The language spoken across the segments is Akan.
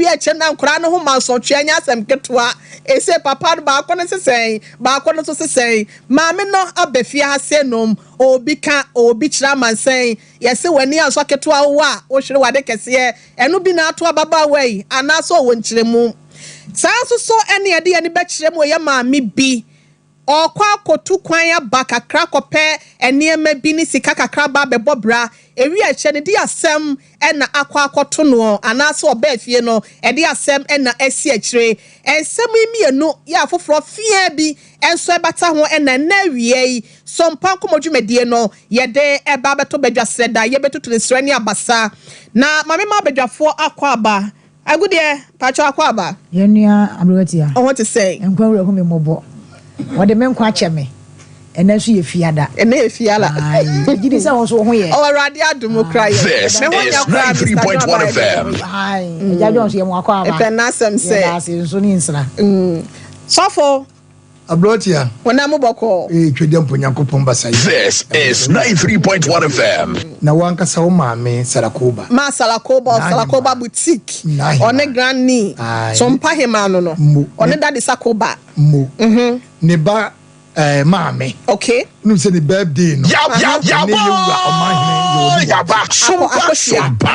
Ɛkɔ wie akyire na nkwadaa no ho mansɔtwea nyɛ asɛm ketewa. Ese papa no baako no sesɛn, baako no nso sesɛn. Maame no aba fie ha se nom, obi ka, obi kyerɛ amansan. Yɛse w'ani ansɔ ketewa wo a, wohwere w'ade kɛseɛ. Ɛno bi na ato ababaawa yi anaasɛ ɔwɔ nkyerɛmu. Saa nso so ɛne yɛde yɛn ani bɛkyerɛ mu. Ɔyɛ maame bi, ɔkɔ akɔtu kwan aba kakra kɔpɛ nneɛma bi ne sika kakra ba abɛbɔ bra. Ewi akyɛ no de asɛm ɛna akɔ akɔto no anaasɛ ɔbaa fie no ɛde asɛm ɛna asi akyire. Nsɛm yi mmienu yɛ afoforɔ fia bi nso ɛbata ho. Ɛna ɛnɛ awie yi, Sɔmpa nkɔmɔ dwumadie no yɛde ɛba abɛto badwa srɛ da yɛbɛtutu ne srɛ ne abasa na maame ma abadwafoɔ akɔ aba agudeɛ patwɛ akɔ aba. Yɛn nua aberewatia. Ɔho te sɛ? Nkwa wura hu mi mmɔbɔ, wɔde me nkwa akyɛ me. Ɛnɛ nso yɛ fiada. Ɛnɛ yɛ fiada. Gyi di sɛ wɔn nso ho yɛ. Ɔwɔ Awurade adum kura yɛ. This Me ho is nyɛ koraa, Mr. 93.1 John. FM. Ɛgya John so yɛ mu akɔ aba. Ɛpɛ n'asɛm sɛ. Yɛda ase nso ne nsra. Sɔfo. Aberanteɛ. Wɔn mu bɔkɔ. Ee, twɛdeɛ mpo Nyankopɔn basa yi. This is 93.1 FM. Na wankasa wo maame Sarakoba. Maa Salakoba of N'ahema. Salakoba Boutique. N'ahema. Ɔne granny. Aye. Sompa hema no. Mo. Ɔne dade Sakoba. Mo ne ba maame. Nim sɛ ne birthday no Yab, yab, yab, ne yɛwura ɔmanhene yɛ obi. Yaba, Akɔ sompa, akɔhyia. sompa.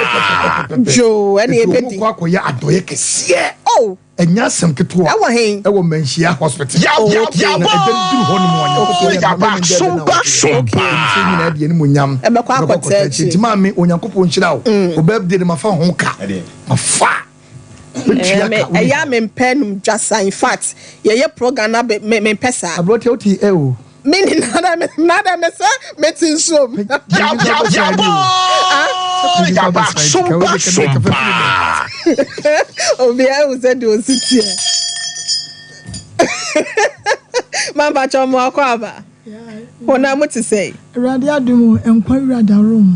Jo, ɛne Nti ebedi. ɔmo kɔ akɔyɛ adɔyɛ kɛseɛ. Oh. Ɛnyɛ asɛm ketewa. Ɛwɔ hen? Ɛwɔ Manhyia Hospital. Yab, yab, yab, Na ɛgya no duru hɔ nom a, Onyankopɔn yɛ Yaba, ma me ndɛ sompa, na wɔte. sompa. Sɛ nyinaa deɛ ne mu nyam. Ɛbɛkɔ akɔtɛ akyi. Nti maame, Onyankopɔn nhyira wo. Wo birthday no mafa ho ka, mafa metua ka. Ɛyɛ a mempɛ num dwasa. In fact, yɛyɛ program na mempɛ saa. Aberɛkyɛ wote ɛ o. Me ni nada me nada me sɛ mete nsuom. Yab, yab, yab, yaba, sompa, sompa. Obiara ehu sɛ deɛ osi teɛ. Mampakyɛ ɔmo akɔ aba. Wɔn a mo te sɛ? Awurade adum, nkwa wura darom.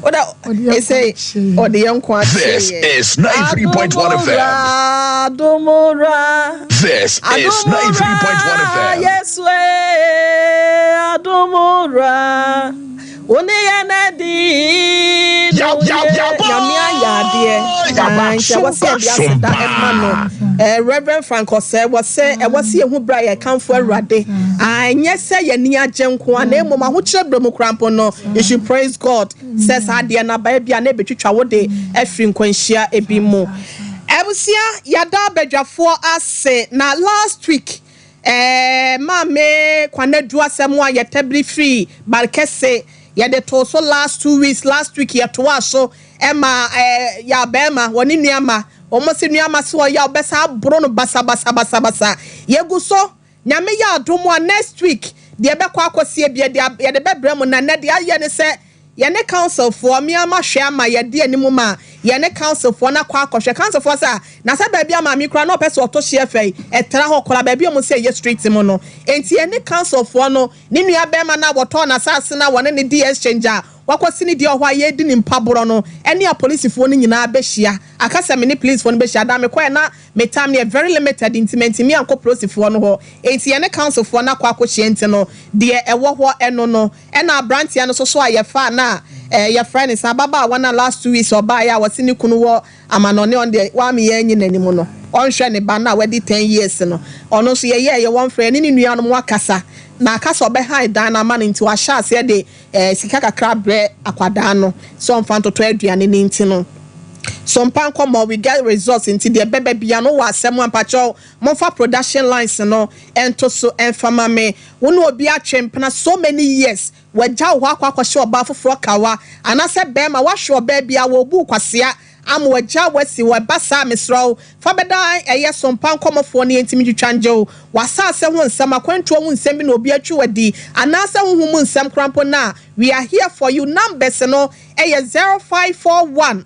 Ɔda Ɔde yɛn ese nkwa akyɛ. Ɔde yɛn nko akyɛ. This Yɛn. is 93.1 FM. Adomura. This is 93.1 FM. Yesu e, adomura. Wone yɛ n'adi. Yab, yab, yab, Nyame ayɛ adeɛ. Yaba, Ah, nti ɛwɔ sɛ yɛde sompa, aseda ɛma no. sompa. Reverend Frank ɔsɛ wɔ sɛ ɛwɔ sɛ yɛhu bere a yɛkamfo Awurade. Ah, ɛnyɛ sɛ yɛni agye nko a, na mmom ahokyerɛ berɛ mu koraa mpo no, you should praise God sɛ saa adeɛ no aba bi a na ɛbɛtwitwa wo de afiri nkwanhyia ebi mu. Abusua, yɛada abadwafoɔ ase. Na last week maame Kwanadu asɛm a yɛtɛbiri firi Barkɛse yɛde too so last 2 weeks, last week yɛtoa so ɛma yɛ abɛɛma wɔne nnuama wɔn si nnuama so ɔyɛ a ɔbɛsa aboro no basabasabasabasa. Yɛgu so. Nyame yɛ adom a, next week deɛ ɛbɛkɔ akɔsie bi yɛde bɛbrɛ mu. Na nnɛ deɛ ayɛ ne sɛ yɛne councilfoɔ mmeama hwɛ ama yɛde anim ma yɛne councilfoɔ no akɔ akɔhwɛ. Councilfoɔ sɛ a na sɛ baabi a maame kora na ɔpɛ sɛ ɔto hyeɛ fɛ yi ɛtra hɔ kora baabi a ɔmo sɛ ɛyɛ street mu no. Nti yɛne councilfoɔ no ne nua bɛrima no a wɔtɔn n'asase no a wɔne ne di exchange a wakɔsi ne deɛ ɔhɔ a yɛdi ne mpaborɔ no ɛne apolisifoɔ no nyinaa bɛhyia. Aka sɛ me ne policefoɔ no bɛhyia da mekɔɛ na me time no yɛ very limited, nti mantumi ankɔ polisifoɔ no hɔ. Nti yɛne councilfoɔ no akɔ akɔhyia. Nti no deɛ ɛwɔ hɔ ɛno no ɛna aberanteɛ no nso so a yɛfa na yɛfrɛ ne sɛ ababaawa no a last 2 weeks ɔbaeɛ a wɔse ne kunu wɔ amanɔne, ɔno deɛ wame yɛn anyi n'anim no, ɔnhwɛ ne ba no a wadi 10 years no, ɔno nso yɛyɛ yɛ wɔn frɛ ne ne nuanom akasa na akasa ɔbɛhan dan no ama no. Nti wahyɛ aseɛ de sika kakra brɛ akwadaa no sɛ ɔmfa ntotɔ aduane ne. Nti no so mpa nkɔmɔ, we get results. Nti deɛ bɛbɛ bia no wɔ asɛm ampakyɛw momfa production lines no ɛnto so ɛmfa ma me. Wo ne obi atwe mpena so many years, wagya wo hɔ akɔ akɔhyɛ ɔbaa foforɔ kawa, anaasɛ bɛrima wahwɛ ɔbaa bi a wɔbu kwasea ama wagya wasi wɔ ɛba saa, mesrɛ wo, fa bɛda ɛyɛ Sompa nkɔmmɔfoɔ no yɛntimi twitwa ngye wo. Wasase ho nsɛm, akwantuo ho nsɛm bi na obi atwi wadi, anaasɛ honhom mu nsɛm koraa mpo no a, we are here for you. Numbers no ɛyɛ 0541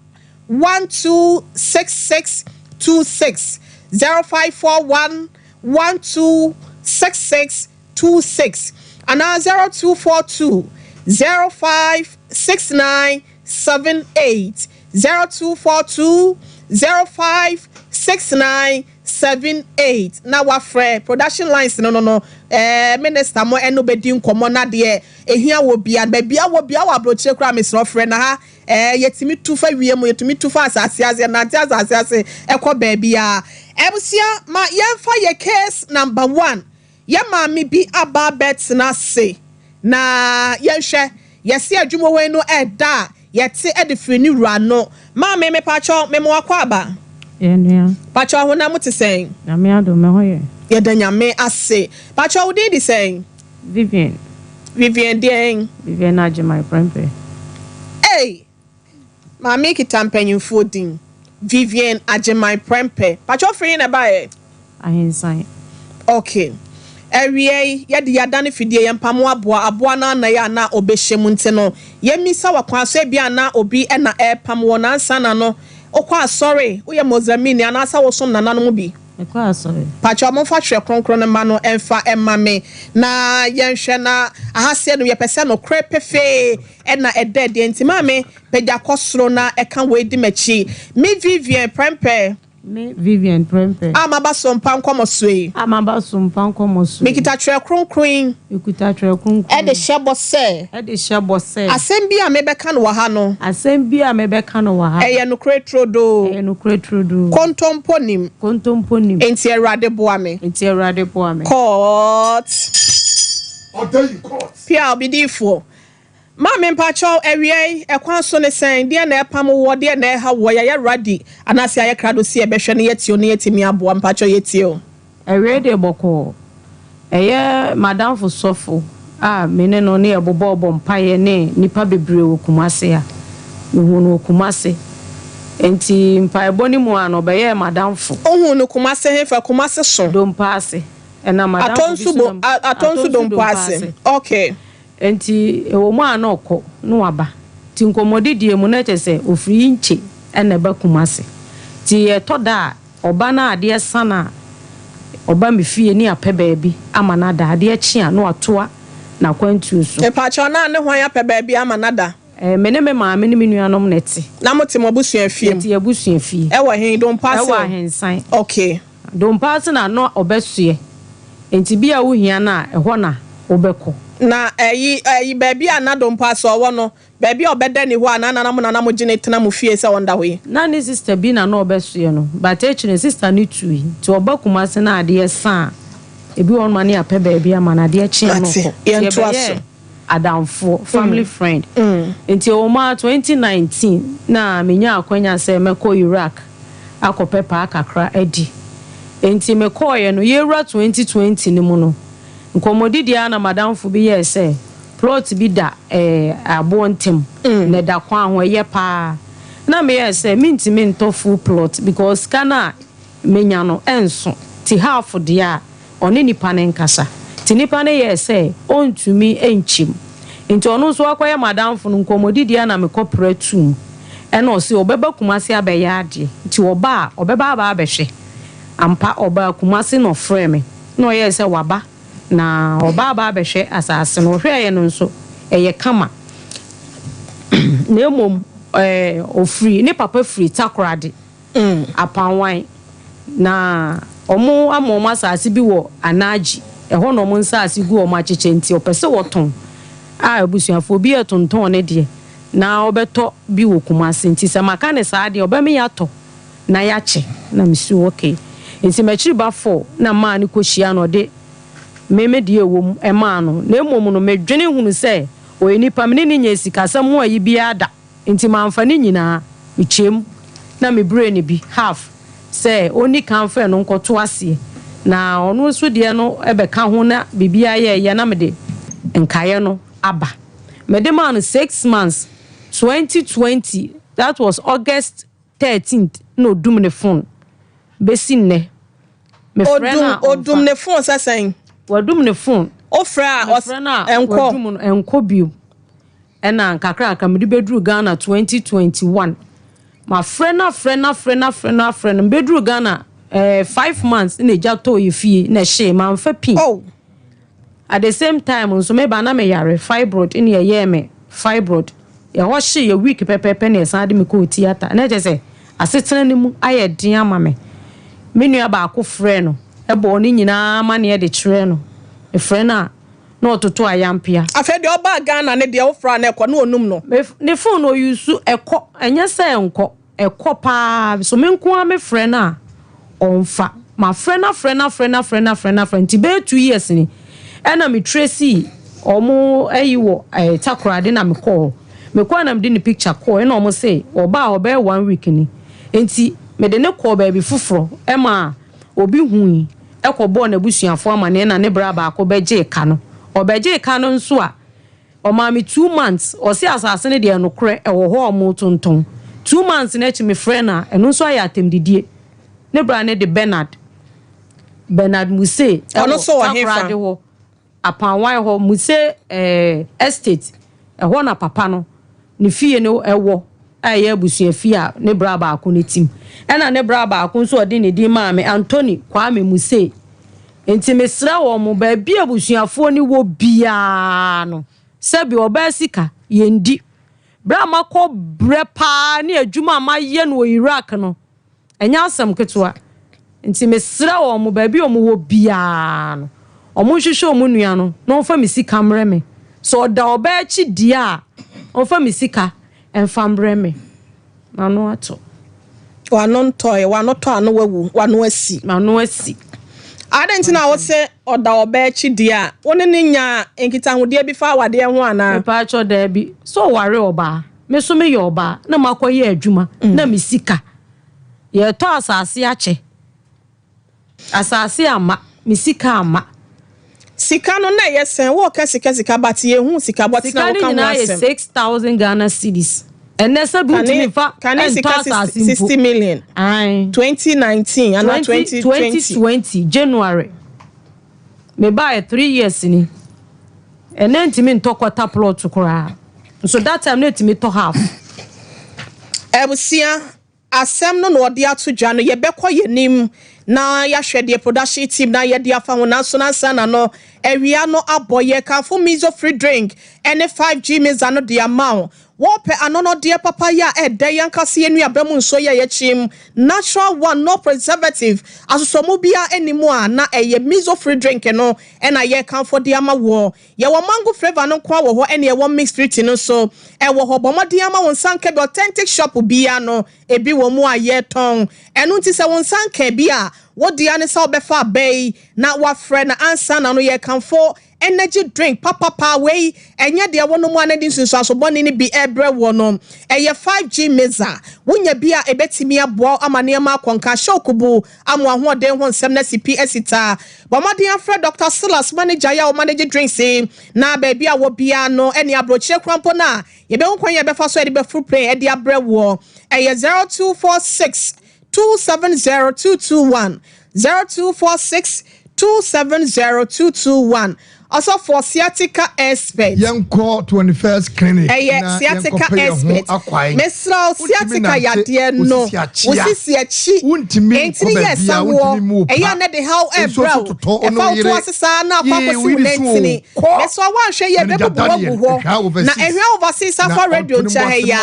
126626, 0541 126626, anaa 0242 056978, 0242 056978. Na wafrɛ production lines no. Ɛɛ minister mo ɛne wo bɛdi nkɔmmɔ na deɛ ɛhia wɔ bia no baabi a wɔ bia wɔ aburokyire koraa mesrɛ wo frɛ na ha ɛɛ yɛtumi tu fa wiem yɛtumi tu fa asase ase yɛnante asase ase ɛkɔ baabiara. Abusua ma yɛmfa yɛ case number one Yɛ maame bi aba abɛtena ase na yɛnhwɛ. Yɛse adwuma wei no ɛda a yɛte de firi ne wura no. Maame mepakyɛw mema wo akwaaba. Yɛ nua. Pakyɛw honam mu te sɛn? Nyame adom me ho yɛ. Yɛda Nyame ase. Pakyɛw wo din de sɛn? Vivian. Vivian deɛn? Vivian Agyemang Prempeh. Ei! Maame kita mpanyinfoɔ din. Vivian Agyeman Prempeh. Pakyɛ wofiri he na ɛbaeɛ? Ahensan. Ok. Awiei, yɛde yɛadane fidie, yɛmpamo aboa, aboa no anan a na ɔbɛhyɛ mu nti no, yɛmmisa wɔ kwan so, ebia na obi na ɛrepam wo, na ansa na no, wokɔ asɔre, woyɛ Muslimini anaasɛ wosom nananom bi? Mekɔ asɔre. Pakyɛ momfa twerɛ kronkron no mma no mfa mma me na yɛnhwɛ na ahaseɛ no yɛpɛ sɛ nokorɛ pefee na ɛda adi enti maame pagya kɔ soro na ɛka wei di m'akyi me Vivian Prɛmpɛ. Me Vivian Prɛmpɛ. A maba so mpa nkɔmɔsoɔ yi. A maba so mpa nkɔmɔsoɔ yi. Mekita twerɛ kronkron yi. Mekuta twerɛ kronkron yi. Ɛde hyɛ bɔ sɛ. Ɛde hyɛ bɔ sɛ. Asɛm bi a mebɛka no wɔ ha no. Asɛm bi a mebɛka no wɔ ha no. Ɛyɛ nokorɛ turodoo. Ɛyɛ nokorɛ turodoo. Kontompo nnim. Kontompo nnim. Enti Awurade boa me. Enti Awurade boa me. Court. Order in court. Pia obidifoɔ. Maame mpakyɛw awiei ɛkwan so ne sɛn? Deɛn na ɛpam woɔ? Deɛn na ɛha woɔ? Yɛayɛ ready anaasɛ yɛayɛ krado sɛ yɛbɛhwɛ na yɛatie wo na yɛatumi aboa? Mpakyɛw yɛtie wo. Awiei deɛ bɔkɔɔ. Ɛyɛ m'adamfo sɔfo a me ne no ne yɛbobɔɔbɔ mpaeɛ ne nnipa bebree wɔ Kumasi a mehuu no wɔ Kumasi. Enti mpaebɔ no mu ara no ɔbɛyɛɛ m'adamfo. Wohuu no Kumasi hefa? Kumasi so? Dompa ase. Ɛnam m'adamfo bi so na. Atonsu Dompo ase. Okay. Enti ɛwɔ mu a na ɔkɔ na waba. Nti nkɔmmɔdidie mu na kyerɛ sɛ ɔfiri Inkye na ɛba Kumasi. Nti ɛtɔ da a ɔba na adeɛ sa no a, ɔba me fie ne apɛ baabi ama no ada. Adeɛ kye a na watoa n'akwantuo so. Mepakyɛw, na ne hwan apɛ baabi ama no ada? Me ne me maame ne me nuanom na ɛte. Na mote mo abusua fie mu? Yɛte yɛn abusua fie. Ɛwɔ he? Dompo ase Ɛwɔ hɔ? Ahensan. Okay. Dompo ase na na ɔbɛsoɛ. Enti bi a wohia no a, ɛhɔ na wobɛkɔ. Na ɛyi, ɛyi, baabi a na Dompo ase ɔwɔ no, baabi a ɔbɛda ni hɔ a na nana mo nana mo gye no tena mo fie sɛ ɔnda hɔ yi? Na ne sister bi na na ɔbɛsoɛ no, but akyiri no sister no tui, nti ɔba Kumasi na adeɛ sa a, ebi wɔ hɔnom a na yɛapɛ baabi ama no, adeɛ kye a na Mate, ɔkɔ. Nti yɛntoa so. yɛbɛyɛɛ adamfoɔ, family friend. Nti ɛwɔ mu ara 2019 na menyaa akwanya sɛ mɛkɔ Iraq akɔpɛ paa kakra adi. Nti mekɔeɛ no, yɛrewura 2020 no mu no, nkɔmmɔdidi ara na m'adamfo bi yɛɛ sɛ plot bi da eh, aboɔ ntam, na ɛda kwan ho, ɛyɛ paa. Na meyɛɛ sɛ mentumi ntɔ full plot because sika no a menya no ɛnso, nti half deɛ a, ɔne nipa no nkasa. Nti nipa no yɛɛ sɛ ɔntumi nkyim. Nti ɔno nso akɔyɛ m'adamfo no, nkɔmmɔdidi ara na mekɔ pra tuum. Ɛna ɔse ɔbɛba Kumasi abɛyɛ adeɛ, nti ɔba a, ɔbɛba aba abɛhwɛ. Ampa, ɔbaa Kumasi na ɔfrɛɛ me, na ɔyɛɛ sɛ waba na ɔba aba abɛhwɛ asase no. Ɔhwɛeɛ no nso, ɛyɛ kama. Na mmom ɔfiri, ne papa firi Takoradi, Apanwan, na wɔn ama wɔn asase bi wɔ Anagye, ɛhɔ na wɔn nsase gu wɔn akyekyɛ nti ɔpɛ sɛ wɔtɔn. A abusuafoɔ bi retontɔn ne deɛ na ɔbɛtɔ bi wɔ Kumasi nti sɛ maka no saa deɛ ɔbɛma yɛatɔ na yɛakyɛ na mesi okay. Nti m'akyiri ba fɔɔ na maa no kɔhyia no ɔde me me deɛ ɛwɔ mu maa no na mmom no medwene hunu sɛ ɔyɛ nipa me ne no nyɛɛ sikasɛm ho ayi biara da nti mamfa ne nyinaa mekyɛɛ mu na mebrɛɛ no bi half sɛ ɔnni kan mfa ɛno nkɔto aseɛ na ɔno nso deɛ no bɛka ho na biribiara yɛɛyɛ na mede nkaeɛ no aba. Mede maa no 6 months 2020 that was August 13th na ɔdum ne phone bɛsi nnɛ mefrɛ no Odum a odum ɔmfa. ne phone sɛ sɛn? Wadum ne phone. Wofrɛ a ɔs Mefrɛ no a ɛnkɔ. wadum no ɛnkɔ bio. Ɛna nkakrankakra mede bɛduru Ghana 2021. Mafrɛ no afrɛ no afrɛ no afrɛ no afrɛ no mebɛduru Ghana eh, 5 months na egya tɔɔ yɛ fie na ɛhyee mamfa pin. Oh. At the same time nso meba na meyare fibroid ne ɛyɛɛ me fibroid. Ɛhɔ hyee yɛ week pɛpɛɛpɛ na ɛsan de me kɔɔ theatre. Na ɛkyerɛ sɛ asetena no mu ayɛ den ama me. Me nua baako frɛɛ no bɔɔ ne nyinaa amanneɛ de kyerɛɛ no. Mefrɛ no a, na ɔtoto ayampea. Afei deɛ ɔbaa Ghana no deɛ wofrɛ a na ɛkɔ, na ɔnum no. Ne phone no ɔuse, ɛkɔ, ɛnyɛ sɛ ɛnkɔ, ɛkɔ paa. So me nko ara mefrɛ no a, ɔmfa. Mafrɛ no afrɛ no afrɛ no afrɛ no afrɛ no afrɛ no nti bɛyɛ 2 years ni ɛna me trace ɔmo ayi wɔ Takoradi na mekɔɔ hɔ. Mekɔɔ na mede ne picture kɔɔ ɛna ɔmo se ɔbaa hɔ bɛyɛ one week ni. Nti mede ne kɔɔ baabi foforɔ ɛma obi hui ɛkɔbɔɔ n'abusuafoɔ amanneɛ na ne bra baako bɛgyee ka no. Ɔbɛgyee ka no nso a, ɔmaa me 2 months. Ɔse asase no deɛ, nokorɛ ɛwɔ hɔ a ɔmo tontɔn. 2 months no akyi mefrɛ no a, ɛno nso ayɛ atɛmdidie. Ne bra ne de Bernard Muse. Ɔno nso wɔ hefa? Takoradi hɔ, Apanwan hɔ, Muse estate ɛhɔ na papa no ne fie no ɛwɔ a ɛyɛ abusua fie a ne bra baako ne tim. Ɛna ne bra baako nso ɔde ne din maa me, Anthony Kwame Muse. Nti mesrɛ wɔn mo, baabi abusuafoɔ ni wɔ biara no, sɛbi ɔbaa sika yɛndi. Berɛ a makɔ brɛ paa ne adwuma a mayɛ no wɔ Iraq no, ɛnyɛ asɛm ketewa. Nti mesrɛ wɔn mo, baabi a wɔn wɔ biara no, wɔn nhwehwɛ wɔn nua no na wɔmfa me sika mmerɛ me. Sɛ ɔda ɔbaa akyi deɛ a, wɔmfa me sika mfa mmerɛ me. M'ano ato. Wano ntɔe, wano tɔ ano wawu, wano asi. M'ano asi. Ade nti na wose ɔda ɔbaa akyi deɛ a, wo ne ne nya nkitahodeɛ bi fa awadeɛ ho anaa? Mepaakyɛw, daabi. Sɛ ɔware ɔbaa, me so meyɛ ɔbaa na makɔyɛ adwuma na me sika. Yɛtɔ asase akyɛ. Asase ama, me sika ama. Sika no na ɛyɛ sɛn? Wɔɔka sika sika, but yɛhu sika bɔtena Sika no woka ho nyinaa yɛ asɛm. 6,000 Ghana cedis. Ɛnɛ sɛ bi ntumi nfa Kane ɛntɔ sika asase mpo. 60 million. Aye. 2019 anaa 2020? 2020 January. Mebaeɛ 3 years ni. Ɛnɛ ntumi ntɔ quarter plot koraa. Nso that time na etumi tɔ half. Abusua, asɛm no na ɔde ato dwa no, yɛbɛkɔ yɛnim na yɛahwɛ deɛ production team na yɛde afa ho. Nanso nansa na no awia no abɔ, yɛkamfo Mizo free drink ɛne 5G mixer no de ama wo. Wɔpɛ anɔnɔdeɛ papa yi a ɛdɛ yɛnkase yɛ nnuaba mu nsuo yɛ yɛkyim natural one, no preservative, asosɔmu biara anim a na ɛyɛ Mizo free drink no ɛna yɛkamfo de ama wɔ. Yɛwɔ mango flavour no nko a wɔ hɔ, ɛne ɛwɔ mixed fruit no nso ɛwɔ hɔ. Bɔ mmɔden ama wo nsa nka bi. Authentic shop biara no ebi wɔ mu a yɛtɔn ɛno. Nti sɛ wo nsa nka bi a, wodea ne sɛ wobɛfa aba yi na wafrɛ na ansa na no. Yɛkamfo energy drink papapa wei, ɛnyɛ deɛ wɔnom a na de nsunsuanso bɔne no bi ɛbrɛ wɔ no. Ɛyɛ 5G mixer. Wonya bi a, ɛbɛtumi aboa ama nneɛma akɔnka hyɛ okubu ama ahoɔden ho nsɛm na si pi asi taa. Bɔ mmɔden afrɛ Dr Silas, manager yɛ a ɔmanage drinks yi, na baabi a wɔ biara no ɛne aburokyire kora mpo no a, yɛbɛhu kwan yɛ bɛfa so ɛde bɛforo plane ɛde abrɛ woɔ. Ɛyɛ 0246 270 221, 0246 270 221. Ɔsɔfoɔ, sciatica expert. Yɛnkɔ 21st Clinic. Ɛyɛ sciatica expert. Mesrɛ, sciatica yadeɛ no, wosisi akyi Wontumi ntini yɛ ɛsa woɔ, ɛyɛ a ne de haw ɛbrɛ wo, ɛfa wo to ase saa na akɔ akɔsi wo nantini. Mesrɛ, woanhwɛ yɛ bɛbubu wagu hɔ na ɛhwɛ Overseas Afa Radio nkyɛn ha yi a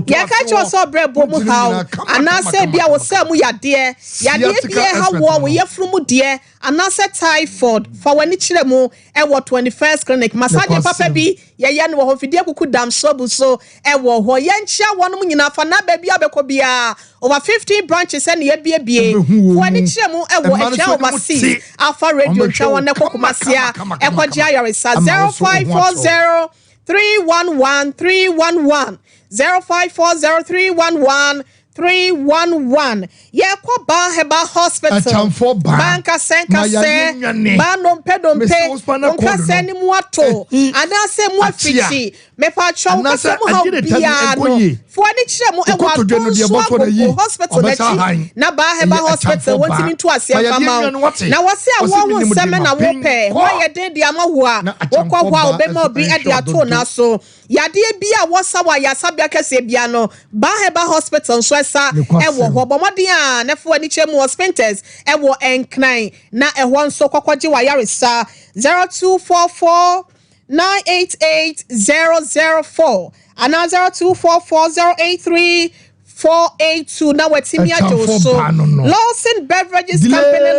yɛka kyerɛ sɛ ɔbrɛ bɔ mu haw anaasɛ bia wo sɛ mu yadeɛ, yadeɛ bi ɛha woɔ, wo yɛfunu mu deɛ anaasɛ typhoid, fa w'ani kyerɛ mu ɛwɔ 21st Clinic. Massage papa bi yɛyɛ no wɔ hɔ, mfidie kuku dam so bu so ɛwɔ hɔ. Yɛnkyia wɔnom nyinaa fa na baabi a bɛkɔ biara, over 15 branches ɛne yɛbiebie. Fa w'ani kyerɛ mu ɛwɔ Ɛtwa Overseas Afa Radio nkyɛn wɔn ɛkɔ Kumasi a ɛkɔgye ayaresa. 0540 311 311, 0540 311 311. Yɛkɔ Ban Herbal Hospital. Akyamfoɔ baa. Ban nkasɛ nkasɛ, baa ndompe dompe, nkasɛ ne mu ato anaasɛ mu afikyi, mepatwa wo kasa mu haw biara no, fo ani kyerɛ mu ɛwɔ Atonso Agogo hospital n'akyi na Ban Herbal Hospital wɔntumi nto aseɛ mfa ma wo. Na wɔsi a wɔn ho nsɛm na wɔpɛ wɔayɛ den de ama wo a, wokɔ hɔ a, wɔbɛma obi de ato n'aso. Yadeɛ bi a wɔsa wɔ ayasabea kɛseɛ bia no, Ban Herbal Hospital nso ɛsa ɛwɔ hɔ. Bɔ mmɔden a nɛfo ani kyerɛ mu wɔ Spintex ɛwɔ Nkran na ɛhɔ nso kɔkɔgye wɔ ayaresa. 0244 988 004 anaa 0244 083. 482 na watumi agye wo Ɛkyɛnfo so. ba no no. Lawson Beverages Delay Company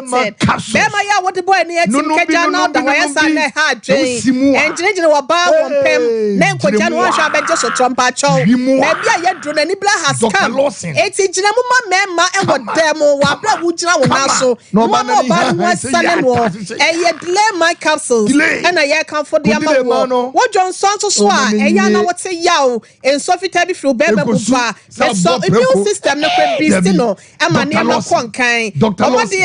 ma Limited. capsules. Bɛrima yi a wode bɔ ani atim Nunum bi, kagya na nunum ɔda bi, hɔ yɛ nunum saa bi. na ɛha Na adwen. wosi mu a. Ɛngyinagyina wɔ baa wɔ mpɛm Hey, na nkogya gyina no mu wɔnhwɛ a. abɛgye so trɔ mpakyɛw. Yi mu a. Baabi a yɛduru no anibla has Dr. come. Lawson. Eti gyina mu ma mmarima wɔ Kama, dan mu wɔ abere a kama, wogyina wo nan kama. so. Na Na ɔbaa wɔn no a ɔbaa no ho ani sɛ asiane yɛ noɔ. ataase sɛ Ɛyɛ delay my capsules Delay. ɛna yɛkamfo de Kò ama delay ma woɔ. no. Wodwo nsɔ nso so a Ɔma no ɛyɛ a na nye. wote yaw nsɔ fitaa bi firi wo bɛrima mu Ekosu, ba. sɛ Mesɔ abɔ immune prɛko. system no kora bi si Dabi. no ɛma Dr. nneɛma Lawson. kɔ nkan. Dr. Ɔmɔden a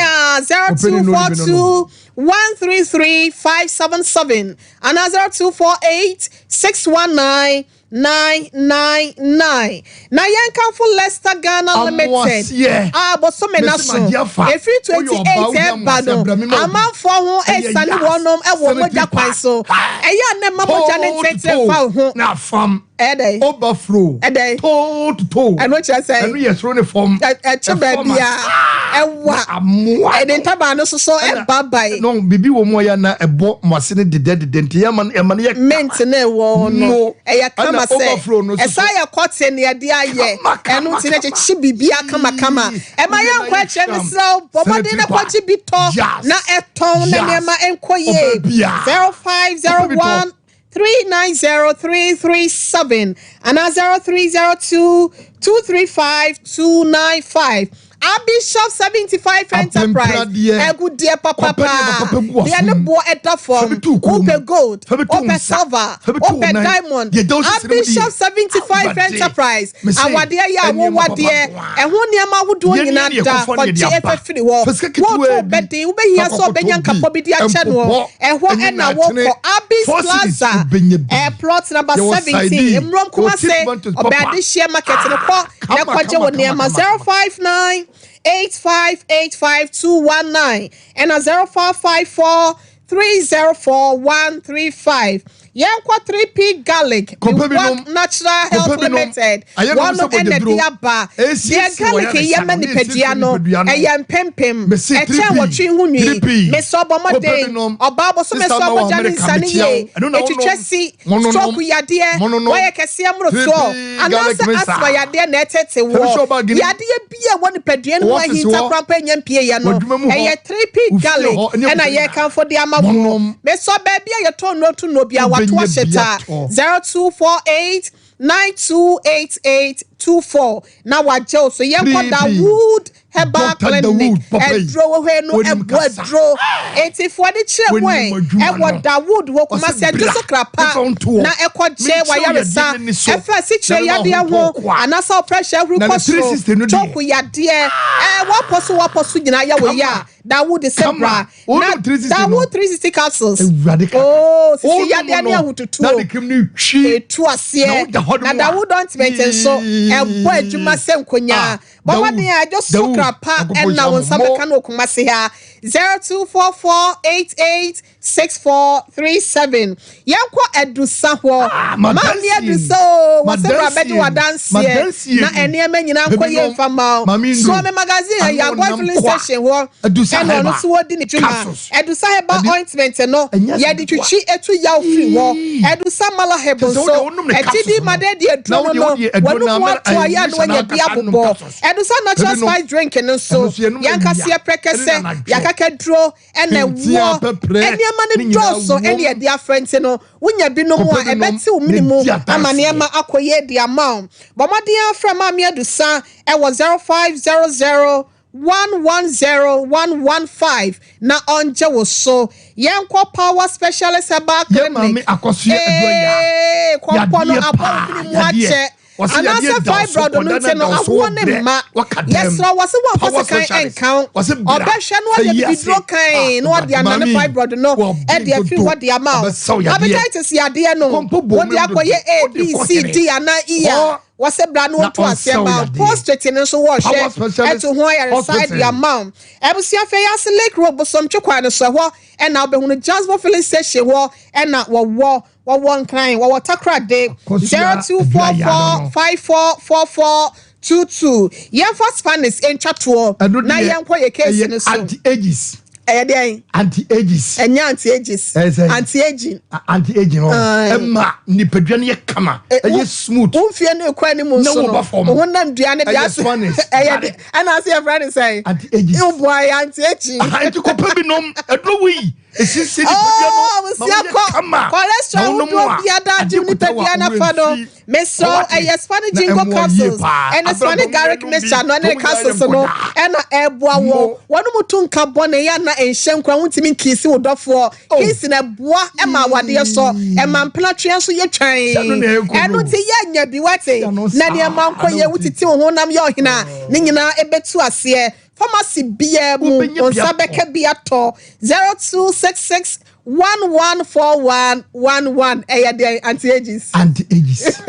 Ɔpɛni no, ɔpɛni 0242 133 577 anaa 0248 619 999. Na yɛnkamfo Leicester Ghana Limited Amoaseɛ. a bosome na Mesi so magye afa. ɛfiri Woyɛ 28 ɔbaa, woyɛ ɛba no amoaseɛ, bra me ma wo bi. amanfoɔ ho Ɛyɛ ɛsane yas. wɔnom ɛwɔ Sanitary mogya kwan pad. so ɛyɛ a na ɛma mogya ne Toe to ntɛntɛn toe. fa wo ho Na afam. ɛdɛn Overflow. Ɛdɛn? Toe to toe. Ɛno kyerɛ sɛ Ɛno yɛ soro ne fam. Ɛkye Ɛfam baabi a ɛwa Amoa. ɛde ntabaa no soso ɛba bae No, bibi wɔ mu a yɛ na ɛbɔ mo ase ne dedɛ dedɛ nti yɛma no yɛ mint ne ɛwɔ no Mo. ɛyɛ kama Ɛna sɛ overflow no nso so. ɛsa yɛ kɔte ne yɛde ayɛ Kama, kama, ɛno nti na kama. kyekye biribia kamakama ɛma Yee, yɛnkɔ na akyerɛ yɛ mesrɛ wo bɔ mmɔden na Sanitary pad. kɔgye bi tɔ Yes. na ɛtɔn na Yes. nneɛma nkɔ yie Ɔbaa biara. 0501 390337 anaa 0302 235 295. Abishop 75 Enterprise Apempradeɛ. ɛgudeɛ Kɔpɛ papapa nneɛma papa gu deɛ ne w'asom. boɔ ɛda Fa fam bi to wo kɔn mu. wopɛ gold Fa bi to wo wopɛ nsa. silver Fa bi to wo wopɛ nan. diamond Deɛ ɛda wo sisi no mu deɛ. Abishop 75 Awurade. Enterprise Mese, awadeɛ yɛ a ɛnneɛma wowadeɛ papa nko ara. ɛho nneɛma ahodoɔ Yɛn nyinaa ne yɛ da kɔfɔ ne yɛde kɔgye aba. ɛfɛ firi hɔ Fa sika ketewa woto bi. bɛden wobɛhia Fa sɛ ɔbɛnya kɔkɔtɔ bi. nkapɔ bi de akyɛ noɔ Mpopɔ. ɛhɔ Ɛne ɛna n'akyene. wɔkɔ Abis Four cities Plaza wobɛnya bi. plot number Yɛwɔ 17 Saidi. Mmrom Yɛwɔ Kumase Titmantos papa. ɔbɛade hyia market no kɔ na Kama, kɔgye kama, wo nneɛma kama, kama. 059 8585 219 ɛna 0454 304 135. Yɛnkɔ 3P Garlic Kɔpɛ bi Miwak nom. Natural Health Kɔpɛ bi nom. Limited Ayɛ nom wɔn sɛ ɛna bɔgyaduro. de aba Esiesie deɛ wɔ garlic yɛ yɛ ma ne sa no, nipadua esiesie no nipadua no. ɛyɛ mpempem Mese ɛkyɛn 3P, wɔtwe ho nwi 3P. mesɛ ɔbɔ Kɔpɛ bi mmɔden nom. ɔbaa bɔsɔmɛ Sister sɛ ma wɔ ɔbɔgya ne America, nsa ne mekyia yie wo. Ɛno na ɛtwitwa wonom. si Mononom. stroke yadeɛ Mononom. wɔyɛ kɛseɛ mmorosoɔ 3P garlic anaasɛ mixer. asthma yadeɛ na ɛtete Fa bi wɔ hyɛ ɔbaa gini. yadeɛ bi a ɛwɔ nipadua no mu Wɔ office ahinta hɔ. koraa mpo ɛnyɛ mpie yɛ no W'adwuma mu hɔ. ɛyɛ 3P Wo fie Garlic hɔ, ɛne ɛna abusua nyinaa. yɛkamfo de ama wo Monom. mesɔ baabi a yɛtɔn nnuro to nnuro bia wato Wobɛnya ahyɛ bi taa atɔ. 0248 928824 na wagye wo so yɛnkɔ 3P. Dawood Herbal Dr. Clinic Dawood, papa yi. ɛduro wɔ hɔ no Wonim ɛbɔ kasa. aduro etifoɔ de kyerɛ mu Wonim ɛ adwuma ɛwɔ no. Dawood wɔ Ɔse Kumasi bra, adwo so krapa mfa wo nto hɔ. na ɛkɔgye Menkyerɛ wo wayaresa yadeɛ n'ani so. ɛfɛ sikyerɛ Na mema yadeɛ wo ho ho kɔ a. anaasɛ ɔpressure ahuru Na kɔ ne 360 soro no deɛ. choke yadeɛ ɛɛ wɔpɔ so wɔpɔ so nyinaa yɛ wɔ yɛ a Dawood sɛ Kama. bra Wonom na 360 no. Dawood 360 capsules Awurade kaka. ooo sisi Wonom yadeɛ ne no, ahotutuo na ne kim no twi. etu aseɛ Na woda hɔ na nom a. Dawood ointment nso ɛbɔ adwuma sɛ nkonyaa Ah, bɔmmɔden Dawood, a ɛdwo so Dawood, krapa Nyankopɔn ɛna nhyira wo mo. nsa Mo. bɛka no Kumase ha 0244886437. Yɛnkɔ Adusa hɔ Ah, maame madansie Adusa o wɔsɛ bra Madansie bɛgye wadanseɛ Madansie na ɛnneɛma nyinaa nkɔ Baby yie nom. mfa ma wo Maame Ndu. Suame magazine Ano ɛyɛ Agoi nam filling kwa. station hɔ Adusa ɛna ɔno Herbal. nso wɔdi ne dwuma Capsules. Adusa Herbal Adi- ointment no Ɛnyɛ yɛde asɛm ketewa. twitwi etu yaw firi hɔ Adusa malaheb Kyerɛ sɛ nso wode wonom ne ɛti capsules di no. ma de de aduro Na no wode no wode aduro wɔnum no ato amena- ayɛ a na ɛyi, wɔanya bi ankasa nom abobɔ capsules. Adusa natural Ebi nom. spice drink no nso Ɛno nso yɛnom yɛnkaseɛ awia, prɛkɛsɛ ɛne anadwo. yɛakaka duro ɛna Pintia, ɛwoɔ pɛprɛ, nneɛma no ne nyinaa dɔɔso wom. ɛne yɛde afrɛ nti no wonya binom a Kɔpɛ binom, ɛbɛte wo mene na mu di adanseɛ. ama nneɛma akɔ yie de ama wo bɔ mmɔden afrɛ Maame Adusa ɛwɔ 0500 110 115 na ɔngye wo so. Yɛnkɔ Power Specialist Herbal Yɛ maame Clinic. Akɔsoɛ Aduaya. Ee, kɔmpɔ no Yadeɛ abɔ paa, wo mene mu yadeɛ. akyɛ Wɔse anaasɛ yadeɛ da wo so, fibroid no kɔda nti na no da wo so, awoɔ ne wobrɛ, mma waka dɛm. yɛserɛ wɔ sɛ wɔmfa Power sekan specialist. ɛnka wo Wɔse bra, ɔbɛhwɛ no sɛ ɔde yi ase. bibiduro kan Ah, na ɔde anane maame, fibroid no wɔbere ɛde afiri dodo. hɔ de ama wo Ɔbɛsa wo yadeɛ. hepatitis yadeɛ no Kɔmpo bɔ wode mu dodo. akɔyɛ A Wode B kɔ C hene. D anaa E a Kɔ. wɔsɛ bra no Na wɔnto aseɛ ɔnsɛ wo ma wo yadeɛ. prostate no nso Power wɔhwɛ specialist ɛto ho ayaresa hospital. de ama wo. Abusua fɛ yɛ ase Lake Road Bosomtwe kwan no so ɛhɔ ɛna wobɛhunu Jasmine filling station hɔ ɛna wɔwɔ Nkran wɔwɔ Takoradi Akosua 0244 Aduaya no. 544422. Yɛmfa Spanish ntwa toɔ Ɛno na deɛ, yɛnkɔ yɛ case ɛyɛ no so. anti ages. Ɛyɛ deɛn? Anti ages. Ɛnyɛ anti ages. Ɛyɛ sɛn? Anti aging. Anti aging hɔ. Ɛma nipadua no yɛ kama. Ɛyɛ smooth. Wo mfie no ekɔ anim nso no. Na wo ba fam. Wo honam dua no deɛ Ɛyɛ ase. Spanish. Ɛyɛ de ɛna ase yɛ frɛ ne sɛn? Anti ages. Wo boa yɛ anti aging. Aha nti kɔpɛ bi nom. Ɛduro wei. Esiesie nipadua no. Oh, Ma woyɛ kama. Cholesterol Na wonom ahodoɔ a, biara da ade agye kuta wo a, nipadua no afa no. wo werɛ mfi. Mesrɛ wo, ɛyɛ Spanish Ginkgo capsules ɛne Spanish garlic mixture no ɛne capsules no ɛna ɛboa wɔ. Wɔn mu tu nka bɔ ne yɛ na nhyɛ nkura wontumi nkiisi wo dɔfoɔ. Kiisi na ɛboa ɛma awadeɛ sɔ, ɛma mpenatweɛ nso yɛ twan. Ɛno nti yɛ nya bi wate na nneɛma nkɔ yɛ wotiti wo honam yɛ ɔhena ne nyinaa ɛbɛtu aseɛ. Pharmacy biara mu wo nsa bɛka bi atɔ 0266 114111 ɛyɛ deɛn anti ages. Anti ages.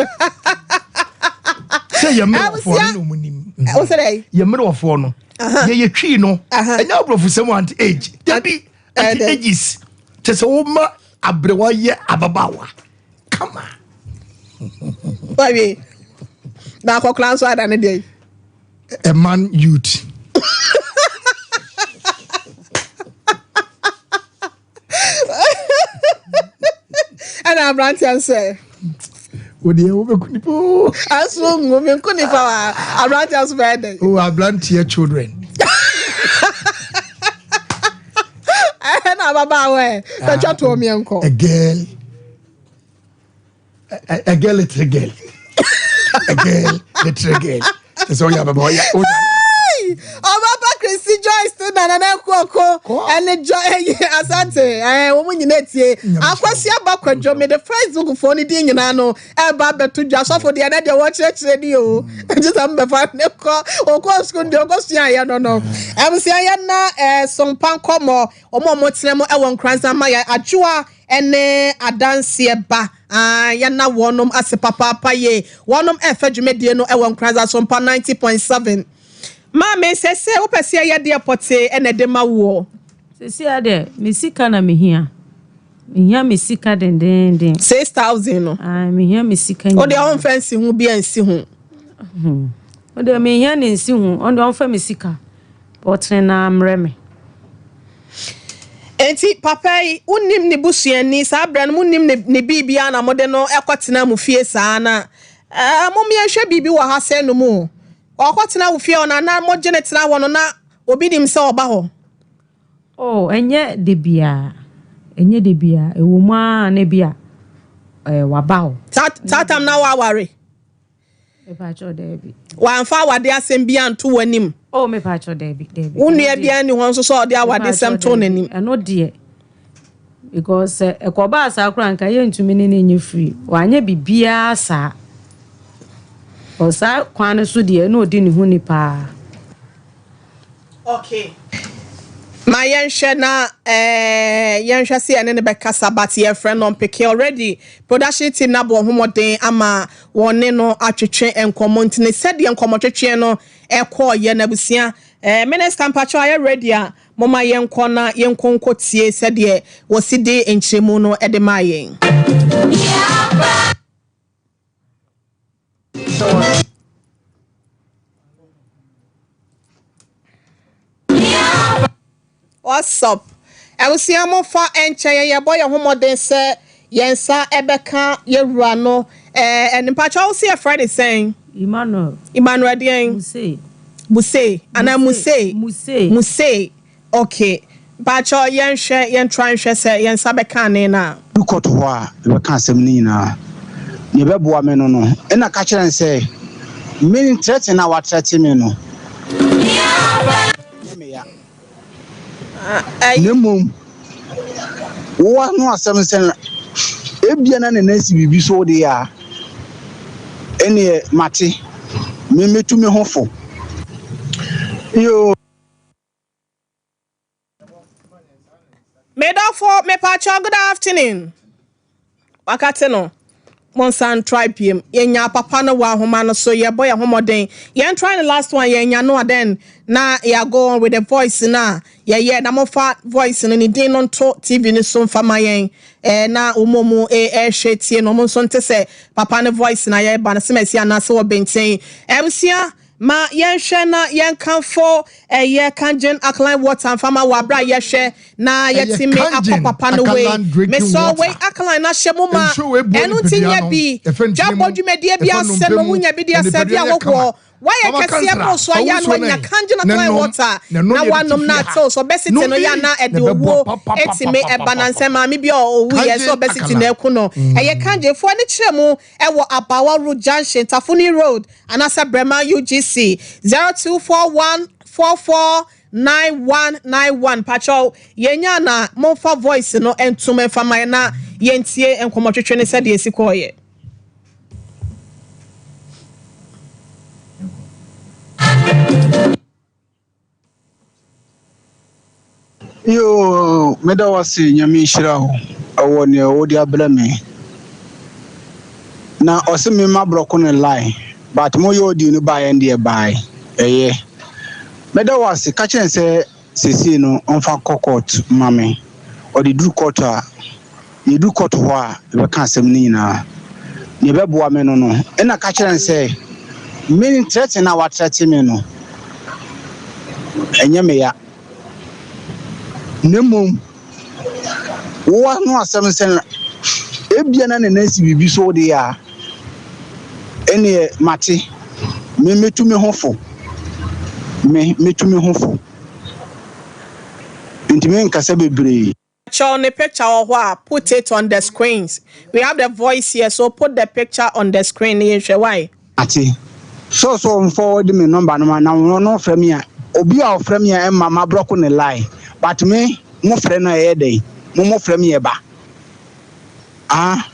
Sɛ yɛ mmerɛwafoɔ no na ɔmo nim. Wo sɛ dɛ. Yɛ mmerɛwafoɔ no. Yɛ yɛ twi no. Ɛnyɛ aborɔfo sɛm anti age. Dabi anti ages. Kyɛ sɛ wo ma aberewa yɛ ababaawa. Kama. Wawie. Na akɔkora nso ada ne deɛ. A man youth. Ɛna aberanteɛ nso ɛ. Wo deɛ wobɛku nipa o. Aso ngu me nku nipa wa aberanteɛ nso bɛyɛ dɛ. O aberanteɛ children. Ɛna ababaawa ɛ. Bɛtwa toɔ miɛnkɔ. A girl. A girl little girl. A girl little girl. Kyɛ sɛ ɔyɛ ababaawa ɔyɛ ɔyɛ. Ɔbaba Christy Joyce te na Nana Akuoko ɛne Joy ɛyɛ Asante ɛɛ wɔn nyinaa tie. Akwasi aba kwadwo me de Facebook foɔ ne din nyinaa no ɛba abɛto dwa sɔfo deɛ ɛnɛ deɛ wɔkyerɛkyerɛ ni o. Gye sɛ mbɛfa ne kɔ okɔ sukuu deɛ ɔkɔ sua yɛ no no. Ɛmusua yɛ na ɛɛ sompa nkɔmɔ wɔn a wɔtena mu ɛwɔ Nkoranza ma yɛ adwoa ne adanseɛ ba aah yɛna wɔnom ase papaapa yie wɔnom ɛɛfɛ dwumadie no ɛwɔ Nkoranza Asompa 90.7 Maame sɛsɛ wopɛ sɛ yɛyɛ deɛ pɔtee ɛna ɛde ma woɔ. Seesei ara deɛ, me sika na mehia. Mehia me sika dendeenden. 6000 no. Ae, mehia me sika nyinaa. Wo deɛ womfa nsi ho bi ansi ho. Wo deɛ mehia ne nsi ho, ɔno deɛ ɔmfa me sika. Ɔtene na mmerɛ me. Enti papa yi, wonnim ne busuani, saa berɛ no monnim ne ne biribiara na mode no kɔtena mo fie saa na eh, mom yɛnhwɛ biribi wɔ ha sɛ no mu. Ɔkɔtena wo fie hɔ no na mogye no tena hɔ no na obi nim sɛ ɔba hɔ? Oh, ɛnyɛ da biara, ɛnyɛ da biara, ɛwɔ mu ara na bi a eh, waba hɔ. Saa tam na woaware? Mepakyɛw daabi. Wamfa awade asɛm bi anto w'anim? Oh, mepakyɛw daabi, daabi. Wo nua biara nni hɔ nso sɛ ɔde awadesɛm too n'anim? Ɛno deɛ, because sɛ ɛkɔbaa saa koraa nka yɛntumi ne no nyɛ free. Wanyɛ biribiara saa. Because saa kwan no so deɛ, na ɔdi ne ho ni paa. Okay. Ma yɛnhwɛ na eh, yɛnhwɛ sɛ yɛne no bɛkasa but yɛfrɛ no ɔmpeke already. Production team no abɔ ho mmɔden ama wɔne no atwetwe nkɔmmɔ nti ne sɛdeɛ nkɔmmɔtwetweɛ no ɛkɔɔyɛ no abusua. Eh, Minister mpakyɛw ayɛ ready a momma yɛnkɔ na yɛnkɔ nkɔtie sɛdeɛ wɔsi de nkyerɛmu no de maa yɛn. What's up? Abusua mo fa nkyɛ yɛn yɛbɔ yɛn ho mmɔden sɛ yɛn nsa ɛbɛka yɛn wura no ɛɛ ɛne mpakyɛ wo se yɛfrɛ ne sɛn? Emmanuel. Emmanuel deɛn? Muse. Muse anaa Muse? Muse. Muse. Ok mpakyɛw yɛnhwɛ yɛn try nhwɛ sɛ yɛn nsa bɛka ane no a. Du kɔɔto hɔ a, yɛbɛka asɛm no nyinaa. Nea ɛbɛboa me no no, ɛnna ka kyerɛ no sɛ, Me ntrɛte no a woatrɛte me no, nyɛ me ya, na mmom wo ano asɛm sɛ ebia na ne nan si biribi so de a, ɛnneɛ mate, me metu me ho fo. Yoo. Me dɔfo mepakyɛw good afternoon. Wakate no. Monsan try biem. Yɛnya papa no wɔ ahoma no so. Yɛbɔ yɛn ho mmɔden. Yɛn try the last one yɛnya no a then na yɛ go on with the voice na yɛyɛ na mofa voice no ne din no nto TV no so mfa ma yɛn. Eh, na wɔn mu ɛhwɛ eh, tie no wɔn nso nte sɛ papa no voice na yɛba no sɛ mɛsi anaasɛ wɔ bɛnten. Abusua. Ma yɛnhwɛ na yɛnkamfo ɛyɛ Kangen Alkaline Water mfa ma wɔ abere a yɛhwɛ na Ɛyɛ yɛtumi akɔ Kangen papa no wei. Alkaline drinking Mesɔ wei water. alkaline no ahyɛ mu ma Nsuo wei boa ɛno nti nipadua nyɛ no, bi. ɛfa ntini Dwabɔ mu, dwumadie bi ɛfa ase nnompe no mu, wonya bi de na asɛ bi nipadua no yɛ kama. ahohoɔ. Wayɛ Mama kɛseɛ Kansra, boro so fa a wo yɛ a na nsuo no wanya ɛ, Kangen na Alkaline nom, Water na ɛno na na yɛde wanom te na fie ha. atew so. Ɔbɛsete Nom no bi, yɛ a na na ɛde ɛbɛboa owuo etumi ɛba na nsɛ papapapapapapa. maame bi a ɔwuiɛ sɛ Kangen ɔbɛsete na Alkaline. ɛku no. Ɛyɛ Kangen foɔ ne kyerɛ mu ɛwɔ Abawa Road Junction, Tafuni Road anaasɛ Brema UGC 0241 44 9191. Pakyɛw yɛnya na momfa voice no ntom mfa ma yɛn na yɛntie nkɔmmɔtwetwe ne sɛdeɛ ɛsi kɔɔyɛ. Yoo, meda wo ase Nyame nhyira wo ɛwɔ nea wode abrɛ me. Na ɔse me ma brɔko no line but mo yɛ audio no baeɛ deɛ bae ɛyɛ. Meda wo ase ka kyerɛ no sɛ seesei no ɔmfa kɔ court ma me. Ɔde duru court a yɛduru court hɔ a yɛbɛka asɛm no nyinaa. Nea ɛbɛboa me no no ɛna ka kyerɛ no sɛ me threaten a wathreaten me no ɛnyɛ me ya. Na mmom wo ano asɛm sɛ ebia na ne nan si biribi so deɛ a ɛneɛ mate me metu me ho fo me metu me ho fo nti menkasa bebree. Kyɛw ne picture wɔ hɔ a put it on the screens. We have the voice here so put the picture on the screen yɛnhwɛ why. Ate sɛ ɔsɛ ɔmfa ɔde me number no ma na ɔno ɔfrɛ me a obi a ɔfrɛ me a ɛma mabrɔko ne line but me mo frɛ no a ɛyɛ dɛn mo mo frɛ me ɛba ah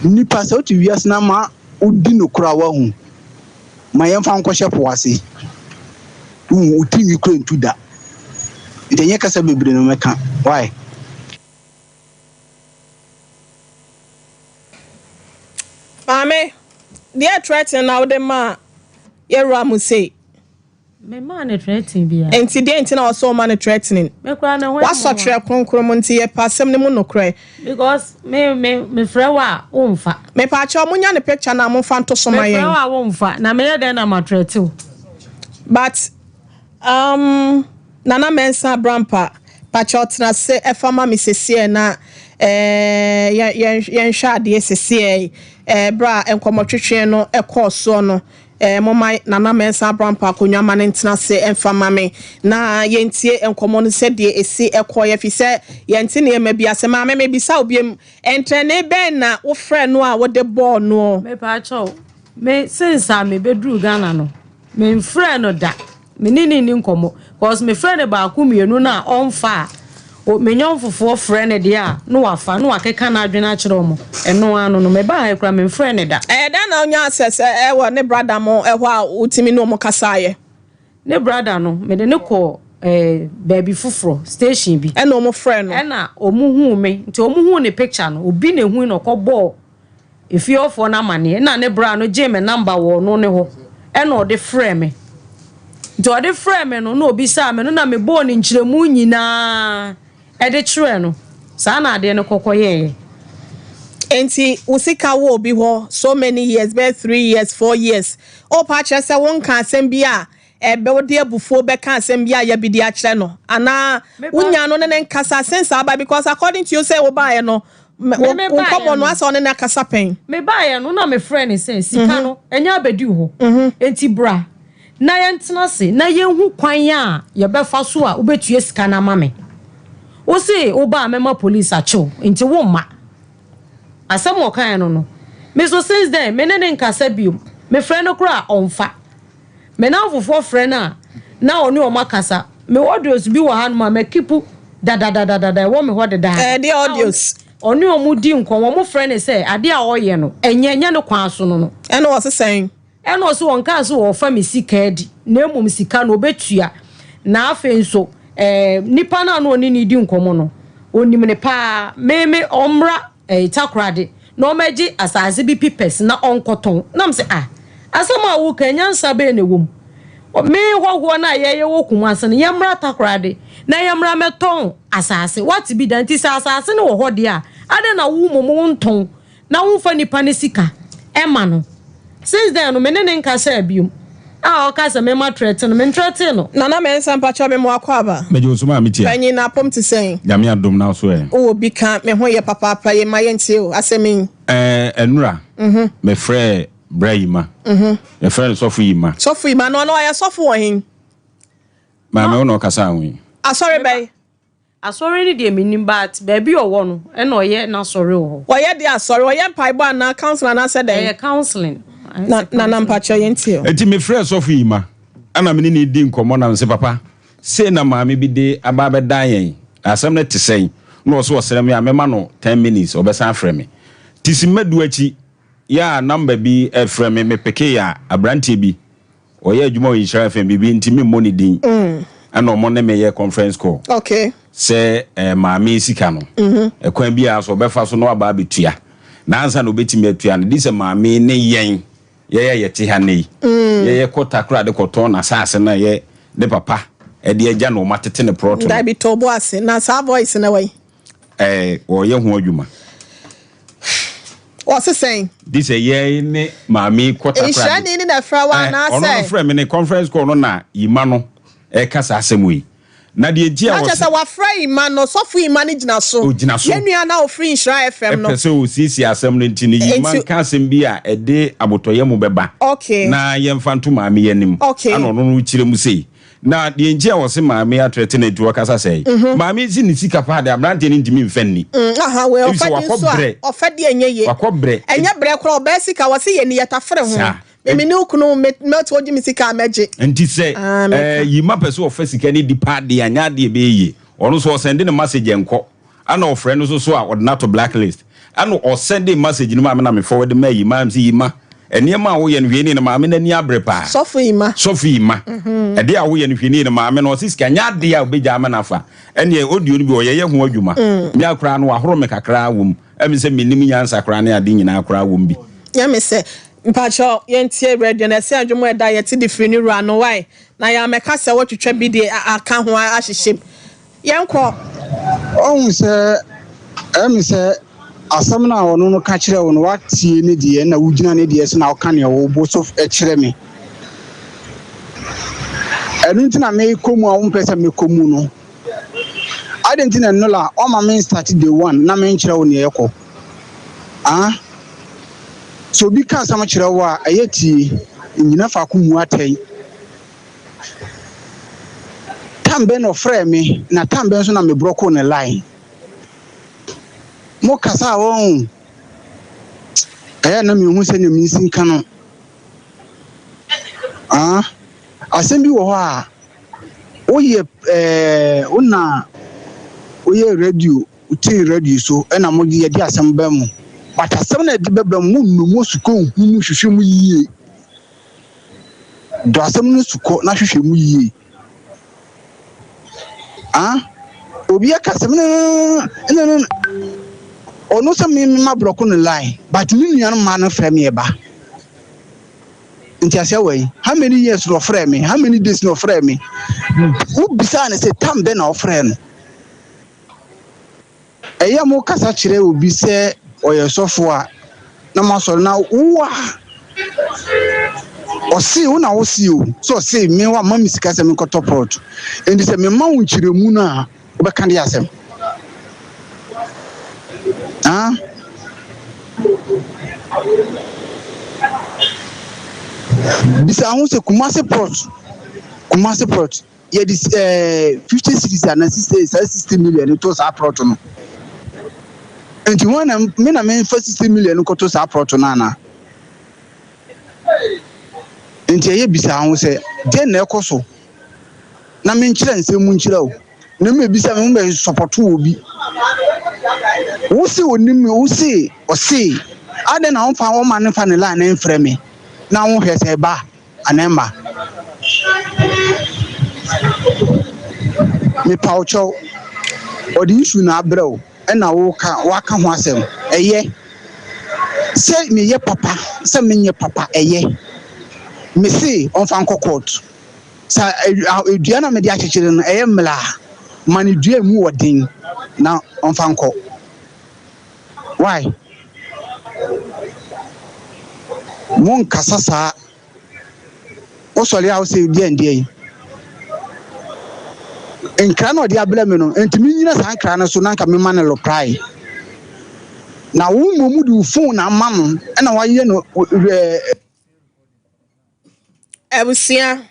nipa sɛ wote wiase na ma wodi no kora wahu ma yɛmfa nkɔhyɛ po ase wohu wo ti nwi kora ntu da nti ɛnyɛ kasa bebree no mɛka why. Maame, deɛ threatening na wode ma yɛwura mu sei. Memaa no threatening biara. Nti deɛ nti na ɔsɛ ɔma no threatening? Me koraa na ho Wasɔ twerɛ kronkron mu nti yɛpɛ asɛm no mu nokorɛ. Because me me mefrɛ wo a womfa. Mepaakyɛw monya ne picture na momfa nto so ma Mefrɛ yɛn. wo a womfa na meyɛ dɛn na matrɛte wo. But Nana Mensah Brampa pakyɛw tena ase ɛfa ma me sesiɛ na eh, yɛnhwɛ adeɛ sesiɛ eh, berɛ a nkɔmmɔtwetwe no ɛkɔɔ soɔ no eh, momma Nana Mensah Brampa akonnwa ma no ntena ase ɛmfa ma me na yɛntie nkɔmmɔ no sɛdeɛ ɛsi ɛkɔeɛ fi sɛ yɛnte nneɛma bi ase. Maame mebisa wo biom, ntrɛne bɛn na wofrɛ no a wode bɔɔ noɔ? Mepaakyɛw, me since a mebɛduru Ghana no, memfrɛ no da. Me ne ne nni nkɔmmɔ. Cause mefrɛ no baako mmienu no a ɔmfa a, me nyɔnfofoɔ frɛ no deɛ a na wafa na wakeka n'adwene akyerɛ wɔn. Ɛno ara no no, mebaa ha yi koraa memfrɛ no da. Ɛyɛ dɛn na wonyaa access wɔ ne brada mo hɔ a wotumi ne wɔn kasaeɛ? Ne brada no, mede no kɔɔ eh, baabi foforɔ, station bi. Ɛna wɔn frɛɛ no? Ɛna wɔn huu me. Nti wɔn huu ne picture no, obi na ehui na ɔkɔbɔɔ efie hɔfoɔ no amaneɛ. Ɛna ne bra no gyee me number wɔ ɔno ne hɔ, ɛna ɔde frɛɛ me. Nti ɔde frɛɛ me no, na obisaa me no, na mebɔɔ ne nkyerɛmu nyinaa ɛde kyerɛɛ no. Saa na adeɛ no kɔkɔ yɛeɛ. Enti wo sika wɔ obi hɔ so many years, bɛyɛ 3 years, 4 years. Wopa akyerɛ sɛ wonka asɛm bi a ɛbɛ wode abufuo bɛka asɛm bi a yɛbi de akyerɛ no anaa wonya no ne ne nkasa since aba because according to you sɛ wobaeɛ no wo nkɔmmɔ no asɛ ɔne no akasa pɛn. Mebaeɛ no na mefrɛ ne sɛ sika no ɛnyɛ abɛdi hɔ enti bra na yɛntena ase na yɛnhu kwan a yɛbɛfa so a wobɛtua sika no ama me. Wo se woba a mɛma police akye wo nti womma. Asɛm a ɔkaeɛ no no me so since then me ne ne nkasa biom. Mefrɛ no koraa a ɔmfa. Me nnamfofoɔ frɛ no a na ɔne wɔn akasa. Me audios bi wɔ hanom a makipu dadadadada ɛwɔ me hɔ dedaada. Ɛdeɛ audios? Ɔne wɔn di nkɔmmɔ, wɔfrɛ no sɛ adeɛ a ɔyɛ no ɛnyɛ ɛnyɛ ne kwan so no no. Ɛna ɔse sɛn? Ɛna ɔse ɔnkaa sɛ ɔrefa me sika adi na mmom sika no ɔbɛtua. Na afei nso ɛɛ nipa no a na ɔne no redi nkɔmmɔ no ɔnim no paa. Me me ɔmmra ɛɛ Takoradi na ɔmmɛgye asase bi pipɛs na ɔnkɔtɔn. Na mese ah asɛm a woka yi nyansa bɛn na ɛwɔ mu? Me hɔhoɔ no a yɛyɛ wɔ Kumasi no yɛmmra Takoradi na yɛmmra mmɛtɔn asase. Woate bi da? Nti sɛ asase no wɔ hɔ deɛ a adɛn na wo mmom wontɔn na womfa nipa no sika ɛma no? Since then no me ne no nkasaa biom. A ɔka sɛ mema trɛte no, mentrɛtee no. Nana Mensah mpakyɛw me mo akwaaba. Megye wo so maame tia. Panyin na apom te sɛn? Nyame adom na wo so ɛ? Wowɔ bi ka me ho yɛ papaapa ye ma yɛntie o asɛm yi. Ɛɛ ɛnora me frɛɛ bra Yima. Yɛfrɛ no sɔfo Yima. Sɔfo Yima no ɔno ɔyɛ sɔfo wɔ hen? Maame wo na ɔkasa ho yi. Asɔre bɛn? Asɔre no deɛ mennim but baabi a ɔwɔ no ɛna ɔyɛ n'asɔre wɔ hɔ. Ɔyɛ deɛ asɔre? Ɔyɛ mpaebɔ anaa counseling anaa sɛ dɛn? Ɛyɛ counseling. Na Nana mpakyɛw yɛn tie o. Enti me frɛɛ sɔfo Yima ɛna me ne no redi nkɔmmɔ na mese papa sei na maame bi de aba abɛdan yɛn na asɛm no te sɛn na ɔse ɔsrɛ me a mɛma no ten minutes ɔbɛsan afrɛ me te simma du akyi yɛ a number bi frɛ me me pekee a abranteɛ bi Ɔyɛ adwuma wɔ Nhyira FM biribi nti me mmɔ ne din. Ɛna ɔmo ne me yɛ conference call. Okay. Sɛ ɛɛ maame sika no. Ɛkwan biara so ɔbɛfa so na waba abɛtua. Na ansa na ɔbɛtumi atua no, di sɛ maame ne yɛn yɛyɛ yɛte ha nnɛ yi. Yɛyɛ kɔ Takoradi kɔtɔn n'asaase no a ɛyɛ ne papa ɛde agya na ɔmo atete ne prɔto no. Dabi tɔ bo ase na saa voice no wɔ yi. Ɛɛ wɔyɛ ho adwuma. Wɔse sɛn? Di sɛ yɛn ne maame yi kɔ takoradi. Nhyirani ni na ɛfrɛ wo anaasɛ? Ɔno no frɛ me ne conference call no na Yima no ɛka saa asɛm wei. Na deɛ nti a Na kyerɛ wɔse. sɛ wafrɛ Yima no, sɔfo Yima no gyina so. Ogyina so. Yɛn nua no a ɔfiri Nhyira FM no. Ɛpɛ sɛ ɔsiesie asɛm no nti no Yima Nti. nka asɛm bi a ɛde abotɔyam bɛba. Okay. Na yɛmfa nto maame yi anim. Okay. Ɛna ɔno no rekyerɛ mu sei. Na deɛ nti a wɔse maame atrɛte no nti wɔkasa sɛɛ. Maame yi se ne sika paa deɛ aberanteɛ no ntumi mfa nni. Aha wei Ebi sɛ ɔfa di wakɔ nso a brɛ. ɔfa di ɛnyɛ yie. Wakɔ brɛ. Ɛnyɛ brɛ koraa ɔbaa sika wɔse yɛ ni yɛtafere ho. Saa. Me me ne wo kunu me mɛto ogye me sika a mɛgye. Nti sɛ Ah, mɛka. ɛɛ Yima pɛ sɛ ɔfa sika no di paa deɛ anyɛ adeɛ ɛbɛyɛ yie. Ɔno nso ɔsɛnde ne message ɛnkɔ. Ɛna ɔfrɛ no nso so a ɔde no ato black list. Ɛna ɔsɛnde message no maa me na me forward maa Yima mese Yima nneɛma a woyɛ no hwɛ nie na maame no ani abere paa. Sɔfo Yima. Sɔfo Yima. Ɛdeɛ a woyɛ no hwɛ nie na maame no ɔse sika nyɛ adeɛ a ɔbɛgya ama no afa. Ɛneɛ audio no bi ɔyɛyɛ ho adwuma. Me ara koraa no wahoro me kakra wɔ mu. Ɛme sɛ mennim nyansa koraa ne ade nyinaa koraa wɔ mu bi. Nyɛ me sɛ mpakyɛw yɛntie radio no ɛsɛ adwom a ɛda yɛte de firi ne wura no wai na yɛammɛka sɛ wɔtwitwa bi de aka ho ahyehyɛ mu. Yɛnkɔ. Ɔhu sɛ, ɛyɛ me sɛ asɛm no a ɔno no ka kyerɛ wo no, woatie ne deɛ na wogyina ne deɛ so na woka nea wo bo so kyerɛ me. Ɛno nti na mekɔ mu a wompɛ sɛ mekɔ mu no. Adɛn nti na Nola ɔma me start day one na menkyerɛ wo nea ɛkɔ? Ah? Sɛ obi ka asɛm kyerɛ wo a, ɛyɛ tie, nnyina faako mmu atɛn. Tam bɛn na ɔfrɛɛ me na tam bɛn nso na me brɔkoo ne line. Mo kasa a wɔn ɛyɛ na mehu sɛnea mensi nka no. Ah, asɛm bi wɔ hɔ a woyɛ ɛɛ wo na woyɛ radio wotee radio so ɛna mo yɛde asɛm bɛ mo but asɛm na ɛde bɛbɛ mo nnu mo sukɔ nhu mu hwehwɛ mu yie. Dɔ asɛm no su kɔ na hwehwɛ mu yie. Ah, obi aka asɛm no no no no ɔno sɛ me ma borɔko no line but me nua no ma no frɛ me ɛba. Nti aseɛ wɔ yi how many years na ɔfrɛ me how many days na ɔfrɛ me wobisaa ne sɛ tam bɛ na ɔfrɛ no. Ɛyɛ a mokasa kyerɛ obi sɛ ɔyɛ sɔfo a, na moasɔre na wo a ɔse wo na wose o sɛ ɔse me wama me sika sɛ menkɔtɔ plot nti sɛ mema wo nkyerɛmu no a wobɛka de asɛm ah bisa ho sɛ Kumasi plot Kumasi plot yɛde ɛɛ 50 cities anaa 60 saa 60 million to saa plot no nti wɔn na me na memfa 60 million kɔto saa plot no anaa nti ɛyɛ bisa ho sɛ deɛ na ɛkɔ so na menkyerɛ nsɛm mu nkyerɛ o na mmebisa me ho bɛ sɔpɔto wɔ bi wo se onim wo se ɔse adɛn na wɔmfa wɔma no mfa ne line mfrɛ me na wohwɛ sɛ ɛba anaa mma. Mepa wo kyɛw, ɔde issue na abrɛ wo ɛna woka waka ho asɛm. Ɛyɛ sɛ meyɛ papa sɛ menyɛ papa ɛyɛ. Mese ɔmfa nkɔ court. Sɛ dua na mede akyekyere no ɛyɛ mmla a, ma no dua mu wɔ den na ɔmfa nkɔ. Why? Monkasa saa. Wosɔre a wosɛ deɛ ndeɛ yi. Nkra na ɔde abrɛ me no, nti menyina saa nkra no so na nka mema no reply. Na wo mmom de wo phone na ama no ɛna wayɛ no ɛɛ. Abusua,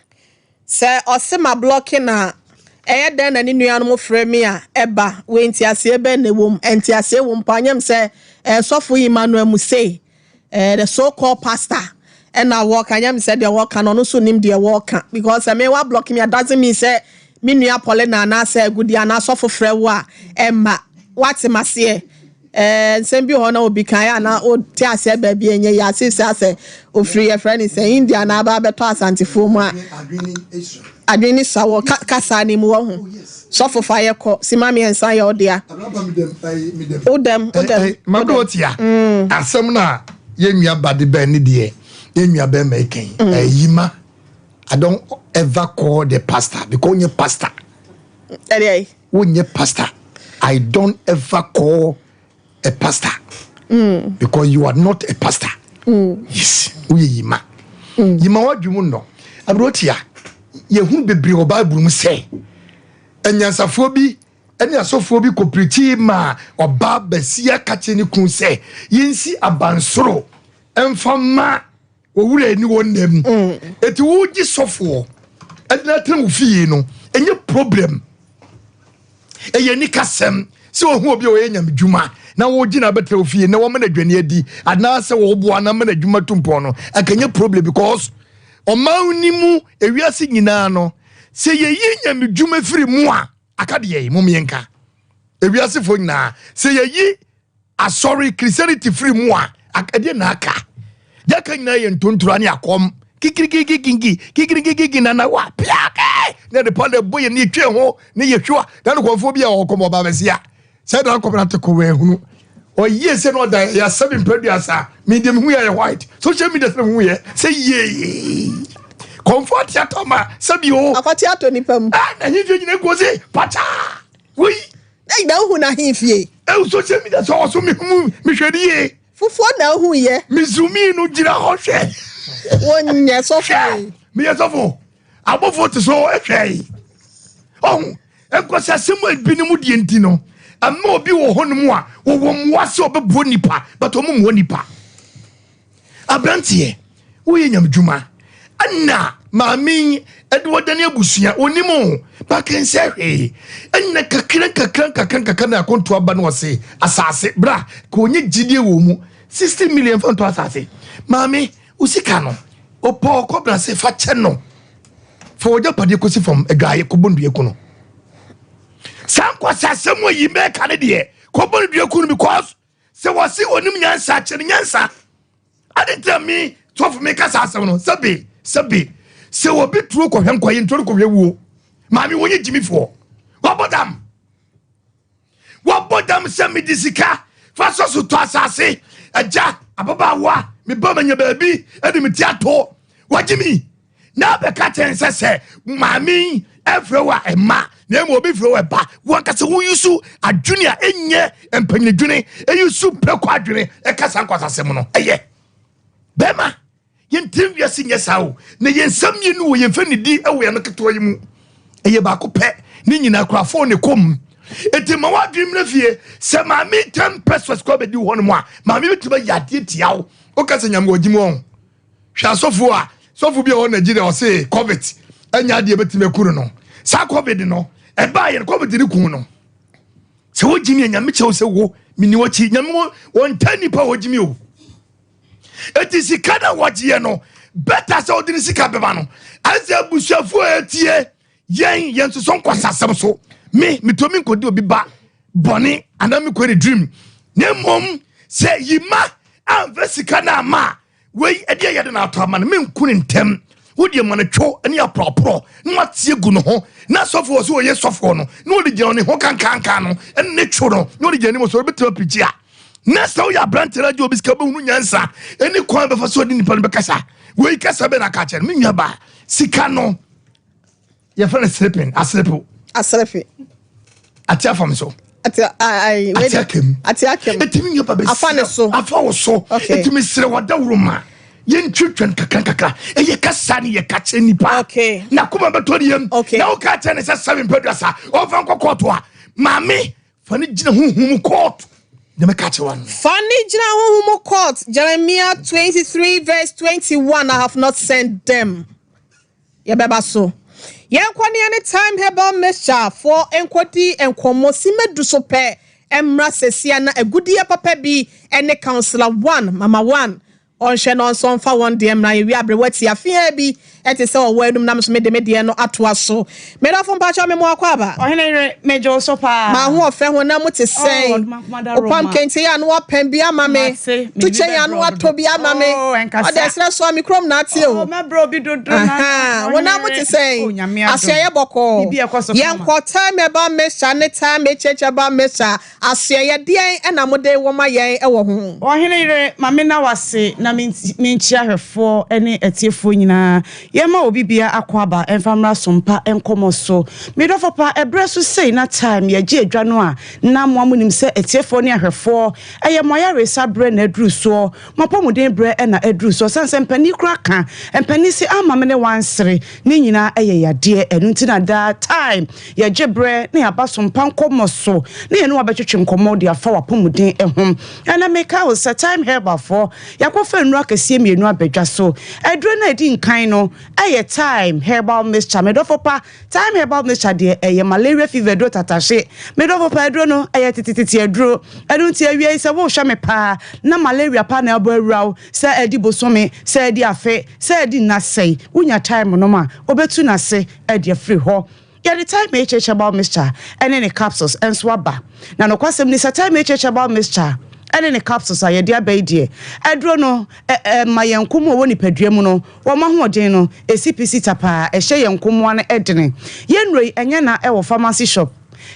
sɛ ɔse ma blocke no a, ɛyɛ dɛn na ne nuanom frɛ me a ɛba? Wei nteaseɛ bɛn na ɛwɔ mu? Nteaseɛ wɔ mu paa, nyɛ me sɛ ɛɛ sɔfo Emmanuel Musei, ɛɛ the so called pastor ɛna wɔka, nyɛ me sɛ deɛ wɔka no ɔno nso nim deɛ wɔka because sɛ me wa blocke me a doesn't mean sɛ me nua Paulina anaasɛ Agudi anaa sɔfo frɛ wo a ɛmma. Wate maseɛ? Ɛɛ nsɛm bi wɔ hɔ na obi kan a na wote aseɛ baabi a ɛnyɛ yie ase sɛ asɛ ofiri yɛfrɛ ne sɛ India na aba abɛtɔ Asantefoɔ mu a adwene ne sua wɔ kasa ne mu wɔ ho sɔfo fa yɛ kɔ sima mmiɛnsa yɛ ɔdea wodɛm wodɛm mabere ɔtia asɛm no a yɛn nua ba de bɛn ne deɛ yɛn nua bɛn ma ɛkɛn ɛyi ma I don't ever call the pastor because wonyɛ pastor. Ɛdeɛ. Wonyɛ pastor. I don't ever call a pastor. Because you are not a pastor. Yes. Woyɛ yima. Yima wadwi mu nnɔ. Aberotia, yɛhunu bebree wɔ Bible mu sɛ anyansafoɔ bi ne asɔfoɔ bi kɔpirikyi maa ɔbaa basia ka kyerɛ ne kunu sɛ yɛnsi abansoro mfa ma Owura ni wɔ nna mu. Eti wogye sɔfoɔ ɛde no atena wo fie no ɛnyɛ problem. Ɛyɛ anikasɛm sɛ ohu obi a ɔyɛ nyamedwuma na wogye no abɛtena wo fie na wɔma no aduane adi anaasɛ wɔboa no ama no adwuma tu mpɔn no anka ɛnyɛ problem because ɔman ni mu ewiase nyinaa no sɛ yɛyi nyamedwuma firi mu a aka deɛ mom yɛnka ewiasefoɔ nyinaa sɛ yɛyi Asɔre, Christianity firi mu a, ɛdeɛ na aka? Deɛ aka nyinaa yɛ ntontura ne akɔm. Kikirikikinki, kikirikikinki nana wa, piake! Ne yɛde pa na ɛbɔ yɛn ne yɛtwe ho ne yɛhwiwa. Na no kɔmfoɔ bi a ɔkɔm ɔba bɛsia. Sɛ na akɔm na te kɔ wɔ ehunu. Ɔyie sɛ na ɔda yɛ asɛm mprɛduasa. Me deɛ mehu yɛ yɛ white. Social media sɛ mehu yɛ sɛ yie. Kɔmfoɔ ate atɔ ma sɛbi o. Akɔte atɔ nipa mu. Ah, na ahemfie nyina gu ɔse pakyaa. Wei. Ɛyi na wohu n'ahemfie. Ɛwɔ social media sɛ ɔso mehu mehwɛ ne yie. Fufuo na ohu yɛ. Mizumi no gyina hɔ hwɛ. Wonyɛ sɔfo yi. Meyɛ sɔfo. Abɔfo te so hwɛ yi. Ɔho nkwasi asɛm a ebinom deɛ nti no ɛma obi wɔ hɔnom a wɔwɔ mmoa sɛ ɔbɛboa nipa but ɔmo mmoa nipa. Abranteɛ, woyɛ nyamedwuma ɛna maame yi ɛde wɔdane abusua onim o bakensɛ hwee ɛna kakra nkakra nkakra nkakra na akonto aba no ɔse asase bra ka onye gyidie wɔ mu 60 million fa nto asase maame osika no ɔpɔ ɔkɔbra se fa kyɛ no fa wɔgya padeɛ kɔsi fam adwaeɛ kɔbɔ nnua ku no saa nkwasi asɛm yi mɛka ne deɛ kɔbɔ no dua ku no because Sɛ wɔse onim nyansa kyɛ no nyansa. Ade nti na me sɔfo meka saa asɛm no sɛbe sɛbe sɛ obi turo kɔhwɛ nkwa yɛ nturo no kɔhwɛ wuo. Maame wɔnyɛ gyimifoɔ. Wɔabɔ dam. Wɔabɔ dam sɛ mede sika fa sɔ so tɔ asase. Agya ababaawa meba manya baabi de me ti ato. Wɔgye mi. na abɛka kyɛn sɛ sɛ maame yi ɛfrɛ wo a ɛma na emu obi frɛ wo ɛba wankasa woyi so adwene a ɛnyɛ mpanyinadwene ɛyi so prɛko adwene ɛka saa nkwasasɛm no ɛyɛ bɛrima yɛntɛm wiase nyɛ saa o na yɛn nsa mmienu wɔ yɛn fɛ ne di ɛwɔ yɛn ketewa yi mu ɛyɛ baako pɛ ne nyinaa kura fon ne kɔm eti ma wadwene mmerɛ fie sɛ maame tɛm pɛ sɔsikɔ bɛdi hɔ nom a maame bi tuma yɛ adeɛ tia wo woka sɛ nyame wɔ gyi mu ɔho Hwɛ asɔfo a sɔfo bi a ɔwɔ Nigeria ɔse covid ɛnyɛ adeɛ bɛtumi aku no no saa covid no ɛbaa yɛn covid no kun no sɛ wogye mi a nyame kyɛw sɛ wo meni wakyi nyame wɔnta nipa wɔgye mi o ɛti sika na wɔgyeɛ no bɛta sɛ wode ne sika bɛma no ɛsɛ abusuafoɔ a ɛtie yɛn yɛn soso nkwasasɛm so me metumi nkɔdi obi ba bɔne anaa mekɔ ne dream na mmom sɛ yima amfa sika no ama a wei ɛdeɛ yɛde no ato ama no menku no ntɛm wodeɛ ma no two ne aporɔporɔ na wateɛ gu no ho na sɔfoɔ sɛ ɔyɛ sɔfoɔ no na ɔde gyina ne ho kankanka no ɛne ne two no na ɔde gyina anim sɛ ɔbɛtumi apirikyi a na sɛ woyɛ aberante no agye obi sika wobɛhunu nyansa ɛne kwan bɛfa so ɔde nipa no bɛkasa wei kasa bɛ na aka kyerɛ no me nuaba sika no yɛfrɛ no slipping aslepo aslepe ate afam so ate ai ate akam ate akam etimi nyɛ ba bɛ afa ne so afa wo so etimi srɛ wadawuro ma. Yɛntwitwa no kakra nkakra. Ɛyɛ kasa ne yɛka kyerɛ nipa. Okay. Na koma bɛtɔ ne yam. Okay. Na woka kyerɛ ne sɛ sɛbe mpɛduasa ɔmfa nkɔ kɔɔto a, maame fa ne gyina honhom mu kɔɔto. Deɛ mɛka kyerɛ wa no. Fa ne gyina honhom mu court. Jeremiah 23 verse 21, I have not sent them. Yɛbɛba so. Yɛnkɔ ne yɛne Time Herbal Mixture foɔ nkɔdi nkɔmmɔ simma du so pɛ mmra sesia na agudeɛ papa bi ne Councillor One, Mama One, Ɔnhwɛ na ɔnsɔ mfa wɔn deɛ mmra. Yɛwie aberewa tiafeaa bi te sɛ ɔwɔ anum na me nso mede me deɛ no atoa so. Me dɔfo mpakyɛw me mo akwaaba. Ɔhene yere, megye wo so paa. M'ahoɔfɛ honam mu te Oh, sɛn? Ɔdomankoma da Wopam Roma. kente yi a na woapam bi ama me. Mate, mede Tu bi kyɛn a na bɛbrɛ wo woatɔ dodo. bi ama me. Oh, ɛnkasa. Ɔde ɛserɛ soa me kurom na ate o. Oh, mɛbrɛ obi dodo na Ahaa, ɔhene honam mu yere. te sɛn? Oh, Nyame adom. Asoɛeɛ bɔkɔɔ. Biribi ɛkɔ so kama. Yɛnkɔ Time Herbal Mixture ne Time HH Herbal Mixture. Asoɛeɛ, deɛn na mode wɔ ma yɛn wɔ ho? Ɔhene yere, ma menna wo ase na menkyia ahwɛfoɔ ne atiefoɔ nyinaa. Yɛmma obi biara akwaaba mfa mmra som pa nkɔmmɔ so. Me dɔfo pa, ɛberɛ so sei na time yɛgye adwa no a, na mo a monim sɛ atiefoɔ ne ahwɛfoɔ, ɛyɛ mo ayaresa berɛ na aduru soɔ, mo apɔmuden berɛ na aduru soɔ. Sane sɛ mpanin koraa ka, mpanin se amma me ne wo ansere, ne nyinaa yɛ yadeɛ. Ɛno nti na daa time Yɛgye berɛ na yɛaba so mpa nkɔmmɔ so na yɛne wo abɛtwetwe nkɔmmɔ de afa w'apɔmuden ho. Ɛnnɛ meka wo sɛ Thyme Herbal foɔ, yɛakɔfa nnuro akɛseɛ mmienu aba dwa so. Aduro no a ɛdi nkan no yɛ Thyme Herbal Mixture. Me dɔfo pa, Thyme Herbal Mixture deɛ ɛyɛ malaria fever aduro tatahye. Me dɔfo pa, aduro no ɛyɛ tetetete aduro. Ɛno nti awia yi sɛ wohwɛ me paa na malaria paa na abɔ awura wo, sɛ adi bosome, sɛ adi afe, sɛ adi nna sɛe, wonya thyme nom a, ɔbɛtu n'ase de afiri hɔ. Yɛde Thyme HH Herbal Mixture ne ne capsules nso aba. Na nokwasɛm ni sɛ Thyme HH Herbal Mixture ne ne capsules a yɛde aba yi deɛ, aduro no ma yɛn nkomo a ɛwɔ nipadua mu no, wɔn ahoɔden no si pi si ta paa, ɛhyɛ yɛn nkomoa no dene. Yɛn nnuro yi, ɛnyɛ na ɛwɔ pharmacy shop,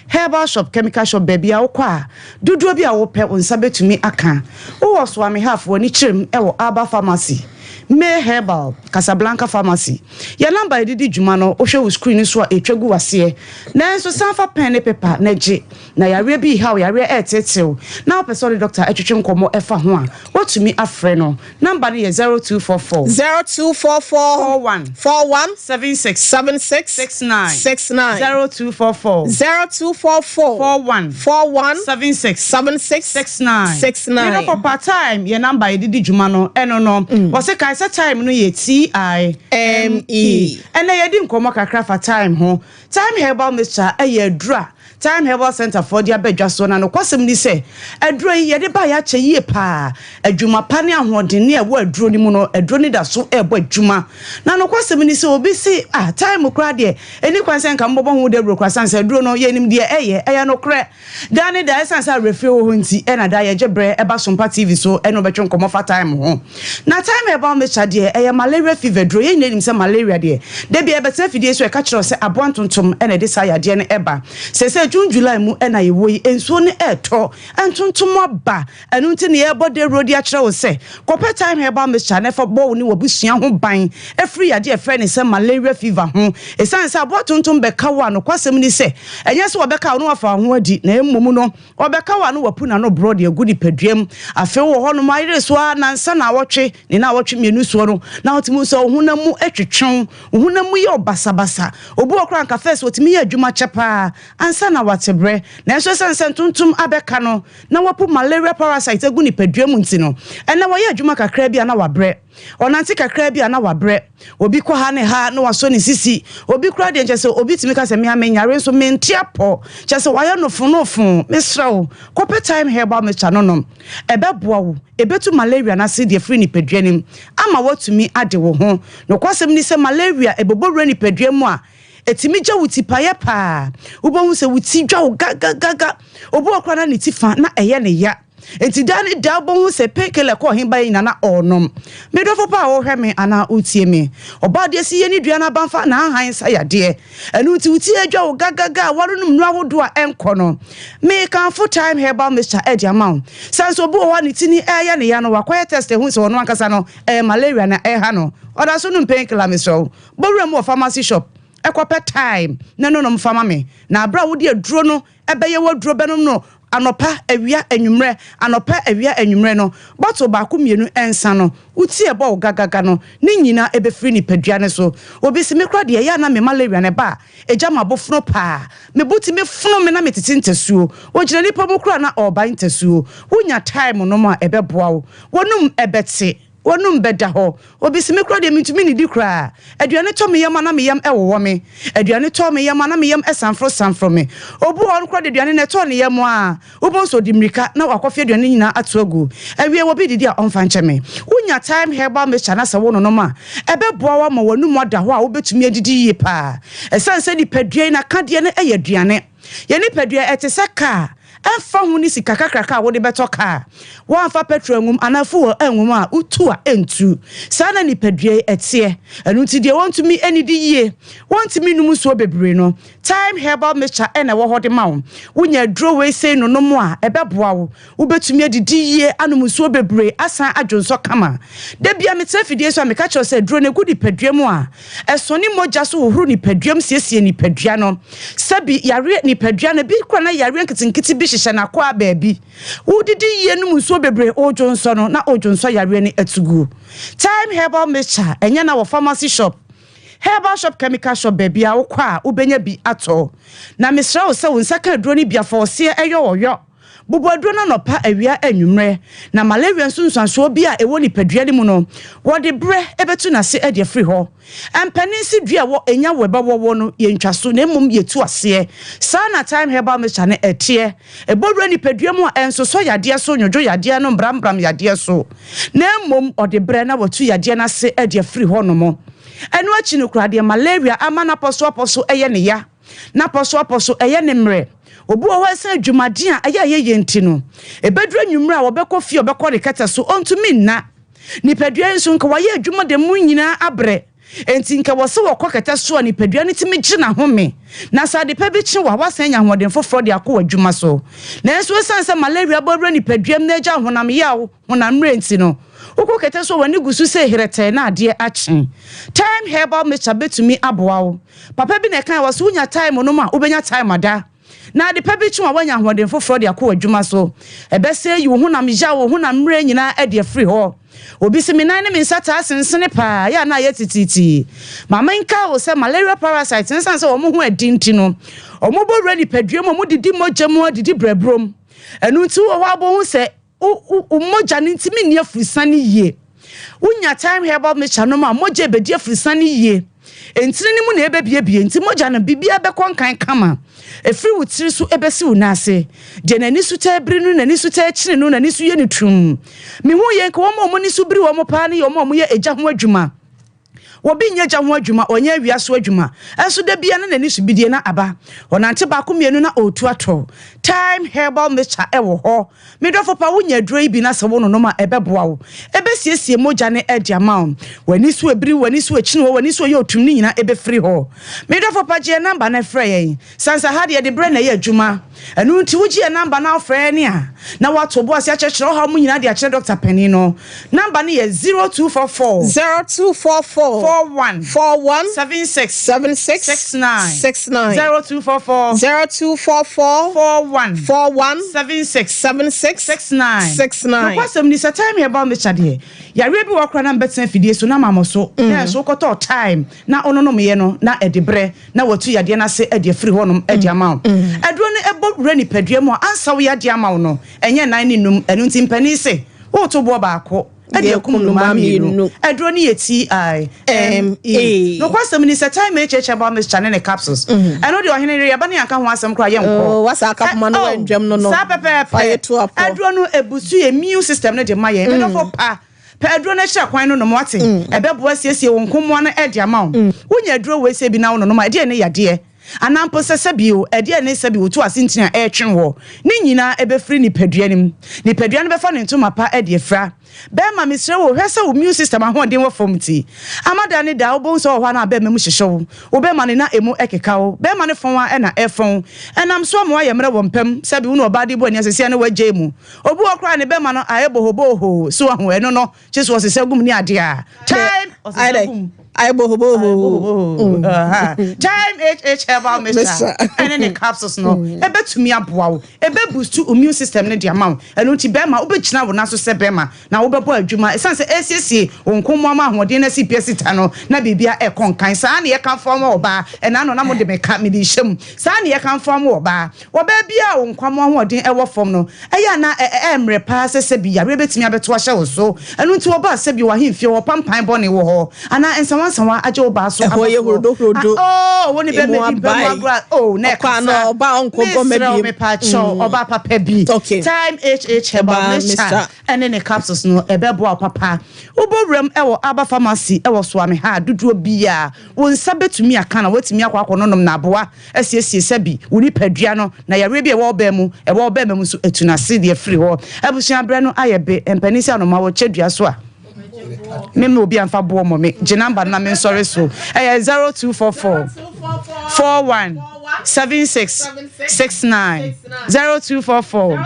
herbal shop, chemical shop, baabi a wokɔ a, dodoɔ bi a wopɛ wo nsa bɛtumi aka. Wowɔ Soame Half wɔ Anikyerem wɔ Alba Pharmacy, May Herbal, Casablanca Pharmacy. Yɛn namba a yɛde di dwuma no, wohwɛ wo screen no so a ɛtwa gu w'aseɛ. Nanso san fa pɛn ne pepa na gye. Na yareɛ bi reha wo, yareɛ reteetee wo, na wopɛ sɛ wode dɔkta twetwe nkɔmmɔ ɛfa ho a, woatumi afrɛ no. Namba no yɛ 0244. 0244. 41. 41. 76. 76. 69. 69. 0244. 0244. 41. 41. 76. 76. 69. 69. Me dɔfo pa, time yɛ namba a yɛde di dwuma no, ɛno no. Wɔse kae sɛ time no yɛ T I M E. Ɛnnɛ yɛadi nkɔmmɔ kakra fa time ho. Thyme Herbal Mixture yɛ aduro a Thyme Herbal Centre foɔ de aba dwa soɔ na nokwasɛm ni sɛ aduro yi yɛde baeɛ akyɛ yie paa. Adwuma pa ne ahoɔdenne a ɛwɔ aduro no mu no, aduro no da so rebɔ adwuma. Na nokwasɛm ni sɛ obi se ah Thyme koraa deɛ ɛnni kwan sɛ nka mobɔbɔ ho dawuro koraa sane sɛ aduro no yɛnim deɛ ɛyɛ, ɛyɛ nokorɛ. Daa ne daa, ɛsiane sɛ awerɛfie wɔ hɔ nti na daa yɛgye berɛ ba Sompa TV so ne wo bɛtwe nkɔmmɔ fa thyme ho. Na thyme herbal mixture deɛ, ɛyɛ malaria fever duro. Yɛn nyinaa nim sɛ malaria deɛ, da biara yɛbɛtena afidie so ɛka kyerɛ wo sɛ aboa ntontom na ɛde saa yadeɛ no ba. Seesei June, July mu na yɛwɔ yi, nsuo no retɔ, ntontom aba. Ɛno nti na yɛrebɔ dawuro de akyerɛ wo sɛ, kɔpɛ thyme herbal mixture na fa bɔ wo ne w'abusua ho ban firi yadeɛ a yɛfrɛ no sɛ malaria fever ho. Ɛsiane sɛ aboa tontom bɛka wo a, nokwasɛm ne sɛ, ɛnyɛ sɛ wɔbɛka wo na wafa wo ho adi, na mmom no, ɔbɛka wo a na wapu n'ano borɔ de agu nipadua mu. Afei wowɔ hɔnom ayere so ara nnansa nnawɔtwe ne nnawɔtwe mmienu soɔ no, na wotumi hu sɛ wo honam mu twetwe wo, wo honam mu yɛ wo basabasa. Obi wɔ hɔ koraa a anka first ɔtumi yɛ adwuma kyɛ paa ansa na wate brɛ, nanso ɛsiane sɛ ntontom abɛka no na wapu malaria parasite agu nipadua mu nti no, ɛnnɛ wɔyɛ adwuma kakraa bi a na wabrɛ. Ɔnante kakraa bi a na wabrɛ. Obi kɔ ha ne ha na wasɔ ne sisi. Obi koraa deɛ nkyɛ sɛ obi tumi ka sɛ me a menyare nso mente apɔ. Kyerɛ sɛ wayɛ nofonofo. Mesrɛ wo, kɔpɛ Thyme Herbal Mixture no nom. Ɛbɛboa wo. Ɛbɛtu malaria no ase de afiri nipadua no mu ama woatumi ade wo ho. Nokwasɛm ne sɛ malaria ɛbɛbɔ wura nipadua mu a, ɛtumi gya wo tipaeɛ paa. Wobɛhu sɛ wo ti dwa wo gagagaga. Obi wɔ hɔ koraa na ne ti fa na ɛyɛ no ya. Enti daa ne daa wobɛhu sɛ painkiller kɔ ɔhen baeɛ nyinaa na ɔrenom. Me dɔfo pa a wohwɛ me anaa wotie me, ɔbaa deɛ si yɛ ne dua no aba mfa n'ahahan nsa yadeɛ. Ɛno nti wo ti adwa wo gagaga a woanonom nnuro ahodoɔ a ɛnkɔ no. Mekamfo Thyme Herbal Mixture de ama wo. Sɛ nso obi wɔ hɔ a ne ti ni ɛreyɛ ne ya no, wakɔyɛ test ahu sɛ ɔno ankasa no ɛyɛ malaria na ɛreha no, ɔda so nom painkiller mesrɛ wo, bɔ wura mu wɔ pharmacy shop kɔpɛ Thyme na nonom fa ma me. Na berɛ a wode aduro no bɛyɛ w'aduro bɛnom no. Anɔpa, awia, anwummerɛ, anɔpa, awia, anwummerɛ no, bottle baako mmienu nsa no, wo ti ɛbɔ wo gagaga no, ne nyinaa ɛbɛfiri nipadua no so. Obi se, me koraa deɛ ɛyɛ a na me malaria no ɛba a, ɛgya m'abofono paa. Me bo tumi fono me na metete ntasuo. Ɔgyina nnipa mu koraa na ɔrebae ntasuo. Wonya time nom a, ɛbɛboa wo. W'anum ɛbɛte. W'anum bɛda hɔ. Obi se, Me koraa deɛ mentumi nnidi koraa. Aduane tɔ me yam a na me yam wowɔ me. Aduane tɔ me yam a na me yam sanforo-sanforo me. Obi wɔ hɔ no koraa deɛ aduane no ɛtɔɔ ne yam a, wobɛhu sɛ ɔde mmirika na wakɔfe aduane no nyinaa ato agu. Awiei obi redidi a ɔmfa nkyɛ me. Wonya Thyme Herbal Mixture na sɛ wononom a, ɛbɛboa wo ama w'anum ada hɔ a wobɛtumi adidi yie paa. Ɛsiane sɛ nipadua yi n'akadeɛ no yɛ aduane. Yɛn nipadua, ɛte sɛ kaa. Ɛmfa ho ne sika kakraka a wode bɛtɔ kaa, woamfa pɛtro angum anaa fuel angum a, wotu a ɛntu. Saa na nipadua yi teɛ. Ɛno nti deɛ wɔntumi nnidi yie, wɔntumi nnom nsuo bebree no, Thyme Herbal Mixture na ɛwɔ hɔ de ma wo. Wonya aduro wei sei nonom a, ɛbɛboa wo. Wobɛtumi adidi yie, anom nsuo bebree, asan adwonsɔ kama. Da biara metena afidie so a, meka kyerɛ wo sɛ aduro no ɛgu nipadua mu a, ɛsɔne mogya so hohoro nipadua mu siesie nipadua no. Sɛbi yareɛ nipadua no, ebi koraa na yareɛ nketenkete bi hyehyɛ n'akwaa baabi. Wodidi yie, nom nsuo bebree, wodwonsɔ no, na wodwonsɔ yareɛ no atu gu. Thyme Herbal Mixture, ɛnyɛ na wɔ pharmacy shop. Herbal shop chemical shop baabiara wokɔ a wobɛnya bi atɔ. Na mesrɛ wo sɛ wo nsa ka aduro no bi a fa ɔseɛ yɔ ɔyɔ. Bobɔ aduro no anɔpa, awia, anwummerɛ. Na malaria nsunsuansoɔ bi a ɛwɔ nipadua no mu no, wɔde berɛ bɛtu n'ase de afiri hɔ. Mpanin se dua a wɔ ɛnya wɔ ɛbɛwɔ wɔ no, yɛntwa so na mmom yɛtu aseɛ. Saa na Thyme Herbal Mixture no teɛ. Ɛbɔ wura nipadua mu a, ɛnsosɔ yadeɛ so, nnwodwo yadeɛ ano, mbrambram yadeɛ so. Na mmom ɔde berɛ na watu yadeɛ no ase de afiri hɔnom. Ɛno akyi no koraa deɛ malaria ama no apɔsoapɔso yɛ ne ya. N'apɔsoapɔso, ɛyɛ ne mmerɛ. Obi wɔ hɔ a ɛsiane adwumaden a ɛyɛ a yɛyɛ nti no, ɛbɛduru anwummerɛ a ɔbɛkɔ fie a ɔbɛkɔ ne kɛtɛ so, ɔntumi nna. Nipadua yi nso, nka wayɛ adwuma da mu nyinaa abrɛ, enti nka ɛwɔ sɛ ɔkɔ kɛtɛ so a nipadua no tumi gye n'ahome. Na sɛ adepa bi kye wo a, woasan anya ahoɔden foforɔ de akɔ w'adwuma so. Nanso ɛsiane sɛ malaria bɔ wura nipadua mu na agya honam yaw, honam mmerɛ nti no, wokɔ kɛtɛ so a w'ani gu so sɛ herɛtɛɛ na adeɛ akye. Thyme herbal mixture bɛtumi aboa wo. Papa bi na ɛkae, ɔse wonya time nom a, wobɛnya time ada. Na ade pa bi kye wo a, woanya ahoɔden foforɔ de akɔ w'adwuma so. Ɛbɛsɛ ayi wo honam yaw, wo honam mmerɛ nyinaa adi afiri hɔ. Obi se me nan ne me nsa taa sensene paa, ɛyɛ a na ayɛ titiritii. Ma menkae wo sɛ malaria parasites no, ɛsiane sɛ wɔn ho adi nti no, wɔbɔ wura nipadua mu, wɔdidi mogya mu, wɔdidi brɛburom. Ɛno nti wowɔ hɔ a wobɛhu sɛ Wo wo mogya no ntumi nni afurusiane yie. Wonya Thyme herbal mixture nom a, mogya ɛbɛdi afurusiane yie. Ntini no mu na ɛbɛbiebie nti mogya no biribiara bɛkɔ nkan kama. Ɛfiri wo tiri so ɛbɛsi wo nan ase. Deɛ n'ani so taa biri no, n'ani so taa kyini no, n'ani so yɛ no tumm. Mehu yei nka wɔn a wɔn ani so biri wɔn paa no yɛ wɔn a wɔyɛ egya ho adwuma. Obi nyɛ gya ho adwuma, ɔnyɛ awia so adwuma, nso da biara na n'ani so bidie na aba. Ɔnante baako mmienu na ɔretu atɔ. Thyme herbal mixture wɔ hɔ. Me dɔfo pa, wonya aduro yi bi na sɛ wononom a, ɛbɛboa wo. Ɛbɛsiesie mogya no de ama wo. W'ani so abiri, w'ani so akyini hɔ, w'ani so yɛ otum no nyinaa ɛbɛfiri hɔ. Me dɔfo pa, gye yɛn namba na frɛ yɛn. Sansa ha deɛ yɛde berɛ na ɛyɛ adwuma. Ɛno nti wogye yɛn namba na wofrɛ yɛn a, na woato wo bo ase akyerɛkyerɛ wo haw mu nyinaa de akyerɛ dɔkta panin no. Namba no yɛ 0244. 0244. 41. 41. 76. 76. 69. 69. 0244. 0244. 41. 41. 76. 76. 69. 69. Nokwasɛm ni, sɛ Thyme Herbal Mixture deɛ, yareɛ bi wɔ hɔ koraa na mebɛtena afidie so na mammɔ so, na ɛnso wokɔtɔɔ Thyme na wononomyɛ no na ɛde brɛ na watu yadeɛ no ase de afiri hɔnom de ama wo. Aduro no bɔ wura nipadua mu a ansa wo yadeɛ ama wo no, ɛnyɛ nan ne num. Ɛno nti mpanin se, woreto boɔ baako de akum nnomaa mmienu. Aduro no yɛ TIME. Nokwasɛm ni sɛ Thyme HH Herbal Mixture ne ne capsules, ɛno deɛ ɔhene yere yɛba ne yɛanka ho asɛm koraa yɛnkɔ. Saa pɛpɛɛpɛ. Aduro no ɛbusu yɛn immune system no de ma yɛn. Medɔfo pa. Pɛ aduro no akyira kwan no nom, woate? Ɛbɛboa asiesie wo nkommoa no de ama wo. Wonya aduro wei sɛ bi na wononom a, ɛdeɛn ne yadeɛ? Anaa mpo sɛ sɛbi o, ɛdeɛn ne sɛbi wotu ase ntini a ɛretwe woɔ? Ne nyinaa ɛbɛfiri nipadua no mu. Nipadua no bɛfa ne ntoma pa de afira. Bɛrima, mesrɛ wo, hwɛ sɛ wo immune system ahoɔden wɔ fam nti, ama da ne da wobɛhu sɛ wɔ hɔ a na abɛɛma mu hyehye wo, wo bɛrima no na ɛmu ɛkeka wo, bɛrima no fɔn a na ɛfɔn. Ɛnam so ama woayɛ mmerɛ wɔ mpa mu, sɛbi wo ne ɔbaa de bɔ ani a seesei a na woagyae mu. Obi wɔ hɔ koraa a ne bɛma no ayɛ bohoboohoo, so wahu, ɛno no, kye so ɔsesa gum ne adeɛ a, time, ɔsesa gum. Ayɛ bohoboho. Time HH herbal mixture ɛne ne capsules no ɛbɛtumi aboa wo, ɛbɛ boost immune system no de ama wo. Ɛno nti bɛrima wobɛgyina wo nan so sɛ bɛrima na wobɛbɔ adwuma ɛsiane sɛ ɛsiesie wo nkommoa ma ahoɔden no asi pia sita no na biribia ɛkɔ nkan. Saa ne yɛkamfo ama ɔbaa ɛna no na mode meka mede hyɛ mu. Saa ne yɛkamfo ama ɔbaa. Ɔbaa biara a wo nkwammoa ahoɔden ɛwɔ fam no, ɛyɛ a na ɛyɛ mmerɛ paa sɛ sɛbi yareɛ bɛtumi abɛto ahyɛ wo so. Ɛno nti wɔba sɛbi wɔ ahemfie hɔ, pampan bɔne wɔ hɔ, anaa nsawansawa agye wo baa so Ɛhɔ aba yɛ soɔ. hurodohurodo. Ah, oh, wo ne Emu bɛma bi mpɛ mu abae. agorɔ a, oh, na Ɔkɔ a na ɛkasa. ɔba a ɔnkɔ bɔ ma Mesrɛ wo, biem. mepaakyɛw, ɔbaa papa bi. Okay. Time HH Herbal Herbal Mixture Mixture. ɛne ne capsules no, ɛbɛboa wo papa. Wobɔ wuram ɛwɔ Aba Pharmacy ɛwɔ Soame ha a, dodoɔ biara, wo nsa bɛtumi aka na woatumi akɔ akɔnonom na aboa asiesie sɛbi wo nipadua no na yareɛ bi a ɛwɔ ɔbaa mu, ɛwɔ ɔbarima mu nso atu no ase de afiri hɔ. Abusua berɛ no ayɛ be, mpanin sɛ anoma wɔkyɛ dua so a, me mma obi amfa boɔ mmɔ me, gye number no na mensɔre so. Ɛyɛ 0244 41 76 69 0244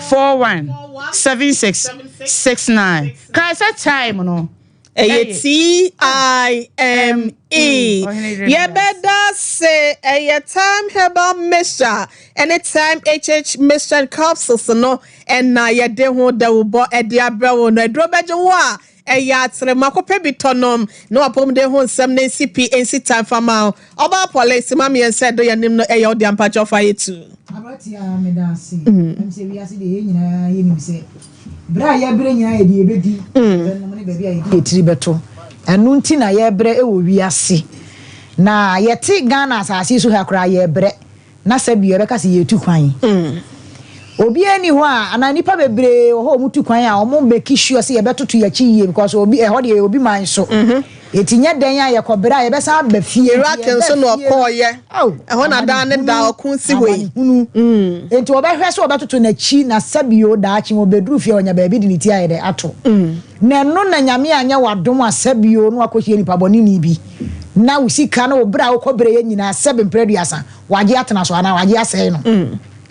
41 76 69. Kae sɛ time no Ɛyɛ T-I-M-E. Yɛbɛda se ɛyɛ Time Herbal Mixture ɛne Time HH Mixture and Capsules no ɛna yɛde ho dawubɔ ɛde abrɛ wo no. Aduro bɛgye wo a ɛyɛ atere akɔpɛ bi tɔ nom na wapɔmuden ho nsɛm ne nsi pi nsi tan fama wo. Ɔbaa police ma mmiɛnsa ɛdo yɛn anim no ɛyɛ ɔde ampakyɛw fa yɛ tu. Aberanteɛ a meda ase. Ɛm sɛ wiase deɛ yɛn nyinaa yɛnim sɛ berɛ a yɛbrɛ nyinaa yɛde yɛbɛdi bɛnom ne baabi a yɛde yɛtiri bɛto. Ɛno nti na yɛbrɛ wɔ wiase. Na yɛte Ghana asase yi so ha koraa yɛbrɛ. Na sɛ bio yɛbɛka sɛ yɛtu kwan. Obiara ni hɔ a anaa nipa bebree wɔ hɔ a wɔtu kwan a wɔn make sure sɛ yɛbɛtoto yɛakyi yie because obi ɛhɔ deɛ obi man so. Eti nyɛ dɛn a yɛkɔ berɛ a yɛbɛsan aba fie. Nti Iraq yɛba nso na fie ɔkɔɔyɛ. Aw, Ɛhɔ na daa ne da ɔko si hɔ yi. amanehunu. Nti wɔbɛhwɛ sɛ wɔbɛtoto n'akyi na sɛbio daakye wɔbɛduru fie a ɔnya baabi de ne ti ayɛ dɛ ato. Na ɛno na Nyame anyɛ w'adom a sɛbio no akɔhyia nipa bɔneni bi. Na wo sika no wo berɛ a wokɔ berɛ yɛ nyinaa sɛbe mprɛ aduasa wagye atena so anaa wagye asɛe no.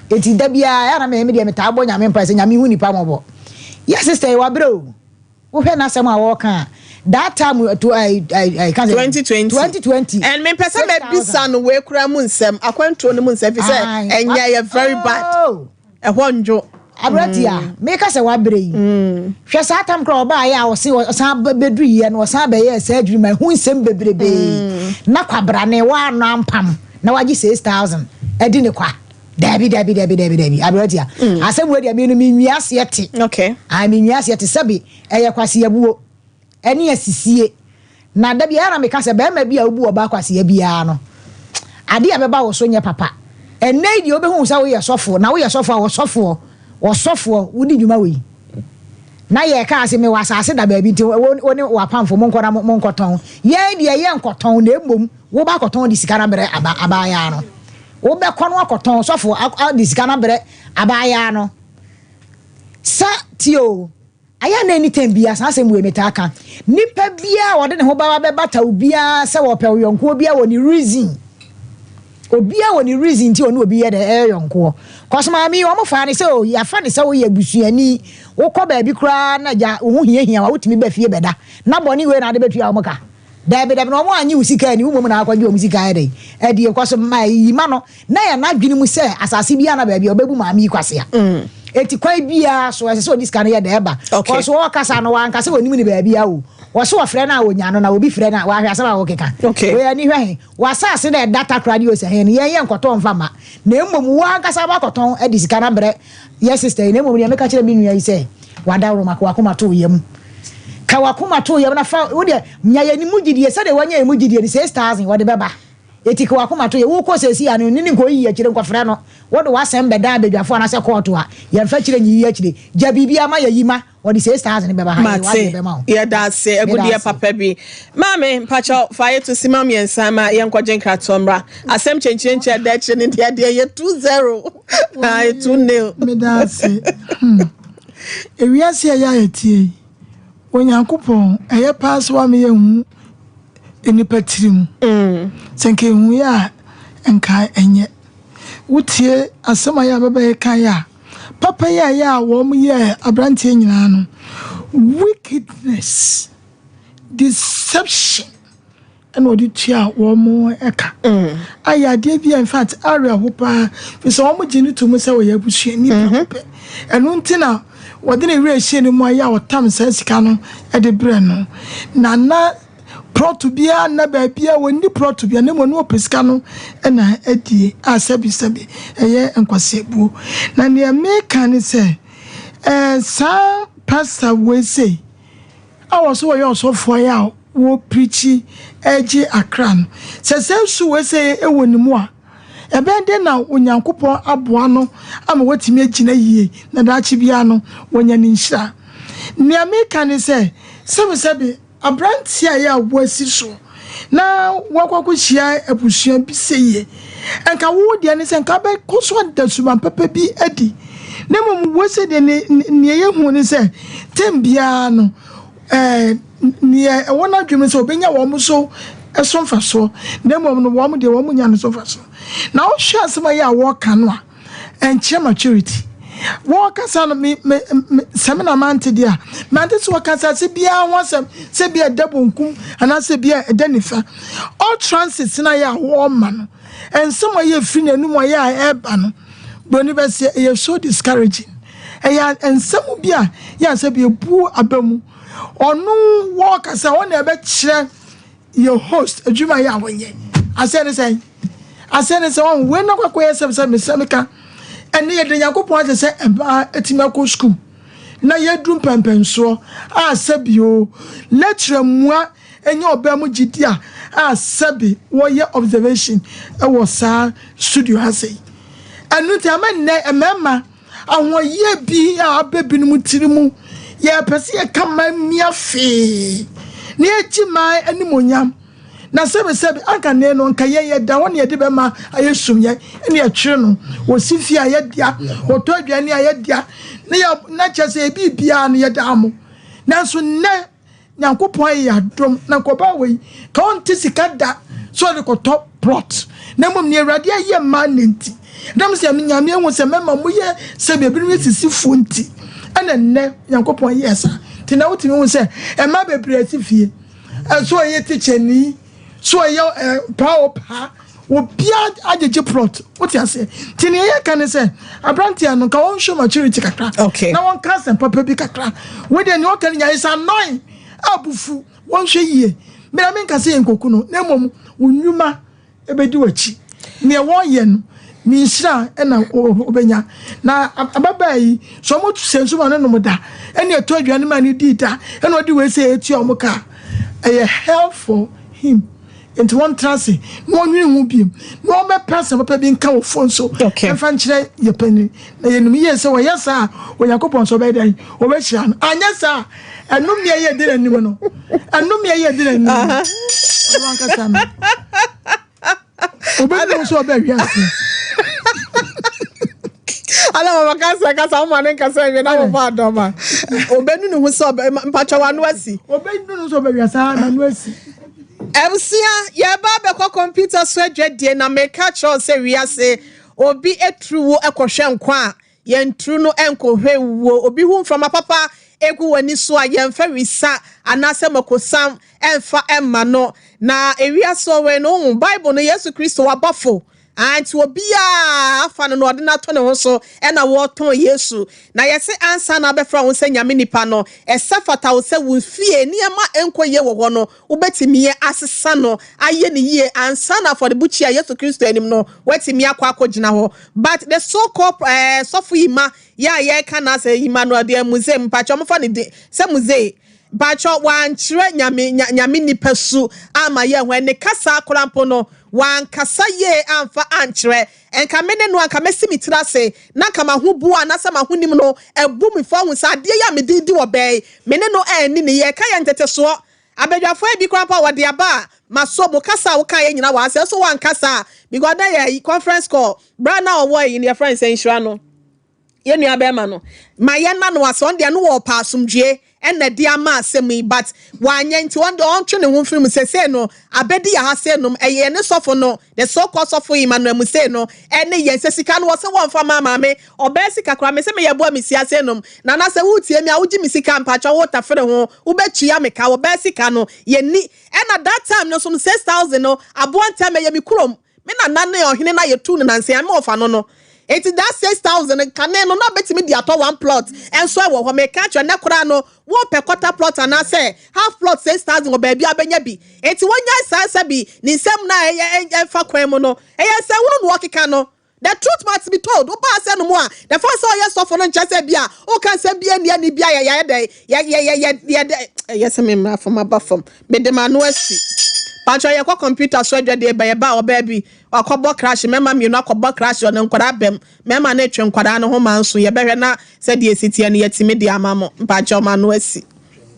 Enti da biara ɛyɛ a na me deɛ metaa bɔ Nyame mpae sɛ Nyame hu nipa mmɔbɔ. Yɛ sister yi wabrɛ o. Wohwɛ n'asɛm a wɔreka a that time to ka sɛ 2020. 2020. And mepɛ sɛ mɛbisa no wei kura mu nsɛm akwantuo no mu nsɛm fi sɛ ɛnyɛ yɛ very bad. Oh. Ɛhɔ ndwo. Aberanteɛ a meka sɛ wabrɛ yi. Hwɛ saa tam koraa ɔbaayɛ a ɔse ɔsan bɛduru yɛ no ɔsan bɛyɛɛ surgery ma ɛho nsɛm bebrebee. Na kwabrane waano ampam na wagye 6000 adi ne kwa. Dabi dabi dabi dabi dabi aberanteɛ a asɛm wei deɛ me no menwi aseɛ te. Okay. Ah menwi aseɛ te sɛbi ɛyɛ kwaseabuo ɛne asisie. Na dabi ɛyɛ na meka sɛ bɛrima bi a wobu ɔbaa kwasea biara no ade a bɛba wo so nyɛ papa. Ɛnnɛ yi deɛ wobɛhu sɛ woyɛ sɔfoɔ na woyɛ sɔfoɔ a wɔsɔfoɔ wɔsɔfoɔ wodi dwuma wei. Na yɛka ase mewɔ asase da baabi nti wo ne wapamfo monkɔ na monkɔtɔn. Yɛn deɛ yɛnkɔtɔn na mmom woba akɔtɔn de sika no abrɛ aba abaayaa no. Wobɛkɔ no akɔtɔn sɔfoɔ de sika no abrɛ abaayaa no. Sa tie o. Ayɛ na anytime bia saa asɛm wei metaa ka. Nipa bia a wɔde ne ho baba bɛbata obiara sɛ wɔpɛ wo yɔnkoɔ bia wɔ ne reason. Obiara wɔ ne reason nti ɔne obi yɛ dɛ ɛyɛ yɔnkoɔ. Kɔsɔ maame yi wɔn fa ne sɛ o yɛafa ne sɛ woyɛ busuani. Wokɔ baabi koraa na gya wo ho hiahia wa wotumi ba fie bɛda. Na bɔne wei na ade bɛtua wɔn ka. Dabi dabi na wɔn anyi wo sika ani wo mmom na akɔgye wɔn sika ayɛ dɛ. Ɛdeɛ kɔsɔ ma yi ma no na yɛ n'adwene mu sɛ asase bi ana baabi a ɔbɛbu maame yi kwasea. Eti kwan biara so ɛsɛ sɛ ɔde sika no yɛ dɛ ɛba. Kɔsɔ ɔkasa no wankasa wɔnim ne baabi a o. Wɔso wɔfrɛ no a onya no na obi frɛ no a wahwɛ asɛm a wɔkeka. Wei ani hwɛ he. W'asase na ɛda takora ne osi he no yɛn yɛ nkɔtɔn mfa ma. Na mmom wo ankasa wakɔtɔn de sika no abrɛ yɛ sister yi. Na mmom deɛ meka kyerɛ me nua yi sɛ wadaworo ma ka w'akoma to wo yam. Ka w'akoma to wo yam na fa wo deɛ nya yɛn mu gyidie sɛdeɛ wanya yɛn mu gyidie no 6000 wɔde bɛba. Eti ka w'akoma to yɛ wokɔ sɛsi a no ne ne nkɔyiyi akyire nkɔfrɛ no. Wode w'asɛm bɛdan badwafoɔ anaasɛ kɔɔto a yɛmfa kyerɛ nyiyi akyire. Gya biribiara ma yɛyi ma wɔde 6000 bɛba ha yɛde w'adeɛ Mate. bɛma wo. Yɛda ase Meda agudeɛ ase. papa bi. Maame mpakyɛw fa yɛ to sima mmiɛnsa ma yɛnkɔgye nkratoɔ mmra. Asɛm kyɛnkyerɛnkyerɛ da akyire ne deɛ deɛ yɛ 2-0. Na yɛ 2-0. Meda ase. Ewiase a ɛyɛ a yɛtie yi, Onyankopɔn, ɛyɛ paa sɛ wama yɛahu nnipa tirim. Sɛ nka ehu yɛ a, nka ɛnyɛ. Wotie asɛm a yɛ a bɛbɛyɛ kan yɛ a, papa yi a ɛyɛ a wɔn yɛ aberanteɛ nyinaa no, wickedness, deception. na ɔde tua wɔn ka. Ayɛ adeɛ bi a in fact awerɛho paa fi sɛ wɔn gye no to mu sɛ ɔyɛ abusuani prɛko pɛ. Ɛno nti na wɔde ne werɛ hyɛ ne mu ayɛ a ɔtam saa sika no de brɛ no. Na na prɔto biara nna baabi a wɔnni prɔto biara na mmom na wɔpɛ sika no na adie a sɛbisɛbi ɛyɛ nkwaseabuo. Na nea meka ne sɛ ɛɛ saa pastor wei sei a wɔso wɔyɛ ɔsɔfoɔ yi a wɔpreachi ɛregye akra no, sɛ saa su wei sei ɛwɔ ne mu a, ɛbɛyɛ dɛn na Onyankopɔn aboa no ama watumi agyina yie na daakye biara no wanya ne nhyira? Nea meka ne sɛ, sɛbesɛbe aberanteɛ a ɛyɛ a woasi so na woakɔ akɔhyia abusua bi seyie, nka wo deɛ ne sɛ nka wobɛkɔ so ada suban papa bi adi. Na mmom wei sɛ deɛ nea yɛhu ne sɛ, tɛm biara no, ɛɛ nea ɛwɔ n'adwene mu sɛ ɔbɛnya wɔn so so mfasoɔ, na mmom no wɔn deɛ wɔn nya no so mfasoɔ. Na wohwɛ asɛm a yɛ a wɔreka no a, ɛnkyerɛ maturity. Wɔkasa no me me me sɛ me na mante deɛ a, mante sɛ wɔka asase biara ho asɛm sɛ bi a ɛda bonkum anaasɛ bi a ɛda nifa. All transit na yɛ a wɔrema no, nsɛm a yɛ firi n'anum a yɛ a ɛreba no, buroni bɛseɛ ɛyɛ so discouraging. Ɛyɛ nsɛm bi a yɛ a sɛ bi ebu aba mu. Ɔno wɔkasa wɔn na ɛbɛkyerɛ yɛ host adwuma yɛ a wɔnyɛ. Asɛ ne sɛn? Asɛ ne sɛ wɔn wei na kɔkɔ yɛ sɛm sɛ mesɛ meka. Ɛne yɛde Nyankopɔn ase sɛ mmaa atumi akɔ sukuu na yɛaduru mpɛmpɛnsoɔ a sɛbi o lecturer mua ɛnyɛ ɔbaa mu gyidi a a sɛbi wɔyɛ observation ɛwɔ saa studio ha sei. Ɛno nti ama nnɛ mmarima ahoɔyɛ bi a aba binom tiri mu, yɛpɛ sɛ yɛka mmaa mmia fee na yɛgye mmaa animonyam. Na sɛbesɛbe, anka nnɛ no, anka yɛn yɛda hɔ na yɛde bɛma ayɛ sum yɛn, ɛna yɛtwere no. Wɔsi fie a yɛdea, wɔtɔ aduane a yɛdea, na yɛ na kyerɛ sɛ ebi biara no yɛda mo. Nanso nnɛ Nyankopɔn ayɛ yɛn adom, na nka ɔbaa wei, ka ɔnte sika da sɛ ɔde kɔtɔ plot. Na mmom nea Awurade ayɛ mmaa nnɛ nti, ɛnam sɛ Nyame ahu sɛ mɛma moyɛ sɛdeɛ ebinom yɛ sisifoɔ nti, ɛna nnɛ Nyankopɔn yɛɛ saa. Nti na wotumi hu sɛ mmaa bebree asi fie. So ɔyɛ tikyani, so ɔyɛ paa o paa, obiara agyegye plot. Wote aseɛ? Nti nea yɛka ne sɛ aberanteɛ no nka wɔnhwɛ maturity kakra na wɔnka asɛm papa bi kakra. Wei deɛ nea ɔka no nyinaa is annoying, abufu, wɔnhwɛ yie. Mena menka sɛ yɛnkɔku no, na mmom wo nnwuma bɛdi w'akyi. Nea wɔyɛ no, ne nhyira na wobɛnya. Na ababaa yi, sɛ wɔn hyɛ nsu ma no nom da, ɛne ɛtɔ aduane ma no di da, ɛna ɔde wei sɛ ɛtua wɔn ka, ɛyɛ hell for him. Nti wɔn tra ase na wɔn nwene ho biem, na wɔn bɛpɛ asɛm papa bi nka wɔ fon so, ɛmfa nkyerɛ yɛ panyin. Na yɛnim yie sɛ wɔyɛ saa a, Onyankopɔn nso ɔbɛyɛ dɛn? Ɔbɛhyira no. Anyɛ saa a, ɛnomeɛ yɛ di n'anim no, ɛnomeɛ yɛ di n'anim no, ɔno ankasa no, obɛnu nso ɔbɛ wiase. Ala mama kasa kasa wo ma ne nkasa nwie na wɔbɔ adɔma. Obɛnu ne ho sɛ ɔbɛ mpakyɛ wano asi. Obɛnu ne ho sɛ ɔbɛ wiase ah n'ano asi. Abusua, yɛba abɛkɔ kɔmputa so adwadie na meka kyerɛ wo sɛ wiase obi aturu wo kɔhwɛ nkwa a, yɛnturu no nkɔhwɛ wuo. Obi hu mframa papa gu w'ani so a, yɛmfa wisa anaasɛ makosam mfa mma no. Na ewiase ɔwɛn no, wohu, Bible no, Yesu Kristo w'abɔfo Ah, nti obiara afa no na ɔde no ato ne ho so ɛna wɔretɔn Yesu. Na yɛse ansa na abɛfra wo sɛ Nyame nipa no, ɛsɛ fata wo sɛ wo fie nneɛma nkɔ yie wɔ hɔ no, wobɛtumi asesa no ayɛ no yie ansa na afɔrebukyia Yesu Kristo anim no, woatumi akɔ akɔgyina hɔ. But the so called eh, sɔfo Yima, yɛ a yɛreka n'asɛ Yima no deɛ Muse, mpakyɛ wɔmfa ne din sɛ Muse, Mpakyɛw, wankyerɛ Nyame, nya, Nyame nipa su amma yɛanhu. Ɛne kasa koraa mpo no, wankasa yie amfa ankyerɛ. Nka me ne no a, nka mɛsi me tiri ase, na nka m'ahobuo anaasɛ m'ahonim no abu me fɔ ahu sɛ adeɛ yi a mede redi wɔ bɛn yi, me ne no anni no yie. Ɛka yɛ ntetesoɔ. Abadwafoɔ yi bi koraa mpo a wɔde aba a, masɔ mu. Kasa a wokaeɛ nyinaa wɔ ha. Sɛ nso woanka saa a, because na yɛ conference call, berɛ a na ɔwɔ ayi no, yɛfrɛ no sɛ nhyira no. Yɛn nua bɛrima no ma yɛn na no ase ɔno deɛ no wɔ ɔpɛ asomdwie ɛna ɛde ama asɛm yi but wanyɛ nti ɔno deɛ ɔntwe ne ho mfiri mu sesei no abɛdi yɛ ha sei nom ɛyɛ yɛne sɔfo no the so called sɔfo Emmanuel mu sei no ɛne yɛn sɛ sika no wɔ sɛ wɔmfa ma maame ɔbɛɛ sika koraa me sɛ meyɛ boa me sia sei nom nana sɛ wotie mi a wogye me sika mpakyɛ wo tafere ho wobɛtua me ka wɔbɛɛ sika no yɛni ɛna that time no so no 6000 no aboa ntɛm ɛyɛ me kurom me nana ne ɔhene na yɛtu no nanse ame ɔfa no no Enti that 6000 no kane no na wobɛtumi de atɔ one plot nso wɔ hɔ. Meka kyerɛ nnɛ koraa no wopɛ quarter plot anaasɛ half plot 6000 wɔ baabi a wobɛnya bi. Enti wɔnyae saa nsa bi ne nsɛm no a ɛyɛ ɛmfa kwan mu no. Ɛyɛ nsɛnhunu na wɔkeka no. The truth must be told. Woba asɛm no mu a, the fact sɛ ɔyɛ sɔfo no nkyerɛ sɛ bi a woka nsɛm bi anni anni bi a yɛyɛ dɛn yɛ yɛ yɛ yɛ yɛ dɛ ɛyɛ sɛ me mmra fam aba fam. Mede m'ano asi. Patrɔ yɛkɔ computer so adwadeɛ ba yɛba a ɔbaa bi Wakɔbɔ crash, mmarima mmienu akɔbɔ crash ɔne nkwadaa bɛm, mmarima no retwe nkwadaa no ho manso, yɛbɛhwɛ na sɛdeɛ ɛsi teɛ no yɛatumi de ama mo, mpakyɛw m'ano asi.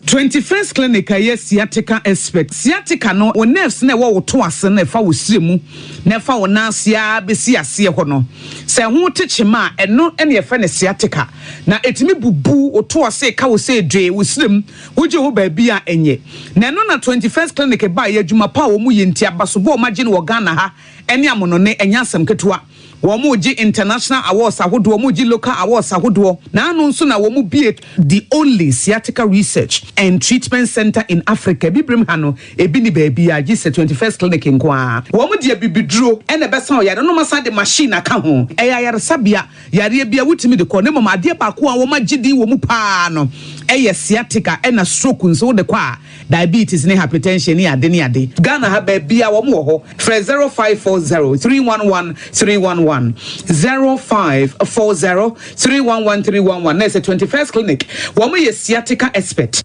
21st Clinic a ɛyɛ sciatica expert. Sciatica no, wo nerves no a ɛwɔ wo to ase no a ɛfa wo srɛ mu na ɛfa wo nan ase ara bɛsi aseɛ hɔ no, sɛ ɛho te kyema a, ɛno na yɛfrɛ no sciatica. Na ɛtumi bubu wo to ase, ɛka wo sɛ dwee, wo srɛ mu, wogye ho baabi a ɛnyɛ. Na ɛno na 21st Clinic baeɛ, adwuma pa a wɔyɛ nti, abasobɔ a wɔagye no wɔ Ghana ha ne amonone, ɛnyɛ asɛm ketewa. Wɔregye international awards ahodoɔ, wɔregye local awards ahodoɔ. Na ano nso na wɔbue the only sciatica research and treatment centre in Africa. Abibirem ha no, ebi nni baabiara gye sɛ 21st Clinic nko ara. Wɔde abibiduro na ɛbɛsa ɔyare no na wɔasan de machine aka ho. Ɛyɛ ayaresabea Yareɛ biara wotumi de kɔ na mmom adeɛ baako a wɔagye din wɔ mu pa ara no yɛ sciatica ɛna stroke nso wode kɔ a diabetes ne hypertension ne ade ne ade. Ghana ha baabiara wɔn wɔ hɔ frɛ 0540 311 311 0540 311 311 na ɛsɛ 21st clinic wɔn yɛ sciatica expert.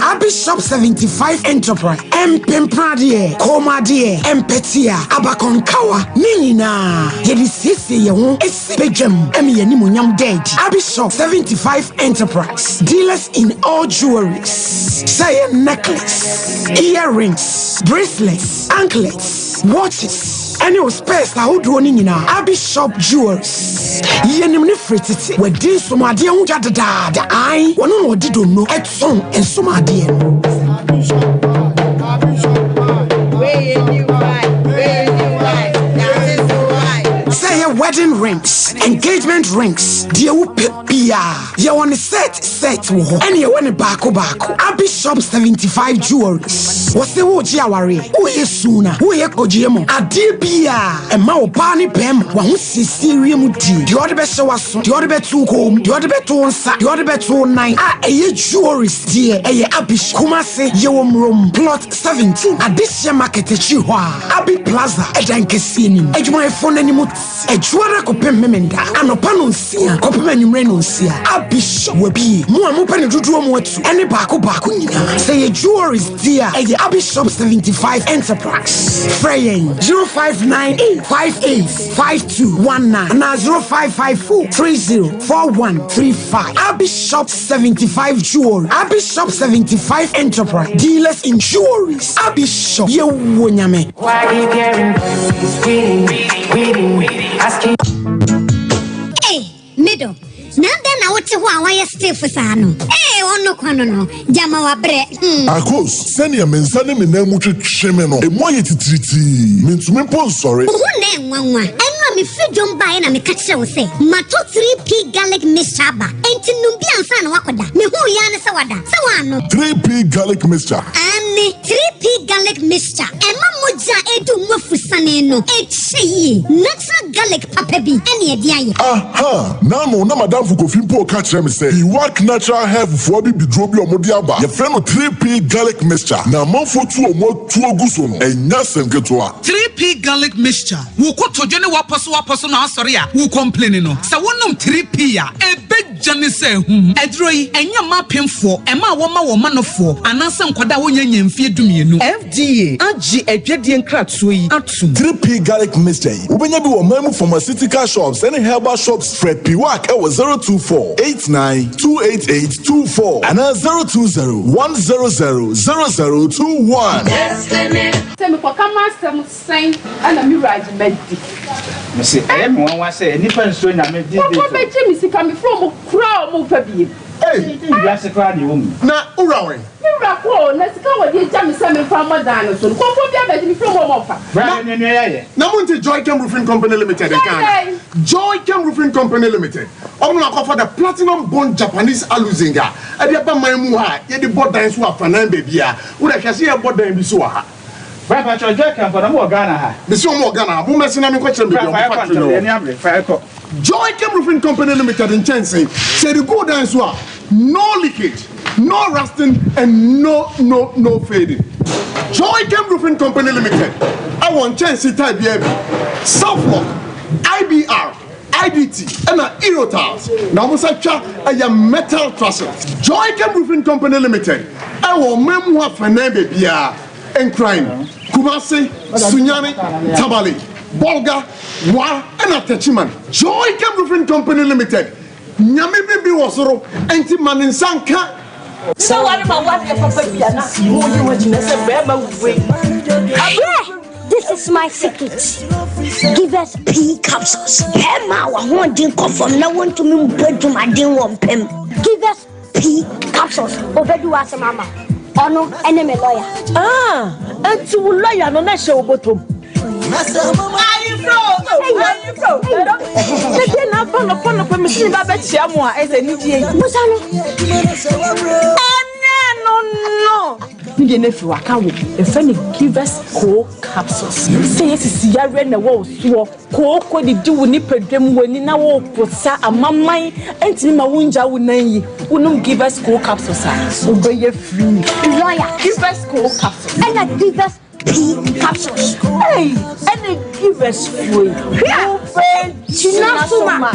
Abishop 75 Enterprise, Mpempradeɛ, kɔnmuadeɛ, mpɛtea, abakɔnkawa, ne nyinaa yɛde siesie yɛn ho si badwam ma yɛn animuonyam da adi. Abishop 75 Enterprise, dealers in all jewelries, sɛ ɛyɛ necklace, earrings, bracelets, anklets, watches, Ɛne wo spɛs ahodoɔ no nyinaa. Abi Shop Jewelries. Yɛnim no firi tete. Wadi nsomadeɛ ho dwa dedaada. Ae, ɔno na ɔde donno tɔn nsomadeɛ no. Sɛ ɛyɛ wedding rings, engagement rings, deɛ wopɛ biara, yɛwɔ ne set set wɔ hɔ, ɛne yɛwɔ ne baako baako. Abi Shop 75 Jewelries. Wɔse woregye awareɛ, woyɛ suu na woyɛ kɔgyeɛ mu adeɛ biaa ɛma ɔbaa ne bɛɛma wahosiesie wiem die, deɛ ɔde bɛhyɛ waso, deɛ ɔde bɛto wo kɔn mu, deɛ ɔde bɛto wo nsa, deɛ ɔde bɛto wo nan a ɛyɛ jewelries deɛ ɛyɛ Abish Kumase yɛwɔ Murom plot 17 Adehyeɛ market akyiri hɔ a Abi Plaza ɛdan kɛseɛ nim adwumayɛfoɔ no anim Adwuada kɔpem Memenda anɔpa nonsia kɔpem anwummere nonsia. Abi Shop wabie. Mo a mopɛ no dodoɔ mu atu ɛne baako baako nyinaa. Sɛ yɛ jewelries deɛ a ɛyɛ Abi Shop 75 Enterprise. Frɛ yɛn 0598 58 5219 anaa 0554 30 4135. Abi Shop 75 Jewelry. Abi Shop 75 Enterprise. Dealers in jewelries. Abi Shop yɛwɔ Nyame. Hey, middle. Na dɛn na wote hɔ a woayɛ stiff saa no? Ee, ɔno kwa no no, gyama wabrɛ. Hmm. Akos, sɛnea me nsa ne me nan mu twetwe me no, emu ayɛ titiritii. Mintumi mpo nsɔre. Wo ho nnɛ nwanwa. Ɛno a mefiri dwom baeɛ na meka kyerɛɛ wo sɛ matɔ 3P garlic mixture aba. Enti nom bi ansa na woakɔda. Mehuu yi ara ne sɛ woada. Sɛ woannom. 3P garlic mixture. Aane, 3P garlic mixture. Ɛma mogya a ɛredi wo mu afusane no kyɛ yie. Natural garlic papa bi ɛne ɛde ayɛ. Aha! N'ano na m'adamfo Kofi mpo reka kyerɛ me sɛ Iwak Natural Health foɔ abibiduro bi a wɔde aba, yɛfrɛ no 3P Garlic Mixture, na amanfoɔ tu wɔn atuo gu so no, ɛnyɛ asɛm ketewa. 3P Garlic Mixture, Wo kotodwe ne w'apɔsowapɔso na asɔre a wo complaini no, sɛ wonom 3P a, ɛbɛ gya ne sɛ ahum. Aduro yi, ɛnyɛ mma apemfoɔ, ɛma a wɔma wɔn manofoɔ, anaasɛ nkwadaa a wɔnnya nnya mfeɛ dumienu. FDA agye adwadie nkratoɔ yi atom. 3P Garlic Mixture yi, wobɛnya bi wɔ ɔman mu pharmaceutical shops ne herbal shops. Frɛ Piwak wɔ 024 89 288 24 anaa 020 100 0021. Sɛ mekɔka m'asɛm sɛn na me wura agye madi? Mese ɛyɛ me nwanwa sɛ nnipa nsuro Nyame these days o. Kɔkɔ bɛgye me sika me frɛ ɔmo koraa ɔmo nfa biem. Ei! Wiase koraa deɛ ɛwɔ mu yi. Na wo wura wɛn? Me wura kɔ o, na sika a wɔde agya me sɛ memfa mmɔ dan no so no, kɔmfoɔ bi abɛgye me frɛ ɔmo a ɔmo mfa. Bra na nua nua yɛ. Na mo nte Joychem Roofing Company Limited nka ana? Joychem Roofing Company Limited, ɔmo na wakɔfa the Platinum Bond Japanese Aluzinc a ɛde aba man mu ha a yɛde bɔ dan so wɔ afanan baabiara. Wo deɛ hwɛ sɛ yɛbɔ dan bi so wɔ ha. Bra pakyɛw Joychem fo no ɔmo wɔ Ghana ha? Mese ɔmo wɔ Ghana ha, mo mmɛse na menkɔ kyerɛ me Bra baabi a fa ɔmo yɛkɔ factory ntɛm no wɔ. yɛni abere fa yɛkɔ. Joychem Roofing Company Limited nkyɛnsee, sɛ yɛde gu wo dan so a, no leakage, no rusting and no no no fading. Joychem Roofing Company Limited wɔ nkyɛnsee type biara bi, Southlock, IBR, IDT ɛna Eurotiles na wɔn nsa twa ɛyɛ metal trusses. Joychem Roofing Company Limited ɛwɔ ɔman mu hɔ afanan baabiara, Nkran, Kumasi, Sunyani, Tamale, Bolga, Wa ɛna Techiman. Joychem Roofing Company Limited, Nyame bi bi wɔ soro ɛnti ma ne nsa nka. Sɛ ware ma wadeɛ papa bi a na woyi wo agyina sɛ bɛrima wei. Hwɛ! This is my secret. Give us pea capsules. Bɛrima a w'ahoɔden kɔ fam na wontumi mbɔ adwumaden wɔ mpam. Give us pea capsules. Obedi w'asɛm ama wo. Ɔno ne me lawyer. Ah, enti wo lawyer no na ɛhyɛ wo bɔtɔ mu. Ayefro, ayefro. Ne deɛ na aba nɔpɔ nɔpɔ mesi ne ba bɛkyia mo a ɛsɛ anigyeɛ yi. Musa no. Ɛnyɛ no no. Ne deɛ no afiri waka wo. Yɛfrɛ no Givers Co capsules. Sɛ yɛ sisi yareɛ na ɛwɔ wo soɔ, kooko didi wo nipadua mu, w'ani na woreposa, amaman ntumi ma wongya wo nan yi, wonom Givers Co capsules a, wobɛyɛ free. Lawyer. Givers Co capsules. Ɛna Givers P capsules. Ei, ɛna Givers foɔ yi, wobɛgyina so ma.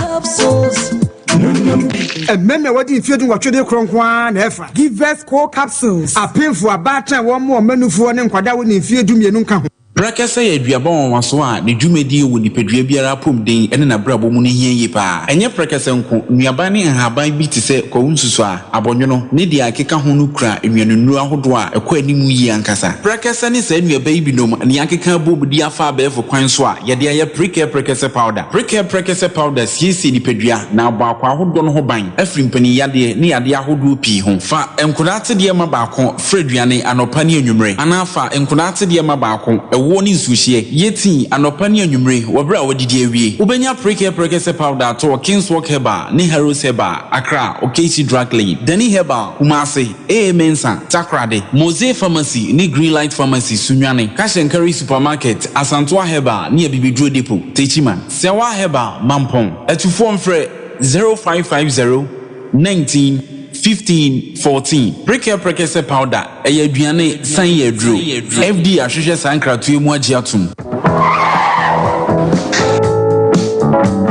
Mmarima a wɔadi mfeɛ dunwɔtwe de korɔ nko ara na ɛfa. Givers Co capsules. Apemfo, abaatan a wɔmmoa wɔn mmanufoɔ ne nkwadaa a wɔnni mfeɛ dumienu nka ho. Prɛkɛsɛ yɛ aduaba nwanwaso a ne dwumadie wɔ nipadua biara apɔmuden ne n'abrabɔ mu no hia yie pa ara. Ɛnyɛ prɛkɛsɛ nko, nnuaba ne nhaban bi te sɛ kwawu nsusuaa, Abɔnwono, ne deɛ ɛkeka ho no kura nnuanennuro ahodoɔ a ɛkɔ anim yie ankasa. Prɛkɛsɛ ne saa nnuaba yi binom na yɛakeka abom de afa abɛɛfo kwan so a yɛde ayɛ Prekɛ Prɛkɛsɛ Powder. Prekɛ Prɛkɛsɛ Powder siesie nipadua na abɔ akwaa ahodoɔ no ho ban afiri mpanin yadeɛ ne yadeɛ ahodoɔ pii ho. Fa nkodaa atedeɛ ma baako fra aduane anɔpa ne anwummere anaa fa nkodaa atedeɛ ma baako, ɛwoɔ ne nsuohyeɛ, yɛ tii anɔpa ne anwummere wɔ berɛ a woadidi awie. Wobɛnya Prekɛ Prɛkɛsɛ Powder atɔ wɔ Kingswalk Herbal ne Harrows Herbal. Accra, Okaichi Drug Lane, Danny Herbal, Kumasi, AA Mensah, Takoradi, Mose Pharmacy ne Greenlight Pharmacy, Sunyani, Cash and Carry Supermarket, Asantoa Herbal ne Abibiduro Depot, Techiman, Sewa Herbal, Mampong. Atufoɔ mfrɛ 0550 19 15 14. Prekɛ Prekɛsɛ Powder, ɛyɛ aduane san yɛ aduro. FDA ahwehwɛ saa nkratoɔ yi mu agye atom.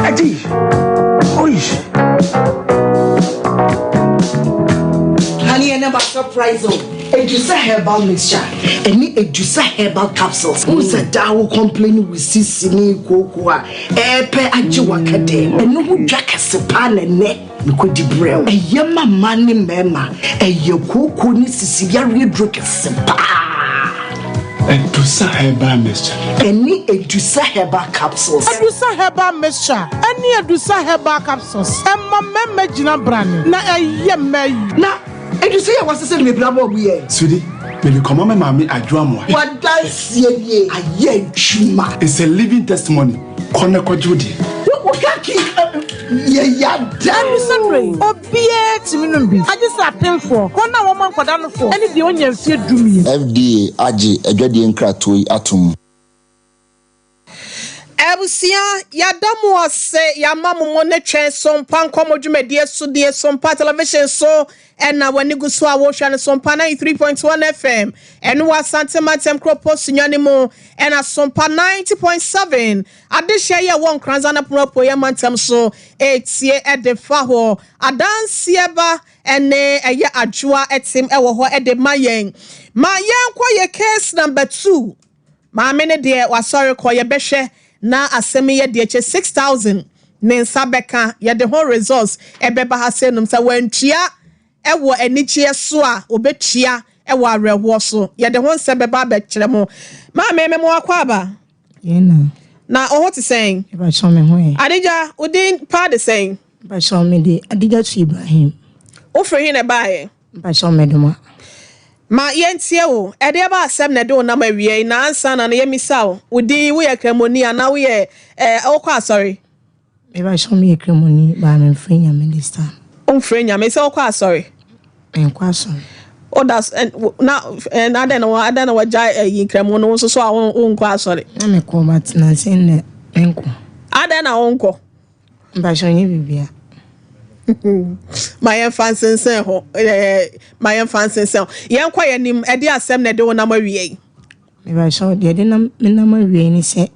Adi. Oy. Honey, and my surprise oh. Edusa herbal mixture ɛne Edusa herbal capsules. Wo sɛ daa wo complain wo sisi ne kooko a ɛɛpɛ agye waka dɛm. Ɛno ho dwa kɛse paa na ɛnɛ mekɔdi brɛ wo. Ɛyɛ ma mmaa ne mmarima. Ɛyɛ kooko ne sisi yareɛ duro kɛse paa. Adusa Herbal Mixture. Ɛne Adusa Herbal Capsules. Adusa Herbal Mixture ɛne Adusa Herbal Capsules ɛma mmarima gyina brane na ɛyɛ mmaa yi. Na Adusa yi a wɔasesa no bebree abɔ ɔmo yɛ. Sweetie, mede kɔma me maame Adwo Amoah. W'adanseɛ nie, ayɛ adwuma. It's a living testimony, kɔ na kɔgye wo deɛ. Wo kaki yɛ yada. Adusa nnuro yi, obiara tumi nom bi, agye sɛ apemfoɔ, wɔn a wɔma nkwadaa nofoɔ, ne deɛ ɔnnya mfeɛ dumienu. FDA agye adwadie nkratoɔ yi atom. Abusua, yɛada mo ase, yɛama mo mo ne twɛn Sompa nkɔmmɔ dwumadie so deɛ Sompa Television so ɛna w'ani gu so a wohwɛ no Sompa 93.1 FM ɛno wɔ Asante Mantam Kuropɔ Sunyani mu ɛna Sompa 90.7 Adehyeɛ yi a ɛwɔ Nkoranza no Apono Apueeɛ Mantam so retie de fa hɔ. Adanseɛ ba ne ɛyɛ adwoa tem wɔ hɔ de ma yɛn. Ma yɛnkɔ yɛ case number two. Maame no deɛ wasɔre kɔ yɛbɛhwɛ na asɛm yi yɛ deɛ kyɛ 6000 ne nsa bɛka yɛde ho results ɛbɛba ha sɛ num sɛ wantua wɔ anigyeɛ so a ɔbɛtua wɔ awerɛhoɔ so. Yɛde ho nsɛm bɛba abɛkyerɛ mo. Maame me mo akɔ aba. Yɛn na. Na wo ho te sɛn? Mepakyɛw me ho yɛ. Adija, wo din paa de sɛn? Mepakyɛw me de Adijatu Ibrahim. Wo firi he na ɛbaeɛ? Mepakyɛw Medoma. Ma yɛntie wo. Ɛdeɛ ba asɛm na ɛde wo nam awia yi? Na ansa na no yɛmmisa wo, wo din, woyɛ Kramoni anaa woyɛ eh, wokɔ asɔre? Mepakyɛw meyɛ Kramoni but memfrɛ Nyame this time. Womfrɛ Nyame, sɛ wokɔ asɔre? Menkɔ asɔre. Woda so na na adɛn na adɛn na wagyae ayi nkramu no wo nso so a wonkɔ asɔre? Na mekɔ but nansa yi nnɛ menkɔ. Adɛn na wonkɔ? Mpakyɛw nyɛ biribiara. Ma yɛmfa nsensɛn hɔ ɛɛ ma yɛmfa nsensɛn hɔ. Yɛnkɔ yɛn anim ɛde asɛm na ɛde wo nam awia yi. Mepakyɛw deɛ ɛde nam me nam awia yi ne sɛ.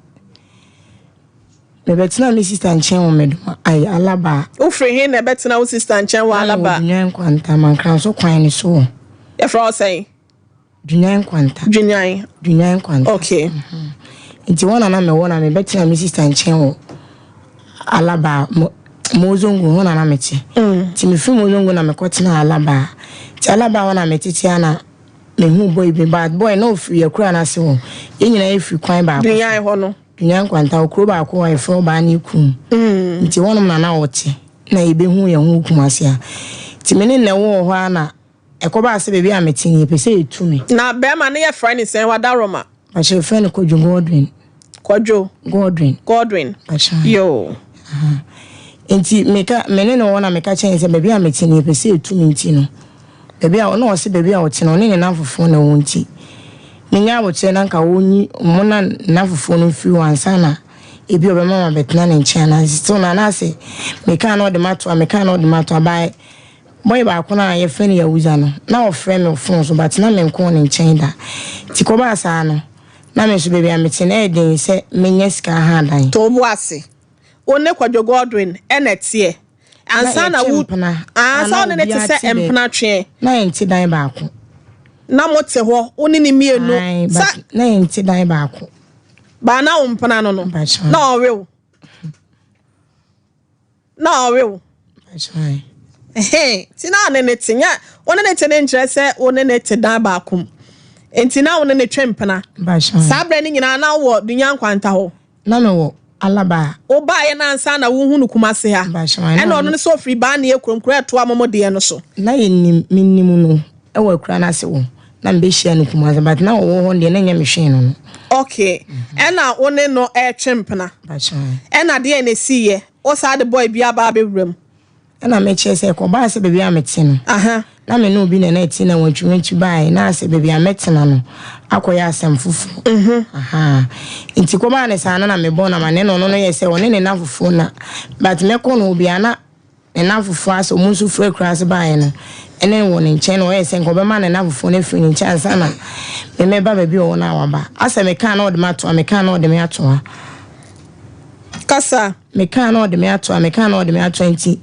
Mebɛtenaa me sista nkyɛn wɔ Medoma, ai, Alaba. Wofiri he na ɛbɛtena wo sista nkyɛn wɔ Alaba? Na mewɔ Dunyan Nkwanta, Mankranso kwan no so hɔ. Yɛfrɛ hɔ sɛn? Dunyan Nkwanta. Dunyan. Dunyan Nkwanta. Okay. Mm -hmm. Nti hɔ na na mewɔ na mebɛtena me sista nkyɛn wɔ Alaba, mo, Mozongo hɔ na na mete. Mm. Nti mefiri Mozongo na mekɔtena Alaba. Nti Alaba hɔ na metete a na mehu boy bi, but boy na ɔfiri akura no ase hɔ. Yɛn nyinaa yɛfiri kwan baako so. Dunyan hɔ no. Nua Nkwanta, wɔ kuro baako a yɛfrɛ hɔ Baane Kurom. Nti hɔnom na na ɔte. Na yɛbɛhuu yɛn ho wɔ Kumasi ha. Nti me ne no wɔ hɔ ara na ɛkɔbaa sɛ baabi a mete no yɛpɛ sɛ yɛtu me. Na bɛrima no yɛfrɛ no sɛn? Wadaroma? Mpakyɛ yɛfrɛ no Kwadwo Godwin. Kwadwo? Godwin. Godwin. Mpakyɛ. Yoo. Aha. Nti meka, me ne no wɔ hɔ na meka kyerɛ no sɛ baabi a mete no yɛpɛ sɛ yɛtu me nti no, Baabi a na ɔse baabi a ɔte no ɔne ne nnamfofoɔ na ɛwɔ nti menya aboterɛ na nka ɔnyi mo na ne nnamfofoɔ no mfiri hɔ ansa na ebi ɔbɛma mabɛtena ne nkyɛn anaa still no anaasɛ mekaa na ɔde mato a mekaa na ɔde mato a by boy baako no a yɛfrɛ no Yahuza no na ɔfrɛ me phone so but na menkɔɔ ne nkyɛn da nti kɔbaa saa no na me nso baabi a mete no ɛyɛ den sɛ menya sika aha adan. To wo bo ase. Wo ne Kwadwo Godwin na ɛteɛ. Ansa na wo ansa wo ne ne te sɛ mpena tweɛ. Na yɛnte dan baako. Na mo te hɔ wo ne ne mmienu. Sa na yɛnte dan baako. Baa na wo mpena no no. Na ɔwe wo. Na ɔwe wo. Ti na ne ne te nya wo ne ne te ne nkyerɛ sɛ wo ne ne te dan baako mu. Nti na wo ne ne twe mpena. Saa berɛ no nyinaa na wowɔ Dunya Nkwanta hɔ. Na me wɔ Alaba. Wo baeɛ no ansa na wo hu no Kumasi ha. Ɛna ɔno no sɛ ɔfiri Baneɛ kurom kuro a ɛtoa momo deɛ no so. Na yɛ nim, me nim no ɛwɔ akura no ase hɔ. Na me bɛ hyia no Kumasi but na ɔwɔ hɔ deɛ na ɛnyɛ me hwee no no. Okay, ɛna wo ne no ɛretwe mpena. Ɛna deɛn na ɛsiiɛ? Wo saa de boy bi aba abɛwura mu. Ɛna mekyerɛ sɛ ɛkɔbaa sɛ baabi a mete no, na me ne obi na na ɛte na wantwiwantwi baeɛ na asɛ baabi a mɛtena no akɔyɛ asɛm foforɔ. Ahaa. Nti kɔbaa no saa no na mebɔɔ no amanneɛ na ɔno no yɛ sɛ ɔne ne nnamfofoɔ na but mɛkɔ no hɔ biara na ne nnamfofoɔ asɛ ɔmo nso firi akuraase baeɛ no ɛne wɔ ne nkyɛn na ɔyɛ sɛ nka ɔbɛma ne nnamfofoɔ no afiri ne nkyɛn ansa na me mɛba baabi a ɔwɔ no a waba. Asɛ mekaa na ɔde me ato ha, mekaa na ɔde me ato ha. Kasa. Mekaa na ɔde me ato a, mekaa na ɔde me ato a nti